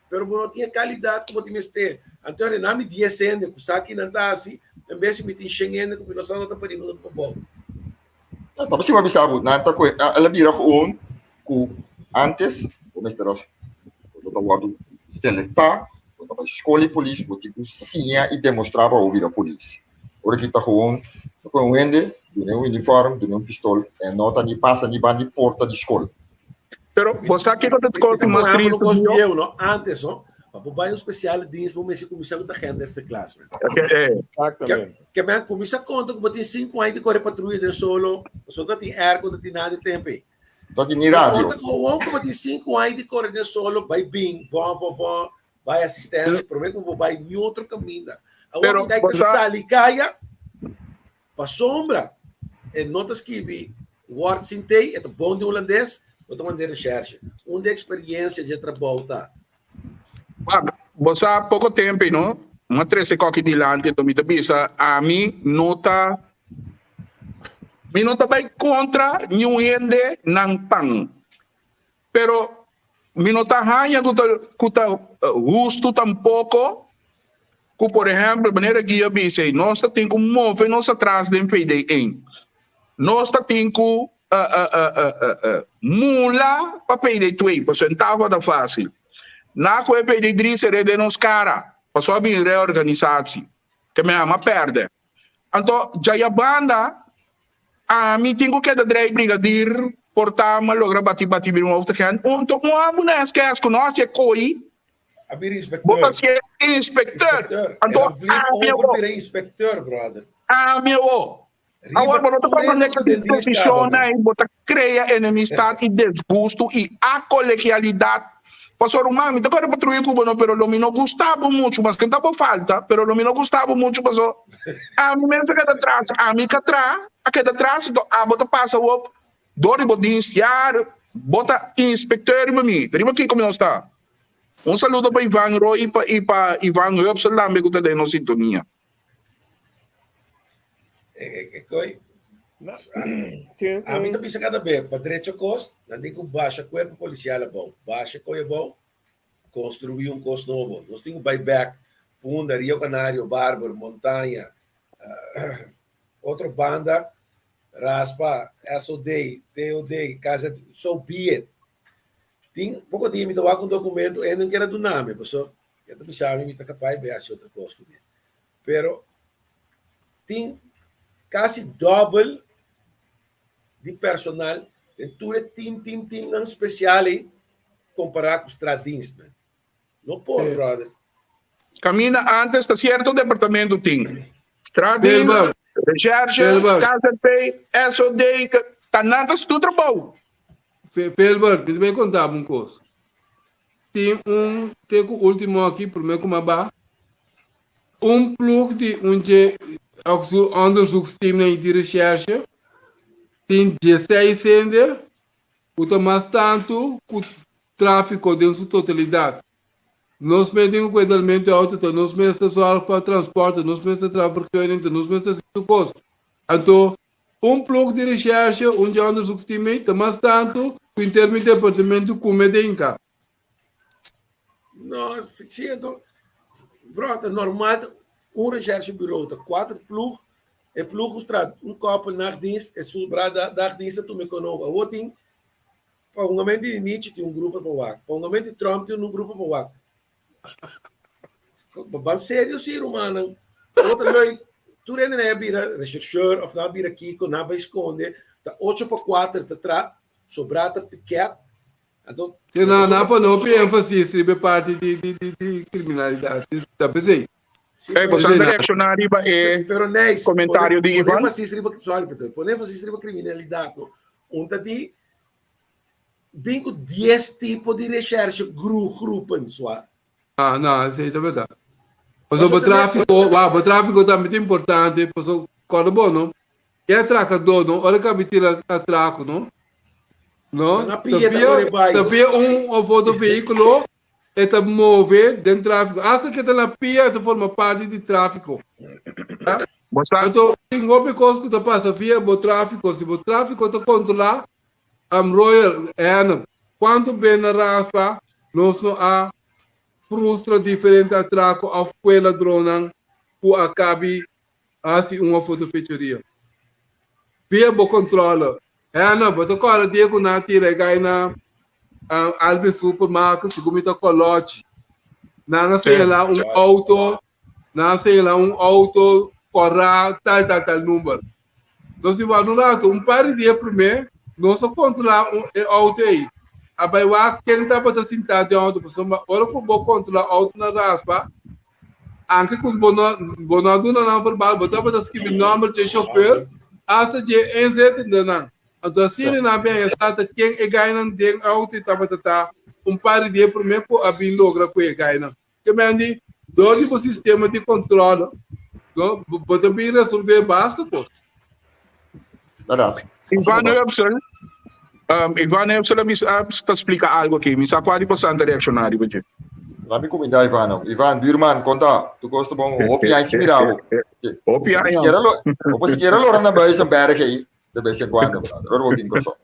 Speaker 6: pero bo no tin e calidad como tin mester. Anto ere nami 10 hende cu sa ki nan ta haci, en bes mi tin 100 hende cu mi no sa no ta pariba no ta pabou.
Speaker 3: Ta pa si bisa bo, nan ta cu el a bira gewoon cu antes bo mester a bo ta wordo selecta, bo ta bay school di polis, bo tin cu siña y demostra pa bo bira polis. Ora ki ta gewoon ta kohe un hende, dun'é un uniform, dun'é un pistol, e no ta ni pasa ni ban di porta di skol.
Speaker 2: Pero bo sa kiko ta
Speaker 6: Mi
Speaker 2: kos
Speaker 6: ta
Speaker 2: mas
Speaker 6: por ejemplo
Speaker 2: tristu,
Speaker 6: kos
Speaker 2: Gio?
Speaker 6: bieu, no? Antes, no? Pa bo bai un speciale dienst, bo mester kuminsá ku ta agente eerste klas, man.
Speaker 2: Eh,
Speaker 5: Exactamente.
Speaker 6: Ke men kuminsá konta ku bo tin 5 aña di kore patruya den solo, pasobra no tin airco, no tin nada di tempo ei.
Speaker 3: No tin ni
Speaker 6: Pero
Speaker 3: radio.
Speaker 6: konta ku gewoon ku bo tin 5 aña di kore den solo, bai bin, von, von, von, Bai asistencia, promé ku bo bai ni otro kaminda. Awor
Speaker 2: Pero,
Speaker 6: mi ta
Speaker 2: bo sa-
Speaker 6: sali kaya pa sombra. E no ta skibi word sin T, e ta bon di holandes, bo ta mand'é recherche. Unda e experiencia dje trabou ta?
Speaker 2: Wak, bo sa poko tempo no, m'a trese koki dilanti, enton mi ta bisa, ami no ta, mi no ta bai kontra niun hende nan pan. Pero mi no ta haña ku ta ku ta hustu tampoko ku por ehèmpel manera Guy a bisa ei nos ta tin ku move nos atras den PDN. Nos ta tin ku mula pa PD2 pasobra e tabata fásil. Na ku e PD3 ser'é den nos kara pasobra a bin reorganisatie ke mi ama pèrdè. Anto djayabanda Ami tin ku keda drei brigadir por ta ma logra bati bati bin wou tegen un to un abu na SKS ku no hasi e koi
Speaker 6: A bira
Speaker 2: bo ta
Speaker 6: inspecteur.
Speaker 2: hasi inspecteur
Speaker 6: Inspecteur.
Speaker 2: anto
Speaker 6: El a vlieg
Speaker 2: ami
Speaker 6: over
Speaker 2: awo
Speaker 6: bira inspecteur, brother.
Speaker 2: ami awo
Speaker 6: Riba
Speaker 2: awor bo no ta
Speaker 6: tur
Speaker 2: comprende
Speaker 6: hende
Speaker 2: ku
Speaker 6: ku den dienst kaba,
Speaker 2: posishon
Speaker 6: man.
Speaker 2: ei bo ta krea enemistad i desgusto i akolegialidat pasobra ruman mi ta kore patruya ku bo no pero lo mi no gusta bo muchu maske ta bo falta pero lo mi no gusta bo muchu pasobra Ami mes a keda tras, ami ka tra, a keda tras, enton abo ta pasa wop dor di bo dienst, ya bo ta inspecteur riba mi, riba kiko mi nos ta? Un saludo pa Ivan Roy pa i pa Ivan Hupsel tambe ku ta den nos sintonia.
Speaker 6: Koy, ami ta bisa kada be, pa drecha kos, nan tin ku basha kuerpo polisial abou, basha koy abou, Construi un cos nobo. Nos tin cu bay bek Punda, Rio Canario, Barber, Montaña, otro banda. Raspa, SOD, TOD, KZ, so be it. Tin poko dia mi ta wak un documento e no kier a duna mi, paso e ta bisa mi mi ta capaz bai haci otro cos cu mi. Pero tin casi dobel di personal den tur e team team teamnan special ei compara cu straatdienst man. No por brother.
Speaker 2: Caminda antes ta cierto departamento tin Straatdienst, Recherche, KZP, SOD, ta nan ta su trabou.
Speaker 4: Filbert, mi ta bay conta bo un cos. Tin un te cu ultimo aki prome cu mi a ba, un ploeg di un dje onderzoeksteamnan di recherche tin dieseis hende cu ta mas tanto cu trafico den su totalidad. Nos mes tin cu cuida alimento auto, ta nos mes ta zorg pa transporte, nos mes ta traha vergunning, ta nos mes ta haci tur cos. Anto, un ploeg di recherche, un dje onderzoeksteam ei, ta mas tanto cu inter mi departamento cu me den ca.
Speaker 6: No, si, anto, bro, ta normal un recherchebureau ta cuater ploeg, e ploeg cu traha un koppel nachtdienst, e sobra dagdienst ta tuma e konobo. Awor tin Pa hungamento di Nietzsche tin un grupo pa wak. Pa hungamento di Trump tin un grupo pa wak. Ban serio si, rumannan. Awor ta leuk. Tur hende nan a bira rechercheur of nan a bira kiko, nan a bai skonde. Ta ocho pa kuater ta tra, sobrá ta piket. Anto,
Speaker 4: Sí, nan a pone hopi énfasis riba e parti di, di, di, di kriminalidat. Ta p'esei.
Speaker 6: Sí,
Speaker 2: Hey,
Speaker 6: pero,
Speaker 2: boso anda
Speaker 4: P'esei nan.
Speaker 2: reakshoná riba e
Speaker 6: pero Nijs, pone,
Speaker 2: komentario di
Speaker 6: pone
Speaker 2: Ivan?
Speaker 6: énfasis riba, sorry Peter, pone énfasis riba kriminalidat, no. Un ta di bin ku dies tipo di recherche groepen swa.
Speaker 4: Ah, no, esei ta berdad. Pasobra
Speaker 6: Pasobra
Speaker 4: bo
Speaker 6: ta ne
Speaker 4: tráfiko, wou, bo tráfiko tambe ta importante, pasobra kòrda bo no, e atrakadó no, ora ku a bin tira atrako no, no,
Speaker 6: na
Speaker 4: ta
Speaker 6: pia ta
Speaker 4: via,
Speaker 6: kore bai.
Speaker 4: ta via un of otro vehíkulo e ta move den tráfiko, asta ke ta na pia e ta forma parti di tráfiko. Ya?
Speaker 2: Bo sa.
Speaker 4: Anto tin hopi kos ku ta pasa via bo tráfiko, si bo tráfiko ta kontrolá, am Royal Hennep, kuantu be na raspa nos no a frustra diferente atrako òf kue ladronnan ku a kabi hasi un of otro fechoria. Via bo kontrole. Hennep, bo ta kòrda dia ku nan a tira e gai na Alvin Supermarket, segun mi ta kòlòchi. Nan a señalá un outo Nan a señalá un auto kòrá tal tal tal number. Nos di wak un rato, un par di dia promé nos a kontrolá un e auto ei. A bai wak ken tabata sintá den auto pasobra ora ku bo kontrolá auto na raspa, anke ku bo no bo no a duna nan verbal bo tabata skibi nòmber dje shofèr asta dje inzittendenan. Anto asina nan a bin haña sa ta ken e gainan den auto ei tabata ta un par di dia promé ku a bin logra ku e gainan. Ke men di, dor di bo sistema di controle, no, bo ta bin resolve basta cos.
Speaker 3: Berdad.
Speaker 2: Ivan Hupsel, um, Ivan Hupsel a bisa, a ta splica algo aki. Mi sa cua di bosan ta reacciona riba dje.
Speaker 3: Laat mi cuminda Ivano. Ivan, buurman, konta. Tu koos te bon. Hopi aña si mira bo.
Speaker 2: Hopi aña.
Speaker 3: Opo siquiera lora na Buizenberg ei, de vez en cuando, brother. Ora bo bin koso.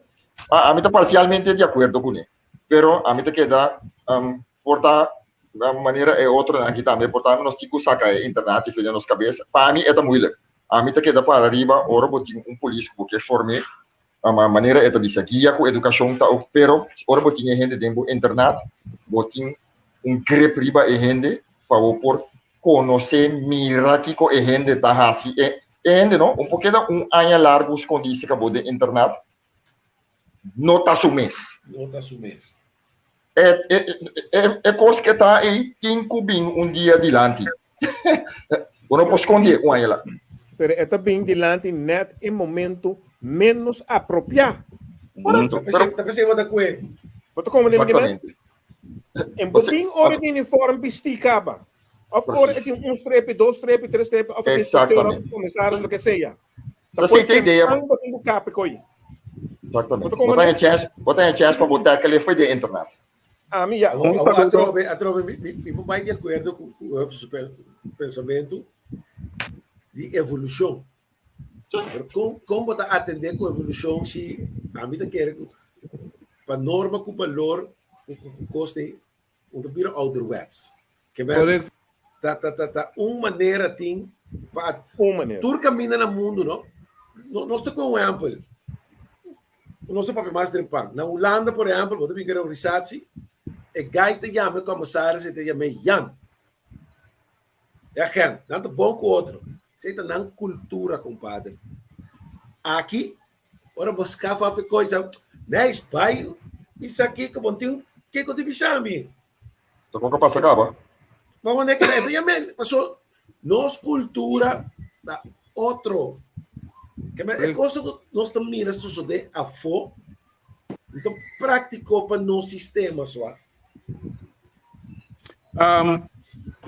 Speaker 3: Ah, a mi ta parcialmente di acuerdo kuné. Pero a mi ta keda um, Por ta manera e otronan aki tambe, por ta nos tin ku saka e internat di den nos kabes. Pa mi e ta moeilijk. Ami ta keda para riba ora bo tin un polis ku bo ke form'é, manera e ta bisa, guia ku edukashon ta ok, pero ora bo tin e hende den bo internat, bo tin un grip riba e hende pa bo por konosé, mira kiko e hende ta hasi. E hende no, un por keda un aña largu skondí serka bo den internat, no ta su mes.
Speaker 6: No ta su mes.
Speaker 3: E, e, e, e kos ke ta ei tin ku bin un dia dilanti. Bo no por skonde un aña la.
Speaker 5: Pero e ta bin dilanti net e momento menos apropiá.
Speaker 3: Correcto.
Speaker 6: Pero, ta pensei bo ta kue.
Speaker 5: Bo ta komprende mi kimen?
Speaker 3: Exactamente.
Speaker 5: En bo bin ora di uniform bistí kaba. Of ora e tin un strepi, dos strepi, tres strepi, of inspecteur, of commissaris, lo que sea.
Speaker 3: Ta
Speaker 5: Por
Speaker 3: sita idea.
Speaker 5: tempran bo tin ku kape koi.
Speaker 3: Exactamente. Bo ta chance, bo ta chance pa bo tackle foi de internet.
Speaker 5: Ami ya.
Speaker 6: Un saludo. Atrobe, atrobe, mi, mi, mi por bai di acuerdo ku ku Hub su pensamento di evolucion. Pero kon, kon bo ta atende ku evolucion si ami ta kere ku pa norma ku balor ku ku ku kos te un ta bira ouderwets. Ke men
Speaker 4: Correcto.
Speaker 6: ta ta ta ta un manera tin pa
Speaker 5: Un manera.
Speaker 6: tur kaminda na mundu no. Nos ta ku un ehèmpel. Nos ta papia mas trempan. Na Hulanda, por ehèmpel, bo ta bin kere un risatsi, e gai ta yama e komisaris e ta yam'é Jan. E agent. Nan ta bon ku otro. Esei ta nan kultura, kompadre. Aki, ora bo skaf af e kos, sa, Nijs, bai bisa kiko, bo no tin kiko di bisa mi.
Speaker 3: Ta kon ka pasa kaba?
Speaker 6: Bo wonder ke e ta yam'é, paso nos kultura ta otro. Ke men e cosa ku nos ta mira sosodé afó, no ta práktiko pa nos sistema sua.
Speaker 2: Um,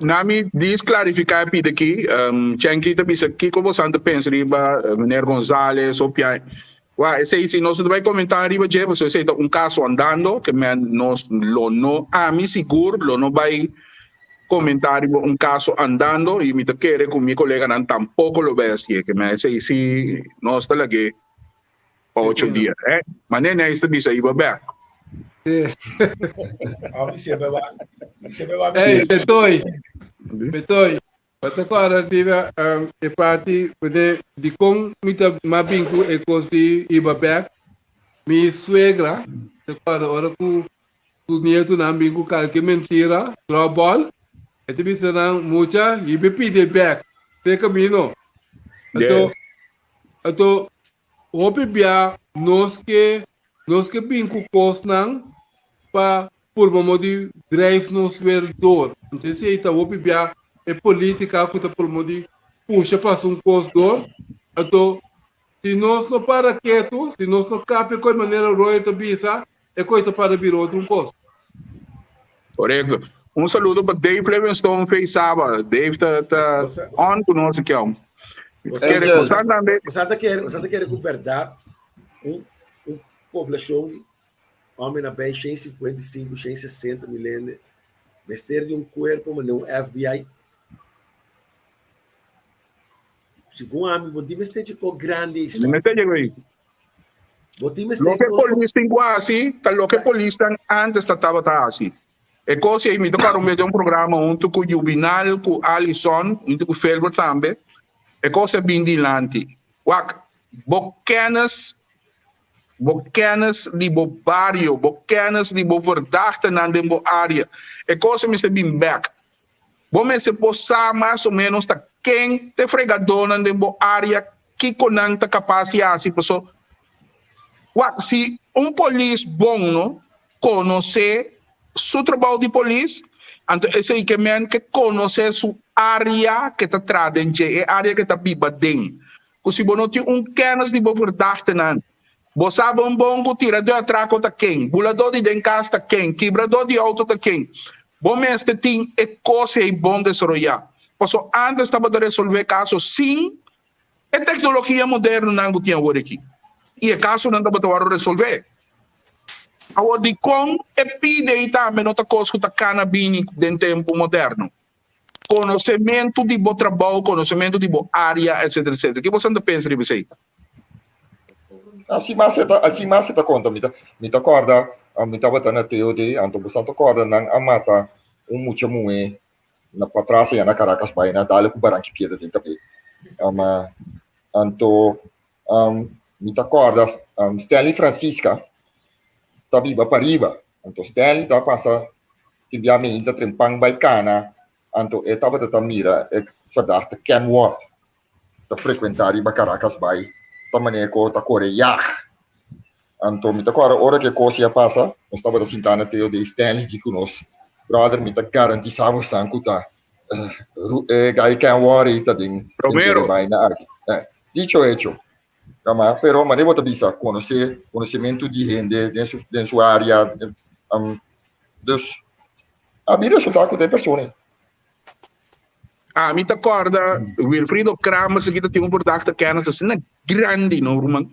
Speaker 2: nami dis clarifica e pide aki. Um, Chenky ta bisa kiko bosan ta pensa riba eh, meneer Gonzales o pia. Wa, esei si nos no ta bai comenta riba dje, pasobra esei ta un caso andando, ke men nos lo no, ami sigur lo no bai comenta riba un caso andando y mi ta kere cu mi coleganan tampoco lo bai hacié, ke men esei si nos ta lag'é pa ocho dia. Eh, ma nene ahí ta bisa iba bek.
Speaker 4: Hey, Betoy, Betoy, wat te kòrda riba um, e parti de di kon mi ta ma bin ku e kos di iba bek. Mi suegra, te kòrda ora ku su nietunan bin ku kalke mentira, drop ball, e ta bisa nan mucha, hiba e pidi bek, te kamino. Anto, Anto hopi bia nos ke nos ke bin ku kosnan pa purba mo di drijf nos weer door. Anto esei ta hopi bia e politica ku ta purba di pusha pasa un kos door. Anto si nos no para ketu, si nos no kapia ku e manera Royal ta bisa, e kos ta para bira otro un kos.
Speaker 2: Korekto. Un saludo pa Dave Livingstone fe Saba. Dave ta ta on ku nos aki aun. Kere bosan tambe.
Speaker 6: Bosan ta kere, bosan ta kere ku bèrdat un un poblashon di hòmber na bei 155, 160 mil hende mester di un kuerpo manera un FBI? Segun ami bo tin mester dje kos grandi ei
Speaker 2: stòp. Mester dje kos.
Speaker 6: Bo tin mester
Speaker 2: Loke
Speaker 6: kos
Speaker 2: polis tin ku hasi ta loke polisnan antes ta tabata hasi. E kos ei mi ta kòrda un bes den un programa huntu ku Jubinal, ku Alison, huntu ku Felbert tambe. E kos a bin dilanti. Wak, bo kennis, bo kennis di bo bario, bo kennis di bo verdachtenan den bo area. E kos ei mester bin bèk. Bo mester por sa mas o menos ta ken t'e fregadónan den bo área, kiko nan ta kapas di hasi. Paso, wak, si un polis bon no konosé su trabou di polis, anto esei ke men ke konosé su área ke ta traha den dje, e área ke ta biba den. Ku si bo no tin un kènis di bo verdachtenan, Bo sa bon bon ku tiradó atrako ta ken, buladó di den kas ta ken, kibradó di outo ta ken. Bo mester tin e kos ei bon desaroyá. Pasobra ántes tabata resolvé kaso sin e teknologia modernonan ku tin awor aki. I e kasonan tabata wòrdu resolvé. Awor dikon e pide ei tambe no ta kos ku ta kana bini den tempu moderno? Konosementu di bo trabou, konosementu di bo área, etsetera, etsetera. Ke boso ta pensa riba esei?
Speaker 3: Así mas e ta, así mas e ta konta. Mi ta, mi ta kòrda, mi tabata na TOD, anto boso ta kòrda nan a mata un mucha muhé na patras allá na Caracas bai, nan a dal ku baranchi piedra den kabé. Anto mi ta kòrda Stanley Francisca ta biba pariba, anto Stanley ta pasa tin bia meinta trempan bai kana, anto e tabata ta mira e verdachte Kenworth ta frekuentá riba Caracas bai ta manera ku ta kore yag. Anto mi ta kòrda ora ku e kos ya pasa, nos tabata sintá na TOD Stanley di ku nos, Brother, mi ta garantisá bosan ku ta e gai Kenworth ei ta den
Speaker 2: Romero.
Speaker 3: e baina aki. Dicho hecho. Kama, pero manera bo ta bisa, konosé, konosementu di hende den su den su área, dus a bin resultá ku ta e persona ei.
Speaker 2: Ami ta kòrda Wilfrido Kramer si kita tin un verdachte kennis asina grandi no ruman.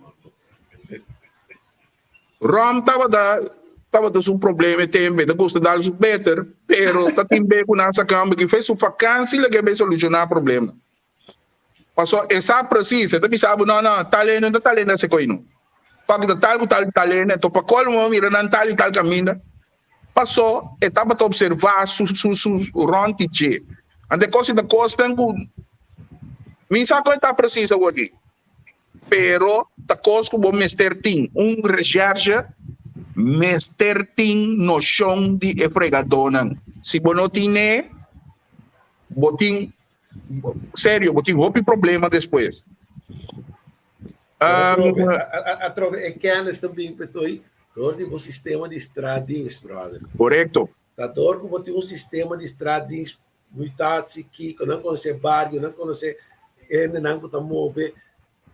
Speaker 2: Rom tabata tabata su problema e tempo, e ta gusta dal su beter, pero ta tin be ku nan saka homber ki fe su vakansi leke be solushoná problema. Paso e sa precies, e ta bisa bo no no tal hende no ta tal hende hasi koi no. Papi ta tal ku tal tal hende, enton pa kolmo bo mira nan tal i tal kaminda. Paso e tabata observá su su su rònt di dje. Anto e kos ei ta kosnan ku mi sa ku e ta precies awor aki. Pero ta kos ku bo mester tin. Un recherche mester tin noshon di e fregadónan. Si bo no tin'é, bo tin, serio, bo tin hopi problema despues.
Speaker 6: Atrobe, atrobe e kennis ta bin p'etoi dor di bo sistema di straatdienst, brother.
Speaker 2: Korekto.
Speaker 6: Ta dor ku bo tin un sistema di straatdienst mutatie, kiko, nan konosé bario, nan konosé hendenan ku ta move,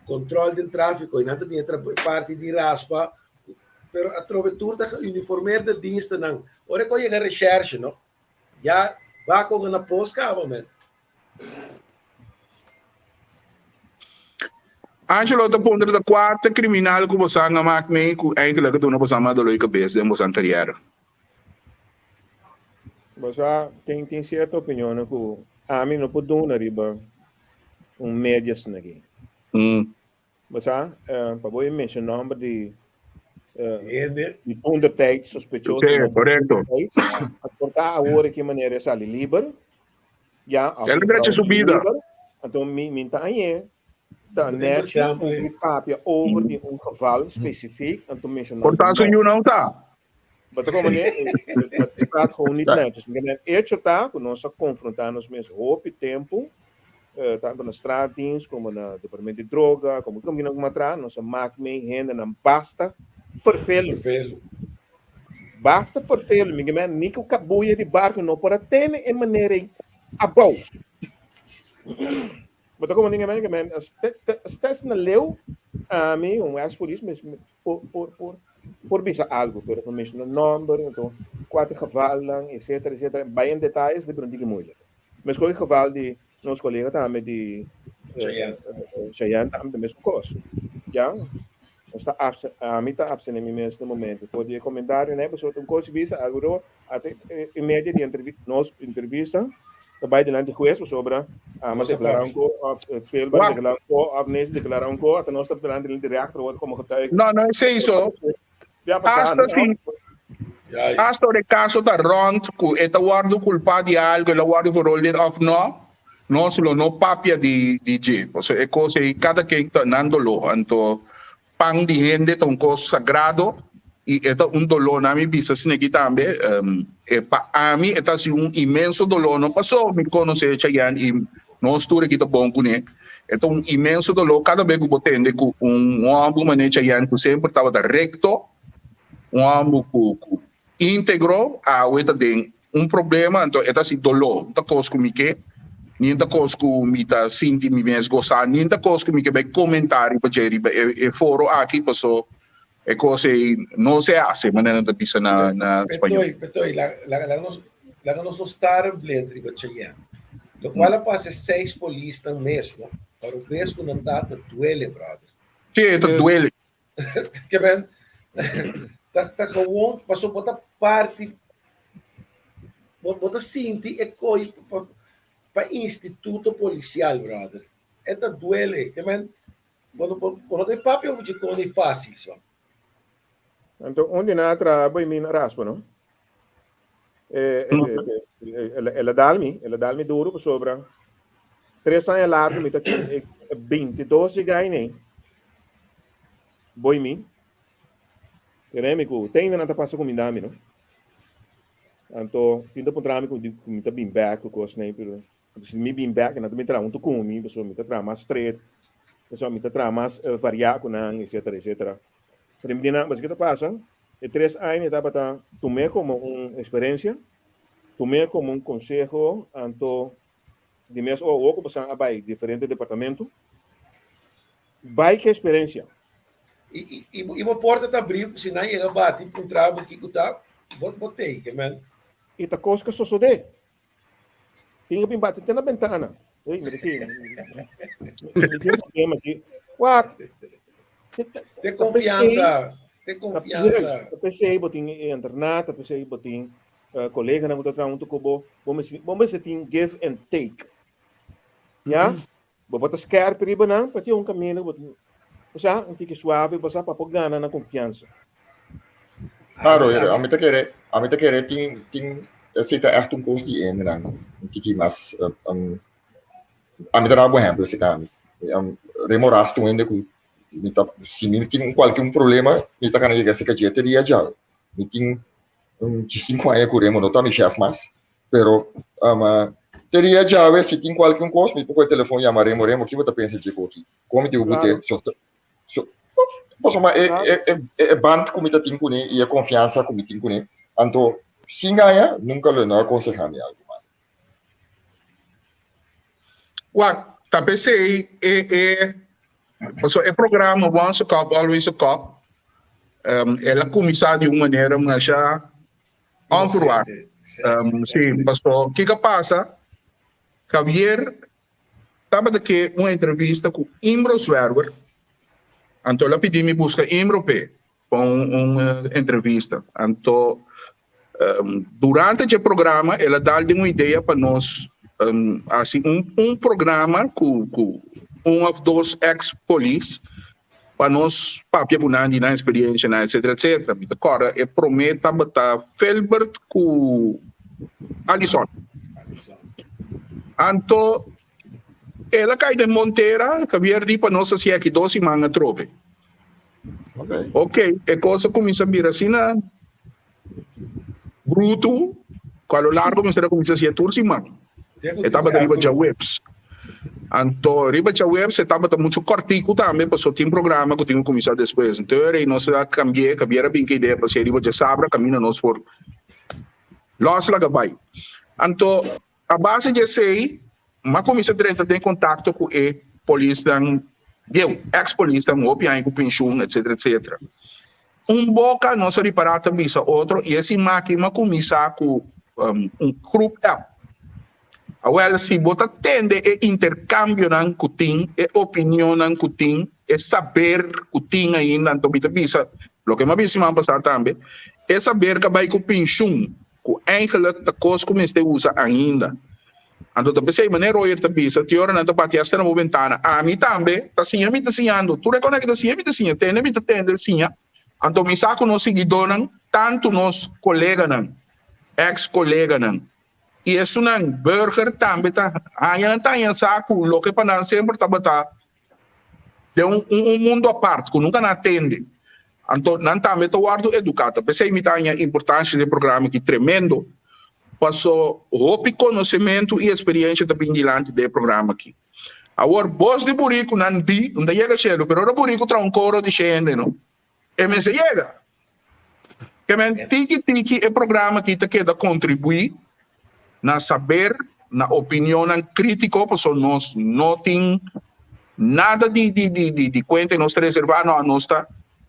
Speaker 6: kontrol den tráfiko, i nan ta bin e parti di raspa, pero atrobe tur ta geuniformeerde dienstennan. Ora ku a yega reshèrshe, no, ya bako na pos kaba, men.
Speaker 2: Angelo ta puntra ta kua ta kriminal ku bosan a mak mee ku eindelijk a duna bosan mas dolor di kabes den bosan kariera?
Speaker 5: Bo sa, tin tin cierto opinionnan cu ami no por duna riba un media asina aki. Bo sa, pa bo e menciona nomber di
Speaker 6: Hende.
Speaker 5: di toentertijd sospechoso
Speaker 2: Sí, correcto.
Speaker 5: A por ta awor ki manera e sali liber, ya, of
Speaker 2: El drecha su bida.
Speaker 5: liber, anto mi mi ta añe ta nechi un mi papia over di un geval specifiek, anto menciona
Speaker 2: Por ta su
Speaker 5: nomber.
Speaker 2: yu no ta.
Speaker 5: Bo ta como ne, het staat gewoon niet netjes. Mi kende hecho ta ku nos a konfrontá nos mes hopi tempu, tanto na straatdienst komo na departamento di droga, komo ku nan kuma traha, nos a mak mee hendenan basta fervelu.
Speaker 6: Fervelu.
Speaker 5: Basta fervelu. Mi kende ni ku kabuya di barku no por a tene e manera ei abou. Bo ta como ne, mi kende stes na leu ami, un ex polis, mes por por por por bisa algo, pero pa menciona nomber, anto cuatro gevalnan, etcétera, etcétera, bay en detalles ta bira un tiki moeilijk. Mescos e geval di nos colega tambe di
Speaker 6: Cheyenne.
Speaker 5: Cheyenne tambe ta mescos cos. Ya, nos ta abs ami ta abstene mi mes na momento for di e comentarionan, pasobra ta un cos bisa algo do ata e medio di entrevi nos entrevista ta bai dilanti hues pasobra ama declara un ko of Philbert
Speaker 2: Wak.
Speaker 5: declara un ko of Nancy declara un ko ata nos ta dilanti di rechter word como getuige.
Speaker 2: No, no esei so.
Speaker 5: Ya pasa,
Speaker 2: Hasta
Speaker 5: no?
Speaker 2: si
Speaker 6: Juist.
Speaker 2: hasta ora e caso ta rond cu e ta wordo culpa di algo, el a wordo veroordeeld of no, nos lo no papia di di dje. Pasobra e cos ei cada ken ta nan dolor. Anto Pan di hende ta un kos sagrado i e ta un doló. Na mi bisa asina aki tambe, e pa ami e ta hasi un inmenso doló, no paso mi konosé Chayenne i nos tur aki ta bon kuné. E ta un inmenso doló kada bes ku bo tende ku un hòmber manera Chayenne ku semper tabata rekto, un hòmber ku ku íntegro, awe ta den un problema, anto e ta hasi doló. No ta kos ku mi ke, ni ta kos ku mi ta sinti mi mes gosá, ni ta kos ku mi ke bai komentá riba dje riba e foro aki, paso e kos ei no se hasi, manera nan ta bisa na na spañó.
Speaker 6: Petoy, Petoy, laga nos laga nos no staren blind riba Cheyenne. Lokual a pasa e seis polisnan mes, no? Pero bes ku nan ta, ta duele, brother.
Speaker 2: Sí, e ta duele.
Speaker 6: Ke men ta ta gewoon paso bo ta parti bo bo ta sinti e koi pa pa instituto policial brother e ta duele ke men bo no bo no ta papia over dje kos fácil so.
Speaker 5: Anto un di nan a traha bo i mi na raspa no. El a dal mi, el a dal mi duro pasobra tres aña largo mi ta 22 di gaine boy mi. Kere mi ku te ainda nan ta pasa kuminda mi no. Anto tin ta puntra mi ku mi ta bin bek ku kos nei pero anto si mi bin bek nan ta bin traha huntu ku mi pasobra mi ta traha mas stret pasobra mi ta traha mas varia ku nan etcetera etcetera. Pero mi di nan pasobra ke ta pasa E tres aña tabata tum'é komo un eksperensia, tum'é komo un konseho, anto di mes ora awor ku bosan a bai diferente departamento, bai ku e eksperensia.
Speaker 6: I i bo porta ta abrí si nan yega bati puntra bo kiko ta, bo bo tei, ke men.
Speaker 5: I ta kos ku sosodé. Tin ku bin bati te na bentana. Ey, mira aki. Mi tin problema aki. Wak.
Speaker 6: Te confianza. Te confianza.
Speaker 5: Ta pesey bo tin e internat, ta pesey bo tin coleganan ku ta traha huntu ku bo. Bo mester, bo mester tin give and take. Ya? Bo por ta skerp riba nan, pero tin un kaminda ku bo tin, osea, un tiki suave, osea, pa por gana nan konfiansa.
Speaker 3: Claro, ami ta kere, ami ta kere tin, tin, esei ta ègt un kos di hendenan, un tiki mas, ami ta daba bo ehèmpel esei ta ami. Remo Ras ta un hende ku. Mi ta, si mi tin kualke un problema, mi ta kana yega serka dje te dia djawe. Mi tin un 5 aña ku Remo no ta mi shèf mas, pero um, te dia djawe si tin kualke un kos, mi por kohe telefon yama Remo, Remo, ki bo ta pensa dje koki? Kon mi tin ku bute? So, so, pasobra e, e, e, e band ku mi ta tin kuné i e konfiansa ku mi tin kuné, anto sin gaña, nunka lo e no a konsehá mi algu malo.
Speaker 2: Wak, ta p'esei e e pasobra e programa Once a Cop Always a Cop el a kuminsá di un manera masha onverwacht. Sí, pasobra kiko a pasa, Javier tabata ke un entrevista ku Imbro Zwerwer, anto el a pidi mi buska Imbro p'e. Pa un entrevista. Anto durante dje programa el a dal den un idea pa nos hasi un programa ku ku un of dos ex polis pa nos papia ku nan di nan experiencianan etcetera etcetera. Mi ta kòrda e promé tabata Philbert ku Alison. Anto el a kai den Montera, Javier di pa nos hasi aki dos siman atrobe. Ok, e kos a kuminsá bira asina brutu ku a lo largo mester a kuminsá hasié tur siman. E tabata riba djaweps. Anto riba djaweps e tabata muchu kòrtiku tambe pasobra tin programa ku tin ku kuminsá despues. Anto e rei nos a kambi'é, Javier a bin ku e idea pa hasié riba djasabra kaminda nos por lòs laga bai. Anto A base di esei, m'a kuminsá drenta den kontakto ku e polisnan bieu, eks polisnan, hopi aña ku penshun, etsetera, etsetera. Un boka nos a ripará ta bisa otro i e siman aki m'a kuminsá ku un grup app. Awèl, si bo ta tende e interkambionan ku tin, e opinionnan ku tin, e saber ku tin ainda, anto mi ta bisa loke m'a bisa siman pasá tambe, e saber ku a bai ku penshun ku eigenlijk ta kos ku mester usa ainda. Anto ta p'esei manera Royer ta bisa, tin ora nan ta bati hasta na bo bentana. Ami tambe ta siña mi ta siñando. Tur e kos nan ki ta siña mi ta siña, tende mi ta tende siña. Anto mi sa ku nos siguidónan, tantu nos koleganan, eks koleganan, i esunnan burger tambe ta haña nan ta haña sa ku loke pa nan semper tabata den un un mundo apart ku nunka nan a tende. Anto nan tambe ta wòrdu eduká. Ta p'esei mi ta haña importansha di e programa aki tremendo, paso hopi konosementu i eksperiensha ta bin dilanti den e programa aki. Awor bos di buriku nan di, no ta yega shelu, pero ora buriku traha un koro di shende no, e mester yega. Ke men tiki tiki e programa aki ta keda kontribuí na saber, na opinionnan krítiko, pasobra nos no tin nada di di di di di kuenta i nos ta reservá, no, nos ta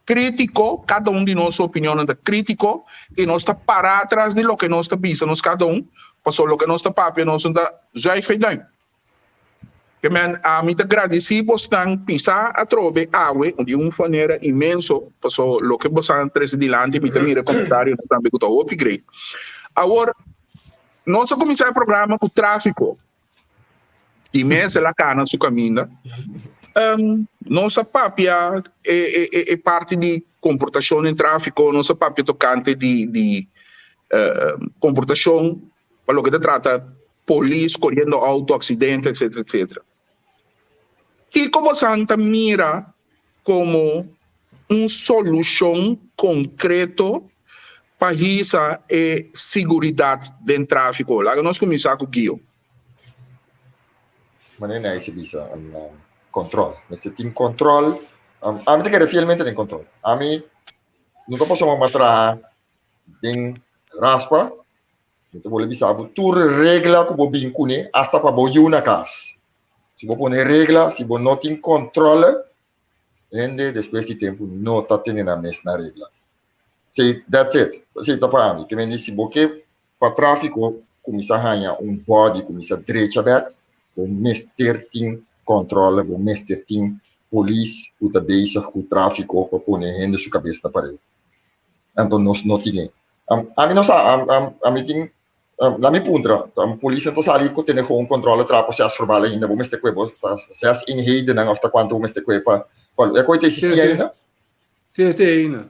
Speaker 2: krítiko, kada un di nos su opinionnan ta krítiko i nos ta pará atras di loke nos ta bisa nos kada un, pasobra loke nos ta papia nos no ta zuig fe duim. Ke men, ami ta gradisí bosnan pisá atrobe awe di un manera inmenso, pasobra loke bosan trese dilanti mi ta mira e komentarionan tambe ku ta hopi great. Awor, nos a kuminsá e programa ku tráfiko. Di mes el a kana su kaminda. Nos a papia e e e parti di komportashon den tráfiko, nos a papia tokante di di komportashon pa loke ta trata polis koriendo outo, aksidente, etcetera, etcetera. Kiko bosan ta mira komo un solushon konkreto pa hisa e siguridat den tráfiko? Laga nos kuminsá ku Gio.
Speaker 3: Manera nan a bisa, kòntròl. Mester tin kòntròl. Ami ta kere fielmente den kòntròl. Ami no ta pasobra mi a traha den raspa, Mi ta bolbe bisa bo tur regla ku bo bin kuné, asta pa bo yu na kas. Si bo pone regla, si bo no tin kòntròle, hende despues di tempu no ta tene nan mes na regla. Si, that's it. Esei ta pa ami. Ke men di si bo ke pa tráfiko kuminsá haña un bòdi kuminsá drecha bèk, bo mester tin kòntròle, bo mester tin polis ku ta bezig ku tráfiko pa pone hende su kabes na pareu. Anto nos no tin e. Ami no sa, ami tin, la mi puntra, polisnan ta sali ku tene gewoon kontrole tra pa ses verbal ainda, bo mester kue bo ta ses eenhedennan of ta kuantu bo mester kue pa, e koi ta existi ainda?
Speaker 4: Si, e ta ainda.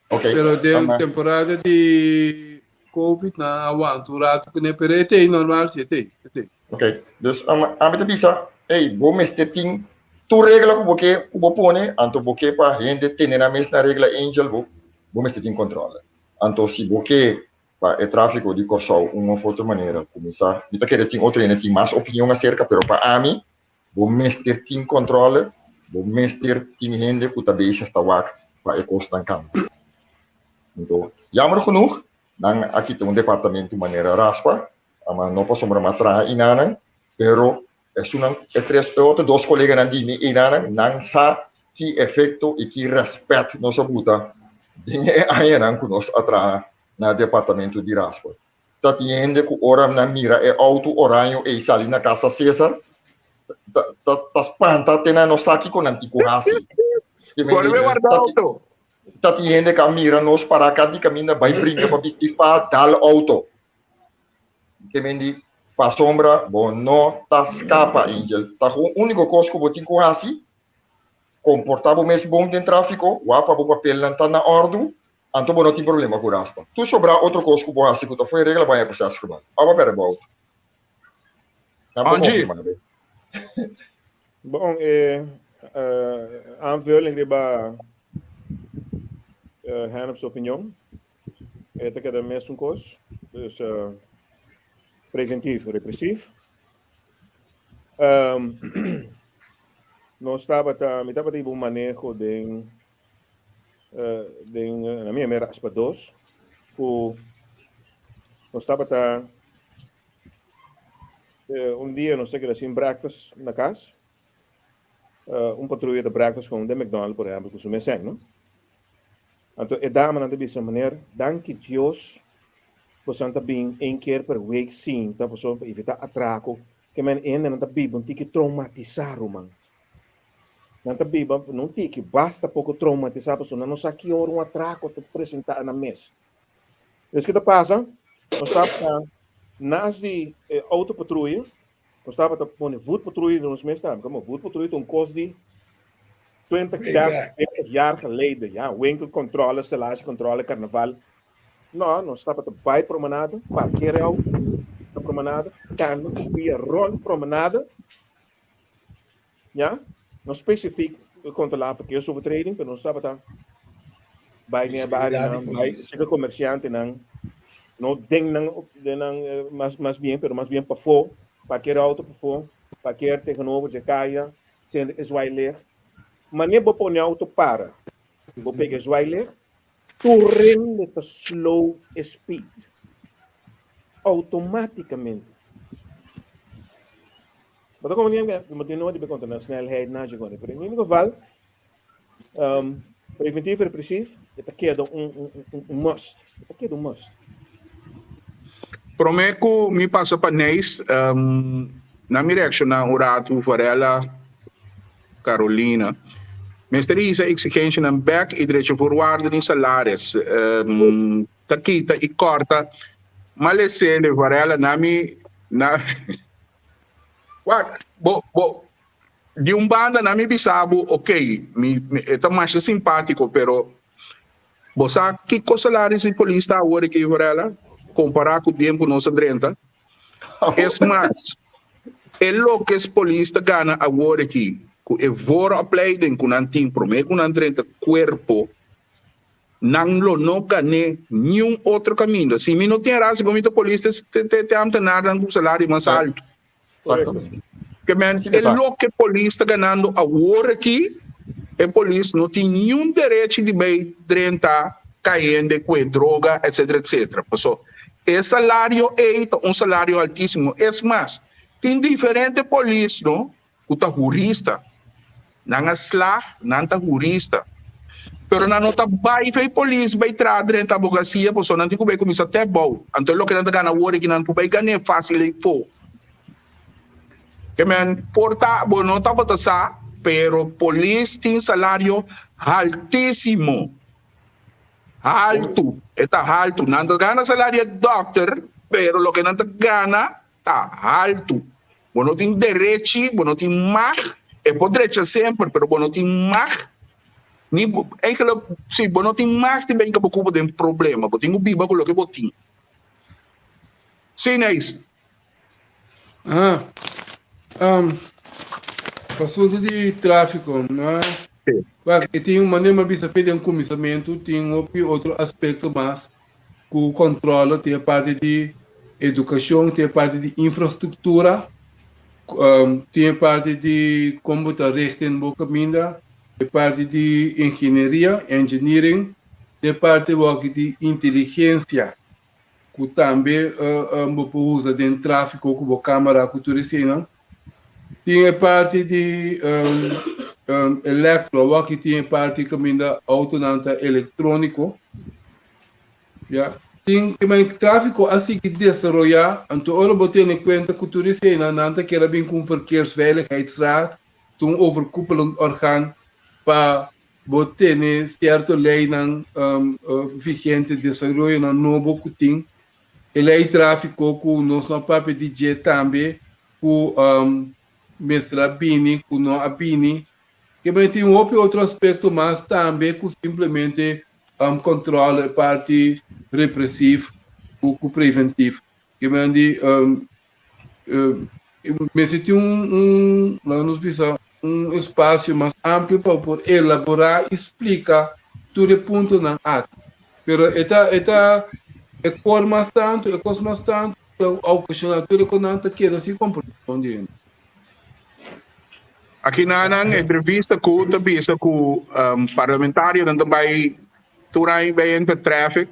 Speaker 3: Ok.
Speaker 4: Pero den temporada di covid nan a wanta un ratu kuné, pero e ta ei normal si, e ta ei, e ta ei.
Speaker 3: Ok, dus ami ta bisa, ey, bo mester tin. Tur regla ku bo ke ku bo pone, anto bo ke pa hende tene nan mes na regla Angel, bo bo mester tin kòntròl. Anto si bo ke pa e tráfiko di Kòrsou un òf otro manera kuminsá, mi ta kere tin otro hende tin mas opinion aserka, pero pa ami bo mester tin kòntròl, bo mester tin hende ku ta bezig ta wak pa e kosnan kambia. Anto jammer genoeg nan a kita un departamento manera raspa, ama no pasobra mi a traha enanan, pero Esunnan, e tres, e otro dos koleganan di mi einan, nan sa ki efekto i ki rèspèt nos a buta den e añanan ku nos a traha na departamento di Raspa. Ta tin hende ku ora nan mira e outo oraño ei sali na Casa Cesar, ta, ta, ta spanta te nan no sa kiko nan tin ku hasi.
Speaker 2: Bolbe warda outo.
Speaker 3: Ta tin hende ku a mira nos pará kant di kaminda bai bringa pa bisti fa dal outo. Ke men di, Pasobra bo no ta skapa, Angel. Ta un úniko kos ku bo tin ku hasi, komportá bo mes bon den tráfiko, wak pa bo papelnan ta na òrdu, anto bo no tin problema ku raspa. Tur sobrá otro kos ku bo hasi ku ta fo'i regla, bo haña proseso verbal. Òf bo pèrdè bo outo. Nan por
Speaker 2: Angie.
Speaker 3: konfirmá be.
Speaker 5: Bon, e aanvulling riba Hennep's opinion. E ta keda mesun kos, dus preventief, represief. Nos tabata, mi tabata hiba un maneho den den na mi mera aspa dos ku nos tabata un dia nos ta keda sin breakfast na kas, un patruya ta breakfast kon den McDonald por ehempel ku su mesen no. Anto e damanan ta bisa, Meneer, danki Dios bosan ta bin een keer per week sinta pasobra pa evita atraco. Ke men hendenan ta biba un tiki traumatisa, ruman. Nan ta biba, no un tiki, basta poco traumatisa pasobra nan no sa ki ora un atraco ta presenta nan mes. Dus ki ta pasa? Nos tabata nas di e auto patruya, Nos tabata pone voetpatrouille den nos mes tambe. Como voetpatrouille ta un kos di 20, 30 jaar geleden. Ja, winkelcontrole, stelagecontrole, carnaval. No, nos tabata bai promenade, parkeer e auto na promenade, kanda ku pia rond promenade. Ja, no specifiek controla verkeersovertreding, pero nos tabata bai den e barionan, bai seka comerciantenan, no den nan, den nan mas, mas bien, pero mas bien pafó, parkeer auto pafó, parkeer tegenover dje kaya, sende e zwaailicht. Mane bo pone auto para, bo pega e zwaailicht, tur hende ta slow e speed, automaticamente. Bo ta como niente, bo tin nodi pa conta na snelheid na chegone, pero in ieder geval, um, preventief repressief, e ta keda un, un, un, un must. E ta keda un must.
Speaker 2: Prome ku mi pasa pa Neis, um, na mi reacciona un ratu Varela Carolina. Mester hisa exigencianan bek y drecha voorwaarden di salaris. Um, ta kita y corta. Malesele Varela na mi na Wak, bo, bo, di un banda nan mi bisa bo, ok, mi, mi, e ta masha simpátiko, pero bo sa kiko salaris di polis ta awor aki, Varela, kompará ku tempu nos a drenta? Es mas, e loke es polis ta gana awor aki, ku e vooropleiding ku nan tin promé ku nan drenta kuerpo, Nan lo no gané niun otro kaminda. Si mi no tin rasi ku mi ta polis te te te ambtenarnan ku salario mas altu. Ke men e loke polis ta ganando awor aki, e polis no tin niun derechi di bai drenta kayende ku e droga etcetera etcetera. Paso e salario ei ta un salario altisimo. Es mas, tin diferente polis no ku ta hurista. Nan a slag, nan ta hurista. Pero nan no ta bai fei polis bai traha drenta abogasia pasobra nan tin ku bai kuminsá tèp bou. Anto e loke nan ta gana awor aki nan por bai gan'é fásil ei fo. Ke men por ta bo no tabata sa, pero polis tin salario haltísimo. Haltu, e ta haltu. Nan ta gana salario di dòkter, pero loke nan ta gana ta haltu. Bo no tin derechi, bo no tin mag, e por drecha semper, pero bo no tin mag, ni bo, eigenlijk, si, bo no tin mag di benka bo cubo den problema, bo tin cu biba cu loke bo tin. Si, Neis.
Speaker 4: Ah, um, Asunto di tráfiko, no?
Speaker 2: Sí.
Speaker 4: Wak, e tin un manera mi a bisa fe den kuminsamentu, tin hopi otro aspekto mas ku kòntròl, tin e parti di edukashon, tin e parti di infrastruktura, tin e parti di kon bo ta richten bo kaminda, e parti di ingenieria, engineering, tin e parti wak di inteligensia. ku tambe bo por usa den tráfiko ku bo kámara ku tur eseinan. Tin e parti di elektro, awor aki tin e parti kaminda outonan ta elektróniko. Ya. Tin tráfiko a sigui desaroyá, anto ora bo tene kuenta ku tur eseinan nan ta kere bin ku un verkeersveiligheidsraad, ta un overkoepelend orgaan pa Bo tene sierto leinan vigente, desaroyonan nobo ku tin. E lei tráfiko ku nos no a papia di dje tambe ku mester a bini, ku no a bini. Ke men tin hopi otro aspekto mas tambe ku simplemente kòntròl e parti represiv ku preventiv. Ke men di Mester tin un, un, laga nos bisa, un espacio mas amplio pa por elabora y splica tur e puntonan aki. Pero e ta, e ta, e cor mas tanto, e cos mas tanto ta ocasiona tur e conan ta keda sin comprension di hende.
Speaker 2: Aki na nan entrevista cu ta bisa cu parlamentarionan ta bay tur aña bay Intertraffic.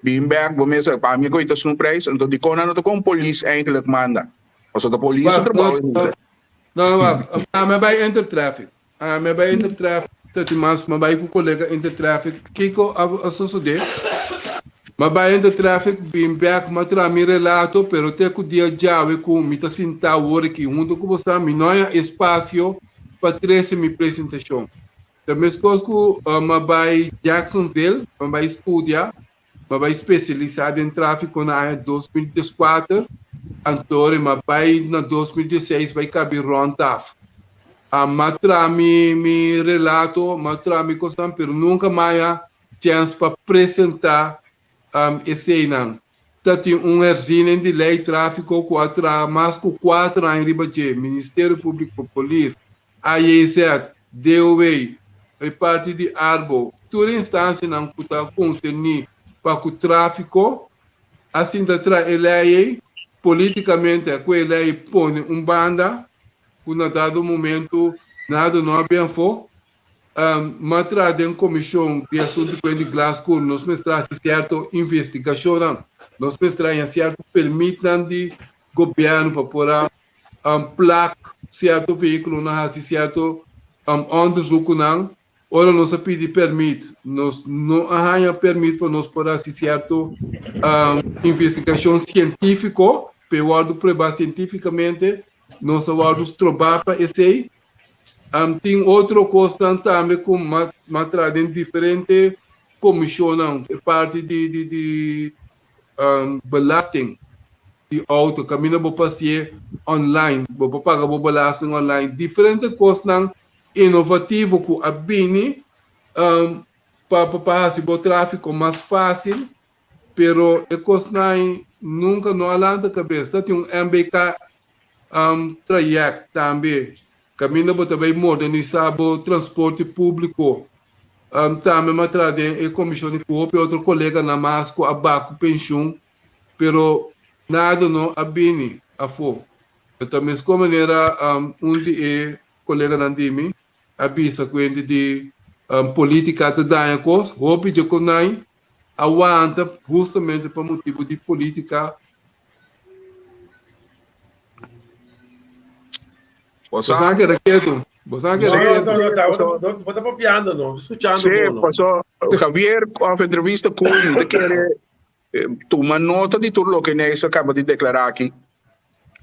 Speaker 2: Bin bek bo mester pa mi koita snoep prijs enton dikon nan no ta kon polis eigenlijk manda pasobra ta polis su trabou
Speaker 4: no no wak ami a bai intertraffic ami a bai intertraffic ta tin mas mi a bai ku kolega intertraffic kiko a sosode mi a bai intertraffic bin bek mi a traha mi relato pero te ku dia djawe ku mi ta sinta awor aki hunto ku bo sa mi no haña espasio pa trese mi presentashon. Ta meskos ku m'a bai Jacksonville, m'a bai studia, m'a bai spesialisá den tráfiko na aña 2014, anto m'a bai na 2016 bai kabi rònt af. M'a traha mi mi relato, m'a traha mi kosnan, pero nunka m'a haña chèns pa presentá eseinan. Ta tin un herziening di lei tráfiko ku a traha mas ku kuater aña riba dje, Ministerio Públiko, Polis, AJZ, DOW, e parti di Arbo, tur e instansianan ku ta konserní pa ku tráfiko a sinta traha e lei ei, polítikamente a ku e lei pone un banda ku na dado momentu nada no a bin afó. M'a traha den komishon di asuntu ku hende Glasgow, nos mester hasi sierto investigashonnan, nos mester haña sierto permitnan di gobièrnu pa por a plak sierto vehíkulonan, hasi sierto onderzoeknan. Ora nos a pidi permit, nos no a haña permit pa nos por hasi sierto investigashon sientífiko, pa e wòrdu pruebá sientífikamente, nos a wòrdu strobá pa esei. Tin otro kosnan tambe ku m'a traha den diferente komishonnan, e parti di belasting di auto, kaminda bo pasié online, bo por paga bo belasting online, diferente kosnan inovativo ku a bini pa pa hasi bo tráfiko mas fásil, pero e kosnan nunka no a lanta kabes. Ta tin un MBK trayèkt tambe kaminda bo ta bai modernisá bo transporte públiko. Tambe mi a traha den e komishon di ku hopi otro koleganan mas ku a bak ku penshun, pero nada no a bini afó. Ta meskos manera un di e koleganan di mi a bisa ku hende di polítika ta daña kos, hopi dje konai a wanta hustamente pa motibu di polítika.
Speaker 2: Bosa
Speaker 4: Bosa a keda ketu. Bosa a keda
Speaker 6: No,
Speaker 4: ketu.
Speaker 6: no, no, ta, no, bo ta papiando, no, escuchando
Speaker 2: Sí,
Speaker 6: bo, no.
Speaker 2: paso Javier of entrevista ku mi ta kere eh, tuma nota di tur loke Neis a kaba di deklará aki.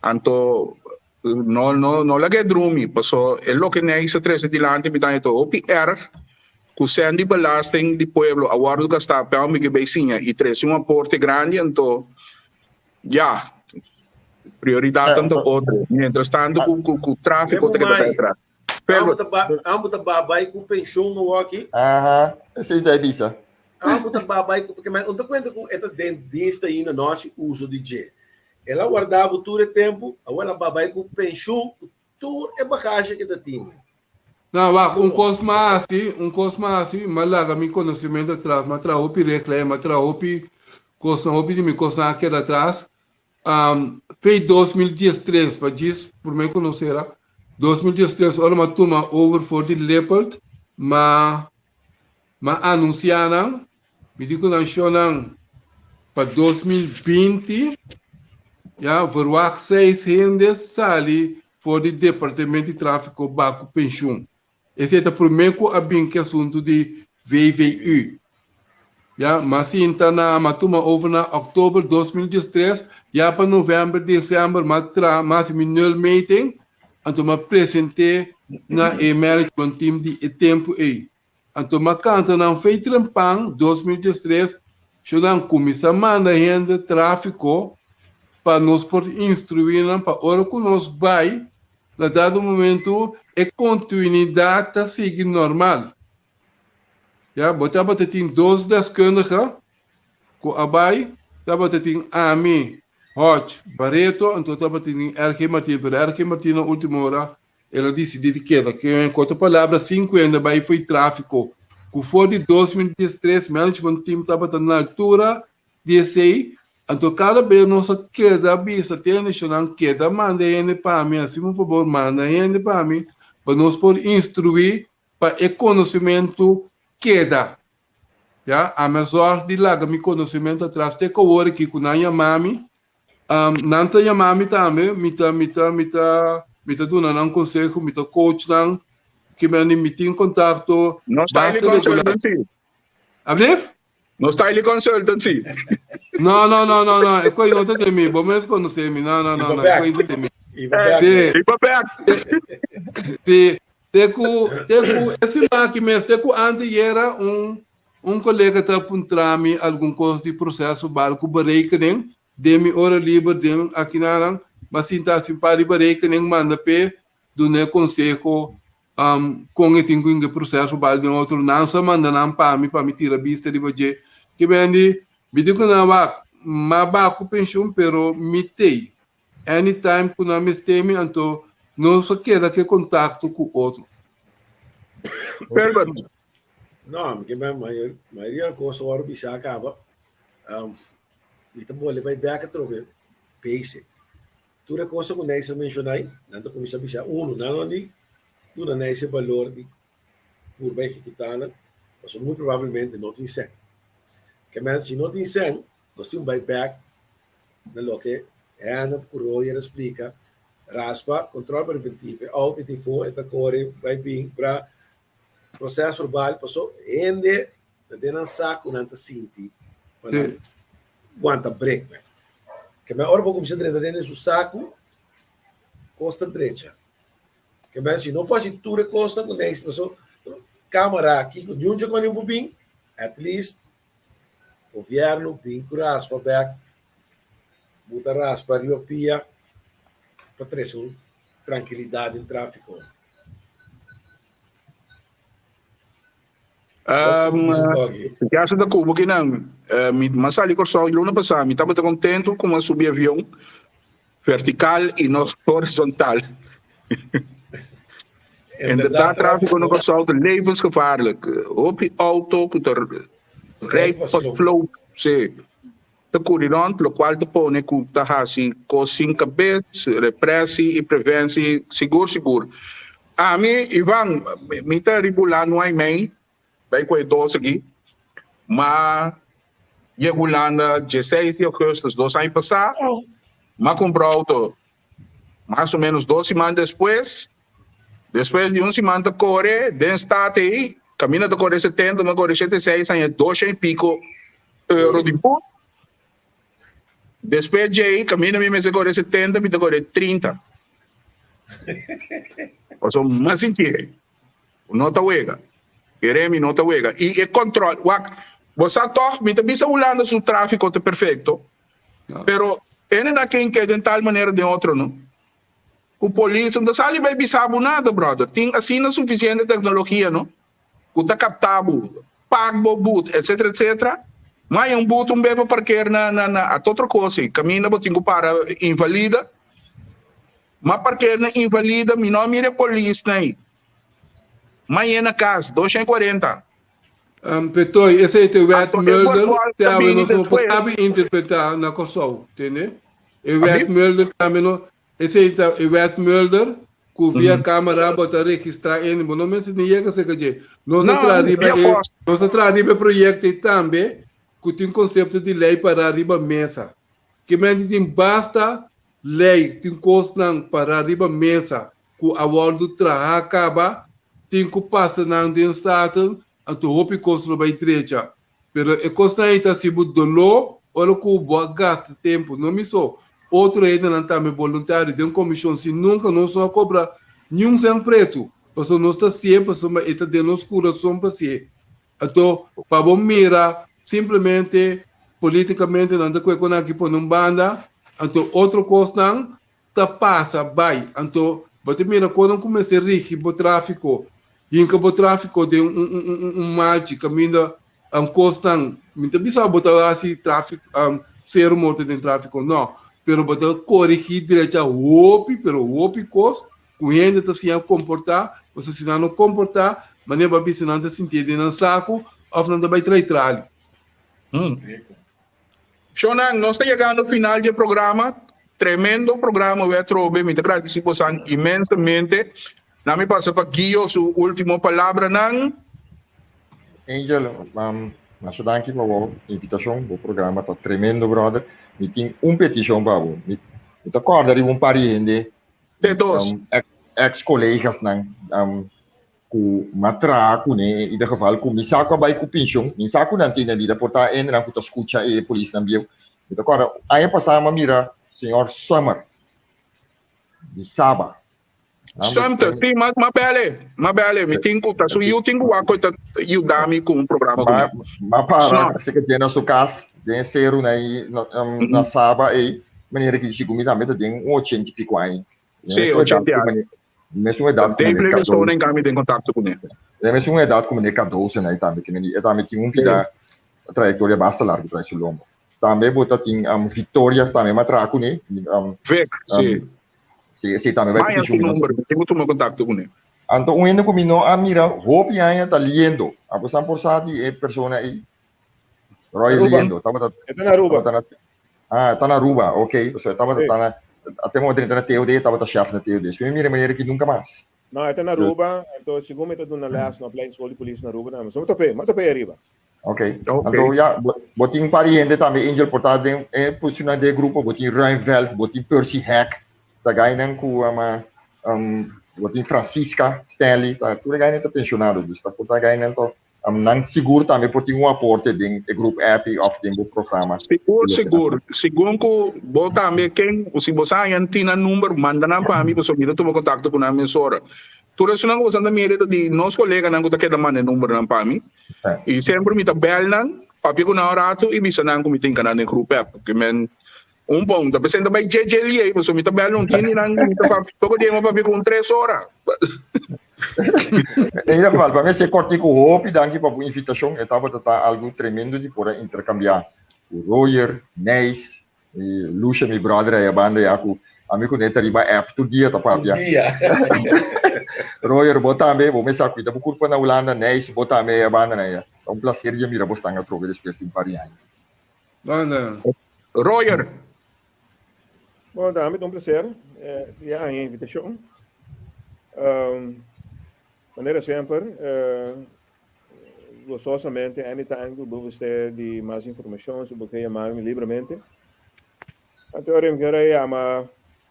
Speaker 2: Anto no no no lag'é drumi, paso e loke Neis a trese dilanti mi ta haña ta hopi erg ku sèn di belasting di pueblo a wòrdu gastá pa mi ke bai siña i trese un aporte grandi anto ya prioridat ta otro. Mientras tanto ku ku ku tráfiko ta keda bai atras.
Speaker 6: Amo ta ba, amo ta ba bai ku pensioen no aki.
Speaker 3: Aha, esei ta bisa.
Speaker 6: Amo ta ba bai ku, porque mas un ta cuenta ku eta den dienst ainda no hasi uso di dje. El a guarda bo tur e tempo, awor el a ba bai ku pensioen, ku. tur e bagage ku e ta tin.
Speaker 4: No, wak, un kos m'a hasi, un kos m'a hasi, m'a laga mi konosementu atras, m'a traha hopi regla ei, m'a traha hopi kosnan, hopi di mi kosnan a keda atras. Fei 2013, pa djis promé ku nos sera, 2013 ora m'a tuma over for di Lippert, m'a m'a anunsiá nan, mi di ku nan shonnan pa 2020, ya, verwagt seis hende sali for di Departamento di Tráfiko ba ku penshun. Esei ta promé ku a bin ku e asuntu di VVU. Ya, m'a sinta na, m'a tuma over na òktober 2013, ya pa novèmber, desèmber m'a traha, m'a hasi mi nulmeting, anto m'a present'é na e management team di e tempu ei. Anto m'a kanta nan fei trempan 2013, sho nan kuminsá manda hende tráfiko pa nos por instruí nan pa ora ku nos bai na dado momento e kontinuidat ta sigui normal. Ya, bo tabata tin dos deskundige ku a bai, tabata tin ami, Hodge Barreto, anto tabata tin RG Martina, pero RG Martina último ora El a disidí di keda ku en otro palabra sin ku hende bai fo'i tráfiko. Ku for di 2013 management team tabata na altura di esei, anto kada bes nos a keda bisa te neshonnan keda manda hende pa mi, hasi un fabor manda hende pa mi pa nos por instruí pa e konosementu keda. Ya, ami a zòrg di laga mi konosementu atras te ku awor aki ku nan yama mi Um, nan ta yama mi tambe, mi ta, mi ta, mi ta, mi ta duna nan conseho, mi ta coach nan, ke men mi tin contacto
Speaker 2: No style
Speaker 4: basta regular.
Speaker 2: consultancy.
Speaker 4: Ablief?
Speaker 2: No style consultancy.
Speaker 4: No, no, no, no, no, e koi no ta de mi, bo mes conoce mi, no, no, no,
Speaker 6: Iba
Speaker 4: no, e
Speaker 6: bek.
Speaker 4: koi no ta de mi.
Speaker 6: Iba bek
Speaker 4: Sí.
Speaker 6: mes.
Speaker 2: Iba bek.
Speaker 4: Sí, te ku, te ku e siman aki mes, te ku anteyera un, Un kolega ta puntra mi algun kos di proseso bal ku berekening den mi ora liber den akinanan, m'a sinta hasi un par di berekening manda p'e dun'e konseho kon e tin ku hinga e proseso bal den otro. Nan sa manda nan pa mi pa mi tira bista riba dje. Ke bendi mi di ku nan wak m'a ba ku penshun pero mi t'ei. Anytime ku nan mester mi anto nos a keda ku e kontakto ku otro.
Speaker 2: Herbert.
Speaker 6: No, mi ke men mayoria di kos awor bisa kaba. Um, mi ta bole bai bek atrobe basic. Tur e kosa ku Neis a menshoná ei, nan ta kuminsá bisa unu, nan no di duna Neis e balor di purba ehekutá nan, pasobra muy probablemente no tin sèn. Ke men si no tin sèn, nos tin bai bek na loke Hennep ku Royer a splika, raspa, kontrol preventivo, e outo e tin fo, e ta kore bai bin, bra, Proces verbal paso hende ta den nan sa cu nan ta sinti pa nan wanta break men. Ke men ora bo cuminsa drenta den su sacu cos ta drecha. Ke men si no por haci tur e cosnan cu neis paso camara kico niun dje con por bin at least gobierno bin cu raspa bek bo ta raspa riba pia pa trece un trankilidad den trafico.
Speaker 2: Um, ya se ta kubo kinan. Uh, mi ma sali Kòrsou luna pasá, mi tabata kontentu ku mi a subi avion vertikal i no horizontal. Inderdaad, tráfiko na Kòrsou ta levensgevaarlijk. Hopi auto ku ta rij pa slow, sí. Ta kuri rond, lokual ta pone ku ta hasi kos sin kabes, represi i prevensi sigur sigur. Ami, Ivan, mi ta riba Hulanda un ai mei, bai ku e dos aki, ma yega Hulanda dieseis di augustus dos aña pasá, m'a kumpra outo mas o menos dos siman despues, despues di un siman ta kore den stad ei, kaminda ta kore setenta, mi a kore shete seis, aña dosha i piko euro di boet. Despues djei, kaminda mi mester kore setenta, mi ta kore trinta. Pasobra mas sinti no ta wega. Kere mi no ta wega. I e control, wak, bo sa tog, mi ta bisa Hulanda su trafiko ta perfecto, Pero hende na ken ke den tal manera den otro no. Ku polis no ta sali bai bisa bo nada brother. Tin asina sufisiente teknologia no ku ta kapta bo, pak bo but etcetera etcetera. Maya un but un be pa parker na na na ata otro kos ei. Kaminda bo tin ku para invalida. M'a parker na Invalida, mi no a mira e polisnan ei. M'a yena kas, 240.
Speaker 4: Petoy, esei ta e wet
Speaker 2: Anto e
Speaker 4: Mulder
Speaker 2: voorwaarde
Speaker 4: te
Speaker 2: ta
Speaker 4: awe
Speaker 2: bini
Speaker 4: nos no por
Speaker 2: despues.
Speaker 4: kabi interpretá na Kòrsou, tende? E
Speaker 2: Abi?
Speaker 4: wet Mulder tambe no, esei ta e wet Mulder ku via kamera bo ta registrá ene, bo no mester ni yega serka dje. Nos a
Speaker 2: No,
Speaker 4: traha riba
Speaker 2: via
Speaker 4: e,
Speaker 2: pòst.
Speaker 4: nos a traha riba e proyekto ei tambe ku tin konsepto di lei pará riba mesa. Ke menti tin basta lei, tin kosnan pará riba mesa ku a wòrdu trahá kaba, tin ku pasa nan den Staten, anto hopi kos lo bai drecha. Pero e kosnan ei ta hasi bo doló ora ku bo a gasta tempu, no mi so, otro hendenan tambe boluntario den komishon si nunka nos no a kobra niun sèn pretu, pasobra nos ta hasié pasobra e ta den nos kurason pa hasié. Anto pa bo mira simplemente politikamente nan ta kue kon aki pone un banda, anto otro kosnan ta pasa bai. Anto bo ta mira kon nan kuminsá rigi bo tráfiko, hinka bo tráfiko den un un un malchi kaminda kosnan, mi ta bisa bo ta hasi tráfiko sero morto den tráfiko no, pero bo ta korigí drecha hopi pero hopi kos ku hende ta siña komportá, pasobra si nan no komportá manera bo a bisa nan ta sintié den nan saku òf nan ta bai trai trali.
Speaker 2: Shonnan, nos ta yegando final dje programa. Tremendo programa we atrobe. Mi ta gradisi bosan inmensamente. Na mi pasa pa Guio su ultimo palabranan.
Speaker 3: Angel, masha danki pa bo invitashon. Bo programa ta tremendo, brother. Mi tin un petishon pa bo. Mi ta kòrda riba un par di hende,
Speaker 2: Te dos.
Speaker 3: ex kolegasnan ku m'a traha kuné, in ieder geval ku mi sa ku a bai ku penshon, mi sa ku nan tin na bida, por ta hendenan ku ta skucha e polisnan bieu. Mi ta kòrda aña pasá m'a mira señor Summer di Saba.
Speaker 2: Sumter, sí, m'a m'a bèl'e, m'a bèl'e. Mi tin ku ta su yu tin ku wak ku e ta yuda mi ku un programa kuné.
Speaker 3: M'a para si ke den na su kas den e seru na na Saba ei, manera ki di ku mi tambe ta den un ochenta i piko aña.
Speaker 2: Sí, ochenta aña.
Speaker 3: Mesun edad
Speaker 2: ku Dave Livingstone en cambio den contacto kuné.
Speaker 3: E mesun edad ku meneer Cardoso en tambe ke e tambe tin un pida trayectoria basta largo tras su lombo. Tambe bo ta tin Victoria tambe m'a traha kuné.
Speaker 2: Vic, sí.
Speaker 3: Sí, sí tambe bai
Speaker 2: Maya su nomber, mi tin ku tuma contacto kuné.
Speaker 3: Anto un hende ku mi no a mira hopi aña ta Liendo. Abo san por sa di e persona ei? Roy Liendo.
Speaker 5: Tabata E ta na Aruba.
Speaker 3: Ah, ta na Aruba, ok. So, tabata ta na, até momento entra na TOD, tabata chef na TOD. Si mi mira manera ki nunca mas.
Speaker 5: No, e ta na Aruba, anto segun mi ta duna les na opleiding school di polis na Aruba tambe. So mi top'é, mi top'é ariba.
Speaker 3: Ok. Anto ya, bo tin un par di hende tambe, Angel, por ta den e posicionnan den e grupo, bo tin Ruimveld, bo tin Percy Heck, ta gainan ku ama, bo tin Francisca Stanley, ta tur e gainan ta pensionado, dus ta por ta gainan to Nan sigur tambe por tin un aporte den e grup app of den bo programa.
Speaker 2: Sigur, sigur. Segun ku bo tambe ken, si bo sa haña tin nan number, manda nan pa mi pasobra mi ta tuma kontakto ku nan mesora. Tur esunnan ku bo sa ta mira ta di nos koleganan ku ta keda manda e numbernan pa mi. I semper mi ta bèl nan, papia ku nan un ratu i bisa nan ku mi tin kanan den grup app. Ke men un pa un ta presenta bai dje dje liei pasobra mi ta bèl un tin di nan mi ta papia poko di mi papia ku un tres ora.
Speaker 3: In ieder geval, pa mi esei kortiku hopi danki pa bo invitashon. E tabata ta algu tremendo di por a interkambiá ku Royer, Nijs, i Lucia mi brother ei a banda ya ku ami ku ne ta riba app tur dia ta papia.
Speaker 6: Tur dia.
Speaker 3: Royer bo tambe, bo mester a kuida bo kurpa na Hulanda, Nijs bo tambe ei a banda na ya. Ta un plaser di a mira bo stan atrobe despues di un par di aña.
Speaker 4: Banda.
Speaker 2: Royer.
Speaker 5: Bon, tambe ta un placer di a haña e invitacion. Manera semper, gustosamente, anytime ku bo mester di mas informacion, si bo ke yama mi libremente. Anto ora mi kier a yama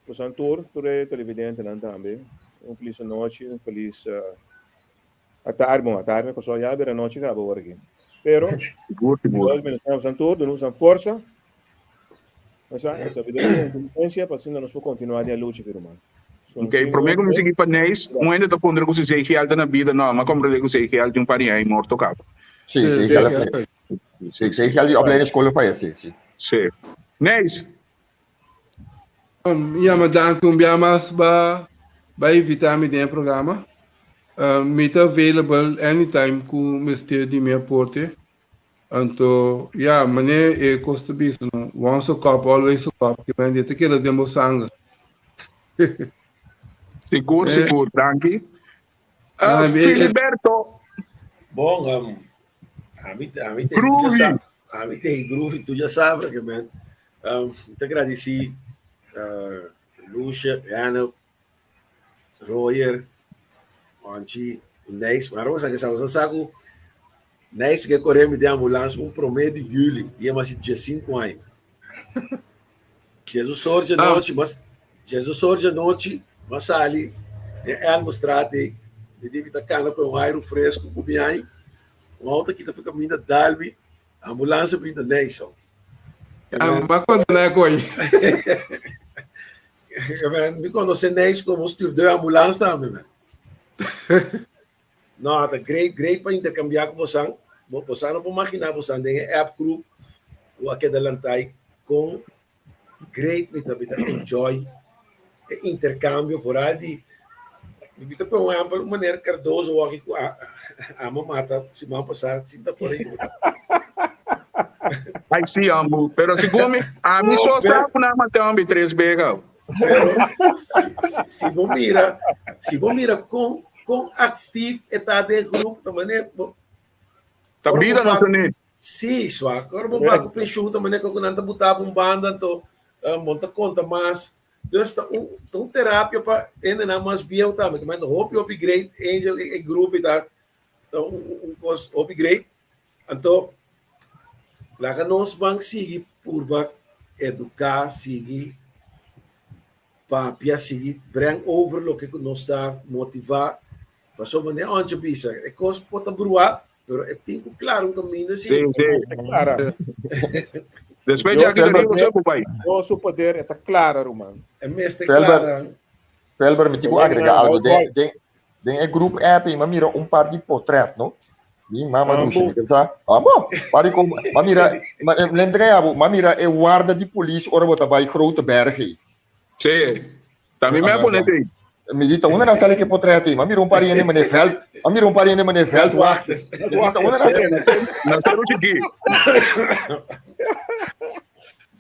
Speaker 5: bosan tur, tur e televidentenan tambe, un felis anochi, un felis atardi, bon atardi na Kòrsou ya bira anochi kaba ora aki. Pero,
Speaker 2: Sigur, sigur.
Speaker 5: Dios bendiciona bosan tur, duna bosan forsa. Esa sabiduria i inteligensia pa asina nos por kontinuá den e lucha ki ruman. So,
Speaker 2: Ok, promé ku mi sigui pa Neis, un hende ta puntra ku si Zegiel ta na bida. No, mi a komprendé ku Zegiel tin un par di aña morto kaba.
Speaker 3: Sí, Zegiel a faya. Sí, Zegiel di opleiding skol a faya, sí, sí.
Speaker 2: Sí. Neis.
Speaker 4: Mi yama danki un bia mas ba ba invita mi den e programa. Mi ta available anytime ku mester di mi aporte. Anto, ya, manera e kos ta bisa, no? Once a cop, always a cop. Ke mende, e ta keda den bo sanger.
Speaker 2: Sigur, sigur, danki. Filiberto.
Speaker 6: Bon, ami, ami te,
Speaker 2: Groovy.
Speaker 6: Ami te groovy, tu ya sabes que man. Te agradeci Lucia, Anna, Royer, Onchi, Nijs. Maar we zeggen, sa saku Nijs ke corre mi de ambulance un prome di juli, dia mas 15 aña. Jesus sorge nochi, mas Jesus sorge nochi, mas sali de Elmostraat ei, mi di mi ta kana ku un airu fresco ku mi ai, un auto kita fi caminda dalmi, ambulance binta Nijs.
Speaker 4: Ah, ma konta na koi.
Speaker 6: Man, mi conoce Nijs como stuurder ambulance tambe, man. No, ta great, great pa intercambiar cu bosan. Bosan no por imagina bosan den e app group cu a keda lantai con great mi ta mi ta enjoy e intercambio vooral di mi ta pone un ehempel un meneer Cardozo waki cu a ama mata siman pasa sin ta por ayuda.
Speaker 2: Ay sí, ambu. Pero segun mi, a mi so sa ku nan mata ambi tres bega.
Speaker 6: Pero si, si, si bo mira, si bo mira kon kon actief e ta den groep, ta mane bo
Speaker 2: Ta
Speaker 6: ora bo
Speaker 2: bida no
Speaker 6: ba
Speaker 2: sone.
Speaker 6: Sí, swak. Ora bo ba ku pensioen ta mane ku nan ta buta bo un banda anto bo ta konta mas. Dus ta un ta un terapia pa hendenan mas bieu tambe. Ke men hopi hopi great Angel e grupo ta ta un un kos hopi great. Anto laga nos ban sigui purba eduká, sigui papia, sigui breng over loke ku nos sa, motivá. Pasobra manera Onche bisa, e kos por ta bruá, pero e tin ku klara un kaminda si.
Speaker 2: Sí, sí.
Speaker 5: Ta klara.
Speaker 2: Despues di aki ta riba so ku bai.
Speaker 5: Dios su poder e ta klara, ruman.
Speaker 6: E mester klara.
Speaker 3: Felber, mi tin ku agrega algu. Den, den, Den e groep app ei, m'a mira un par di potret, no? Mi mama
Speaker 5: Ah,
Speaker 3: dushi,
Speaker 5: bo.
Speaker 3: mi pensa, ah bo, par di kom, m'a mira, m'a, eh, lem trae abo, m'a mira e warda di polis ora bo ta bai Grote Berg ei.
Speaker 2: Sí. Tambe mi a pone esei.
Speaker 3: Mi di, ta unda nan sali ki potret ei? M'a mira un par di hende meneer Veld, m'a mira un par di hende meneer Veldwachters. Mi di, ta unda nan
Speaker 2: Sí, na ser, na Seru Chikí.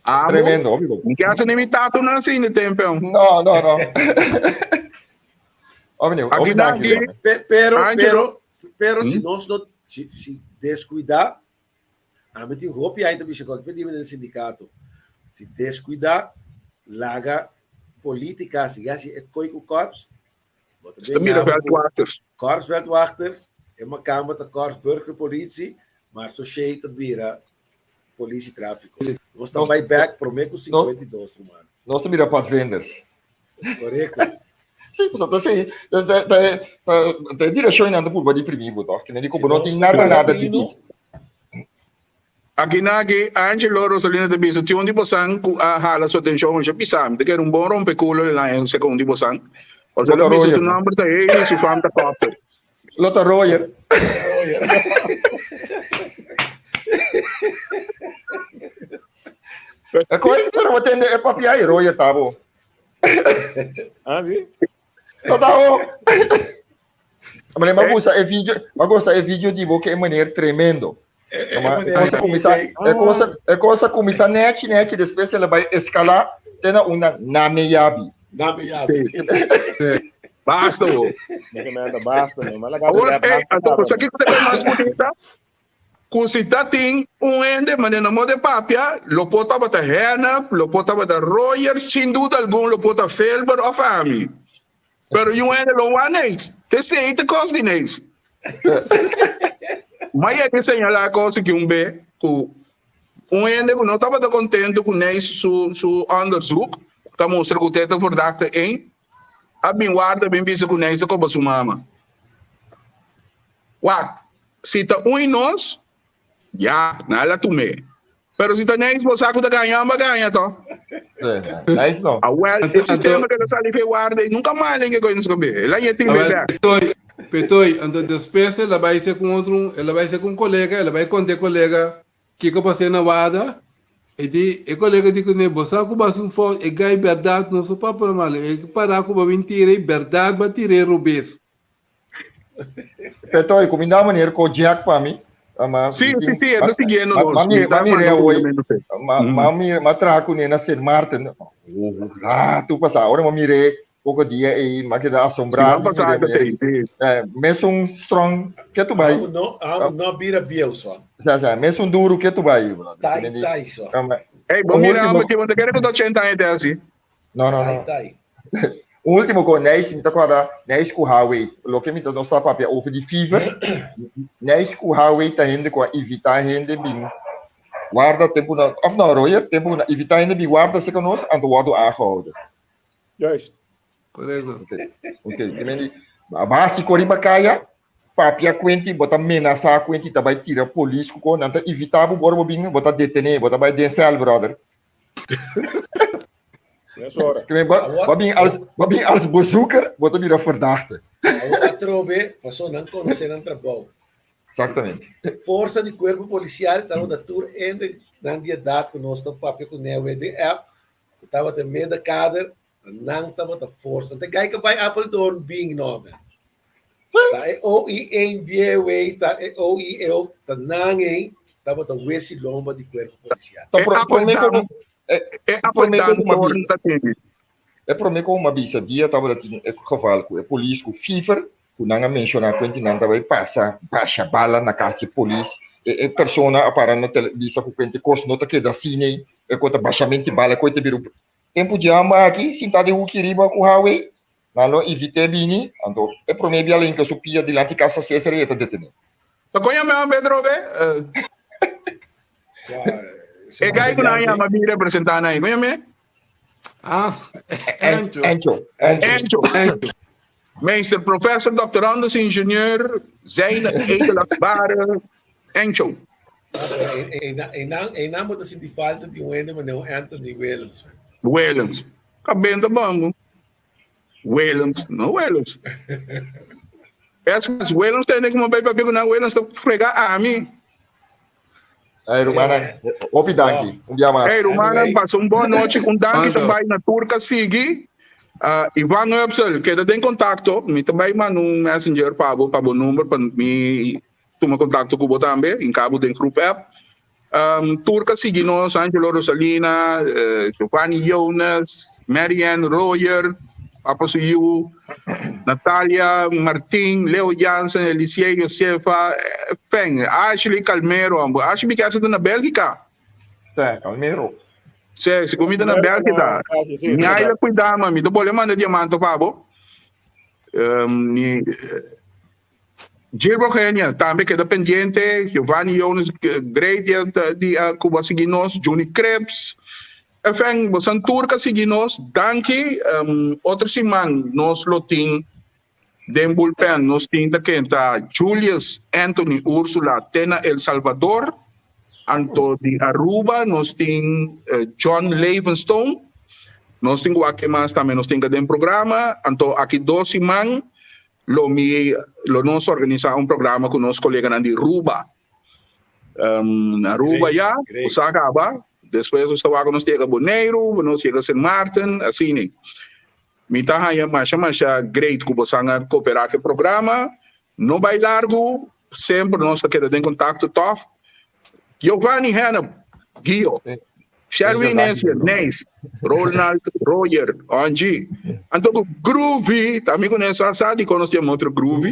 Speaker 2: Amo,
Speaker 3: Tremendo, hopi bon.
Speaker 2: mi ke hasi ni mi tatu nan asina tempe.
Speaker 3: No, no, no.
Speaker 2: Aki danki.
Speaker 6: Pero, pero, pero si nos no, si, si descuida, a mi tin hopi aña ta bisa cu aki den sindicato, si descuida, laga politica sigui haci e kooi cu korps, bo ta
Speaker 2: Sta mira veldwachters.
Speaker 6: Korps veldwachters, e makamba ta korps burgerpolitie, maar so shey ta bira politie trafico. Nos ta bay back prome cu 52, ruman.
Speaker 3: Nos ta bira padvinders.
Speaker 6: Correcto.
Speaker 3: Sí, pues ta sí, ta ta ta ta ta direccion nan ta purba di primi bo toch? Kende di como no tin nada nada di di.
Speaker 2: Aki na aki Angelo Rosalina ta bisa tin un di bosan ku a hala su atencion masha pisa mi ta kere un bon rompekulo den nan e un di bosan. Pasobra el a bisa su nomber ta Haley su fam ta Copter.
Speaker 3: Lo ta Roger. E koi pero bo tende e papia i Roger tabo.
Speaker 5: Ah, sí?
Speaker 3: Lo tabo. Meneer, ma gusta e video, ma gusta e video di bo ke e meneer tremendo. Ma, e cosa kumisa, e cosa, e cosa kumisa nechi nechi, despues el a bai escala te na una name yabi.
Speaker 6: Name yabi.
Speaker 2: Sí. Basta wo.
Speaker 5: Basta, no. Mala
Speaker 2: Awor, eh, anto cosa kiko ta mas bonita? Ku si ta tin un hende manera no de papia, lo por tabata Hennep, lo por tabata Royer, sin duda algun lo por ta Felber of ami. Pero yu hende lo wan neis. Te sei te kos di neis. Ma yega e señalá kos aki un be ku un hende ku no tabata kontentu ku neis su su onderzoek ta mustra ku te ta verdachte ein, a bin warda bin bisa ku neis a koba su mama. Wak, si ta un i nos, Ya, nan la tum'é. Pero si ta Nijs bo sa ku ta gaña, amba gaña to.
Speaker 3: Nijs no.
Speaker 2: Awel, e sistema ke ta sali fe warda ei nunka mal en ke koe nos kobe. El a yeti
Speaker 4: Awel,
Speaker 2: bek.
Speaker 4: Petoy, Petoy, anto despues el a bai se ku otro, el a bai se ku un kolega, el a bai konta e kolega kiko pas'é na warda. E di, e kolega di kuné, bo sa ku bo hasi un fout, e gai bèrdat no so papia normal, e pará ku bo bin tira ei, bèrdat bo a tira e robes.
Speaker 3: Petoy, kuminda meneer ko Jack pa mi. Ma,
Speaker 2: Sí, sí, sí, e ta siguiendo
Speaker 3: ma,
Speaker 2: nos.
Speaker 3: ma,
Speaker 2: Mi
Speaker 3: ma
Speaker 2: ta
Speaker 3: mire
Speaker 2: manda
Speaker 3: hoy,
Speaker 2: cumplimiento fe.
Speaker 3: ma, ma, mire, ma traha kuné na Sint Maarten. Oh, rato pasá. Ora ma mire. Poko dia ei m'a keda asombrá
Speaker 2: Siman pasá
Speaker 3: di mira
Speaker 2: ta tei, sí.
Speaker 3: Eh, mesun strong ke tu bai.
Speaker 6: Amo no, amo no bira bieu so.
Speaker 3: Sa sa, mesun duro ke tu bai, brother.
Speaker 6: Tai
Speaker 3: Ti
Speaker 6: tai so.
Speaker 2: Hey, bo
Speaker 3: Un
Speaker 2: mira
Speaker 3: último-
Speaker 2: amo ti, bo ta kere ku ta 80 aña te asi.
Speaker 3: No, no,
Speaker 6: Tai
Speaker 3: no.
Speaker 6: tai.
Speaker 3: Un último ko, Nijs, mi ta kòrda Nijs ku Huawei. Loke mi ta nos ta papia over di fever. Nijs ku Huawei ta hende ku a invitá hende bin warda tempu na, of no, Roger, tempu na invitá hende bin warda serka nos, anto wòrdu aangehouden.
Speaker 5: Juist.
Speaker 4: Correcto.
Speaker 3: Ok, ok. Te men di, básico riba kaya, papia kuenti, bo ta menasá kuenti, ta bai tira polis ku ko, nan ta invitá bo ora bo bin, bo ta detené, bo ta bai den sèl, brother.
Speaker 5: Mes ora.
Speaker 3: Te men, bo, bo bin als, bo bin als bezoeker, bo ta bira verdachte.
Speaker 6: Awor atrobe, paso nan konosé nan trabou.
Speaker 3: Exactamente.
Speaker 6: Forsa di kuerpo polisial tabata tur hende nan di edat ku nos ta papia kuné awe den app, Ku tabata meda kader, nan tabata forsa. Te gai ka bai Apeldoorn bin no men. Ta e o i ein biewe, ta e o i e o, ta nan ei tabata wesi lomba di kuerpo polisial.
Speaker 3: Ta
Speaker 2: E
Speaker 3: pro, promé
Speaker 2: Apeldoorn,
Speaker 3: ku e,
Speaker 2: e
Speaker 3: promé ku
Speaker 2: Apeldoorn
Speaker 3: ma
Speaker 2: torn ta tene.
Speaker 3: E promé ku ma bisa dia tabata tin e geval ku e polis ku fever ku nan a menshoná kuenti nan ta bai pasa basha bala na kas di polis e e persona a para na tele bisa ku kuenti kos no ta keda asina ei e ku ta bashamenti bala ku e ta bira un tempu di hamba aki sinta den huki riba ku hawei nan lo invit'é bini anto e promé bia lo hinka su pia dilanti kasa Cesar i e ta detené.
Speaker 2: Ta koña mi homber drobe? E gai ku nan a yama bin representá nan ei koña mi?
Speaker 4: Ah, Encho.
Speaker 3: Encho.
Speaker 2: Encho.
Speaker 4: Encho.
Speaker 2: Meester, professor, doctorandus, ingenieur, zijne edelachtbare Encho.
Speaker 6: Einan bo ta sinti falta di un hende manera un Anthony Willems.
Speaker 2: Willems. Ka benta bango. Willems, no Willems. Es mas, Willems tende como bay papia ku nan Willems ta frega ami.
Speaker 3: Hey, rumannan, hopi danki. Un dia mas.
Speaker 2: Hey, rumannan, pasa un bon nochi. Un danki ta bai na tur ka sigui. Uh, Ivan Hupsel, keda den kontakto. Mi ta bai manda un messenger pa bo, pa bo number, pa mi tuma kontakto ku bo tambe, in kabo den groep app. Um, tur ka sigui nos, Angelo Rosalina, uh, Giovanni Jonas, Marianne Royer, Papa su yu, Natalia Martin, Leo Jansen, Eliseo Josefa, Feng, Ashley Calmero, ambo. Ashley mi kersa ta na Bélgica.
Speaker 3: Sí, Calmero.
Speaker 2: Sí, si mi ta na Bélgica. Mi aila cuida, ma mi ta bole manda diamante pa bo. Um, ni, Gilbert Eugenia tambe keda pendiente, Giovanni Jonas great di di ku bo a sigui nos, Juni Krebs, enfin bosan tur ku a sigui nos, danki, otro siman nos lo tin den bullpen nos tin ta kenta Julius Anthony Ursula te na El Salvador, anto di Aruba nos tin John Levenstone, nos tin ku wak ke mas tambe nos tin den programa, anto aki dos siman Lo mi lo nos organisa un programa ku nos koleganan di Ruba. Um, Aruba ya, sa kaba. Despues nos ta wak nos yega Boneiru, nos yega Sint Maarten, asina. Mi ta haña masha masha great ku bosan a koperá ku e programa. No bai largu, semper nos ta keda den kontakto tòg. Giovanni Hennep, Gio, Sherwin Nesia, Neis, Ronald, Roger, Angie. Anto ku Groovy, ta mi kuné sa sa di konos tin otro Groovy.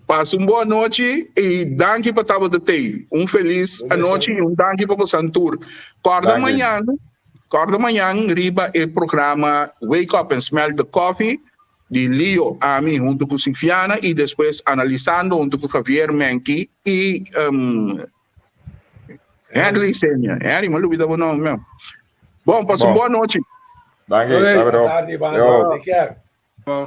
Speaker 2: Pasa un bon anochi i danki pa tabata tei. Un felis anochi i un danki pa bosan tur. Kòrda mañan, kòrda mañan riba e programa Wake Up and Smell the Coffee. Di Leo, ami hunto cu Sifiana y despues analisando hunto cu Javier Menki y Henry Senia. Henry, mi a lubida bo nomber. Bon, pasa un bon nochi.
Speaker 3: Danki,
Speaker 4: Oké.
Speaker 3: sabe
Speaker 6: Tardi, banda.
Speaker 3: Yo.
Speaker 6: Take care.
Speaker 4: Bon.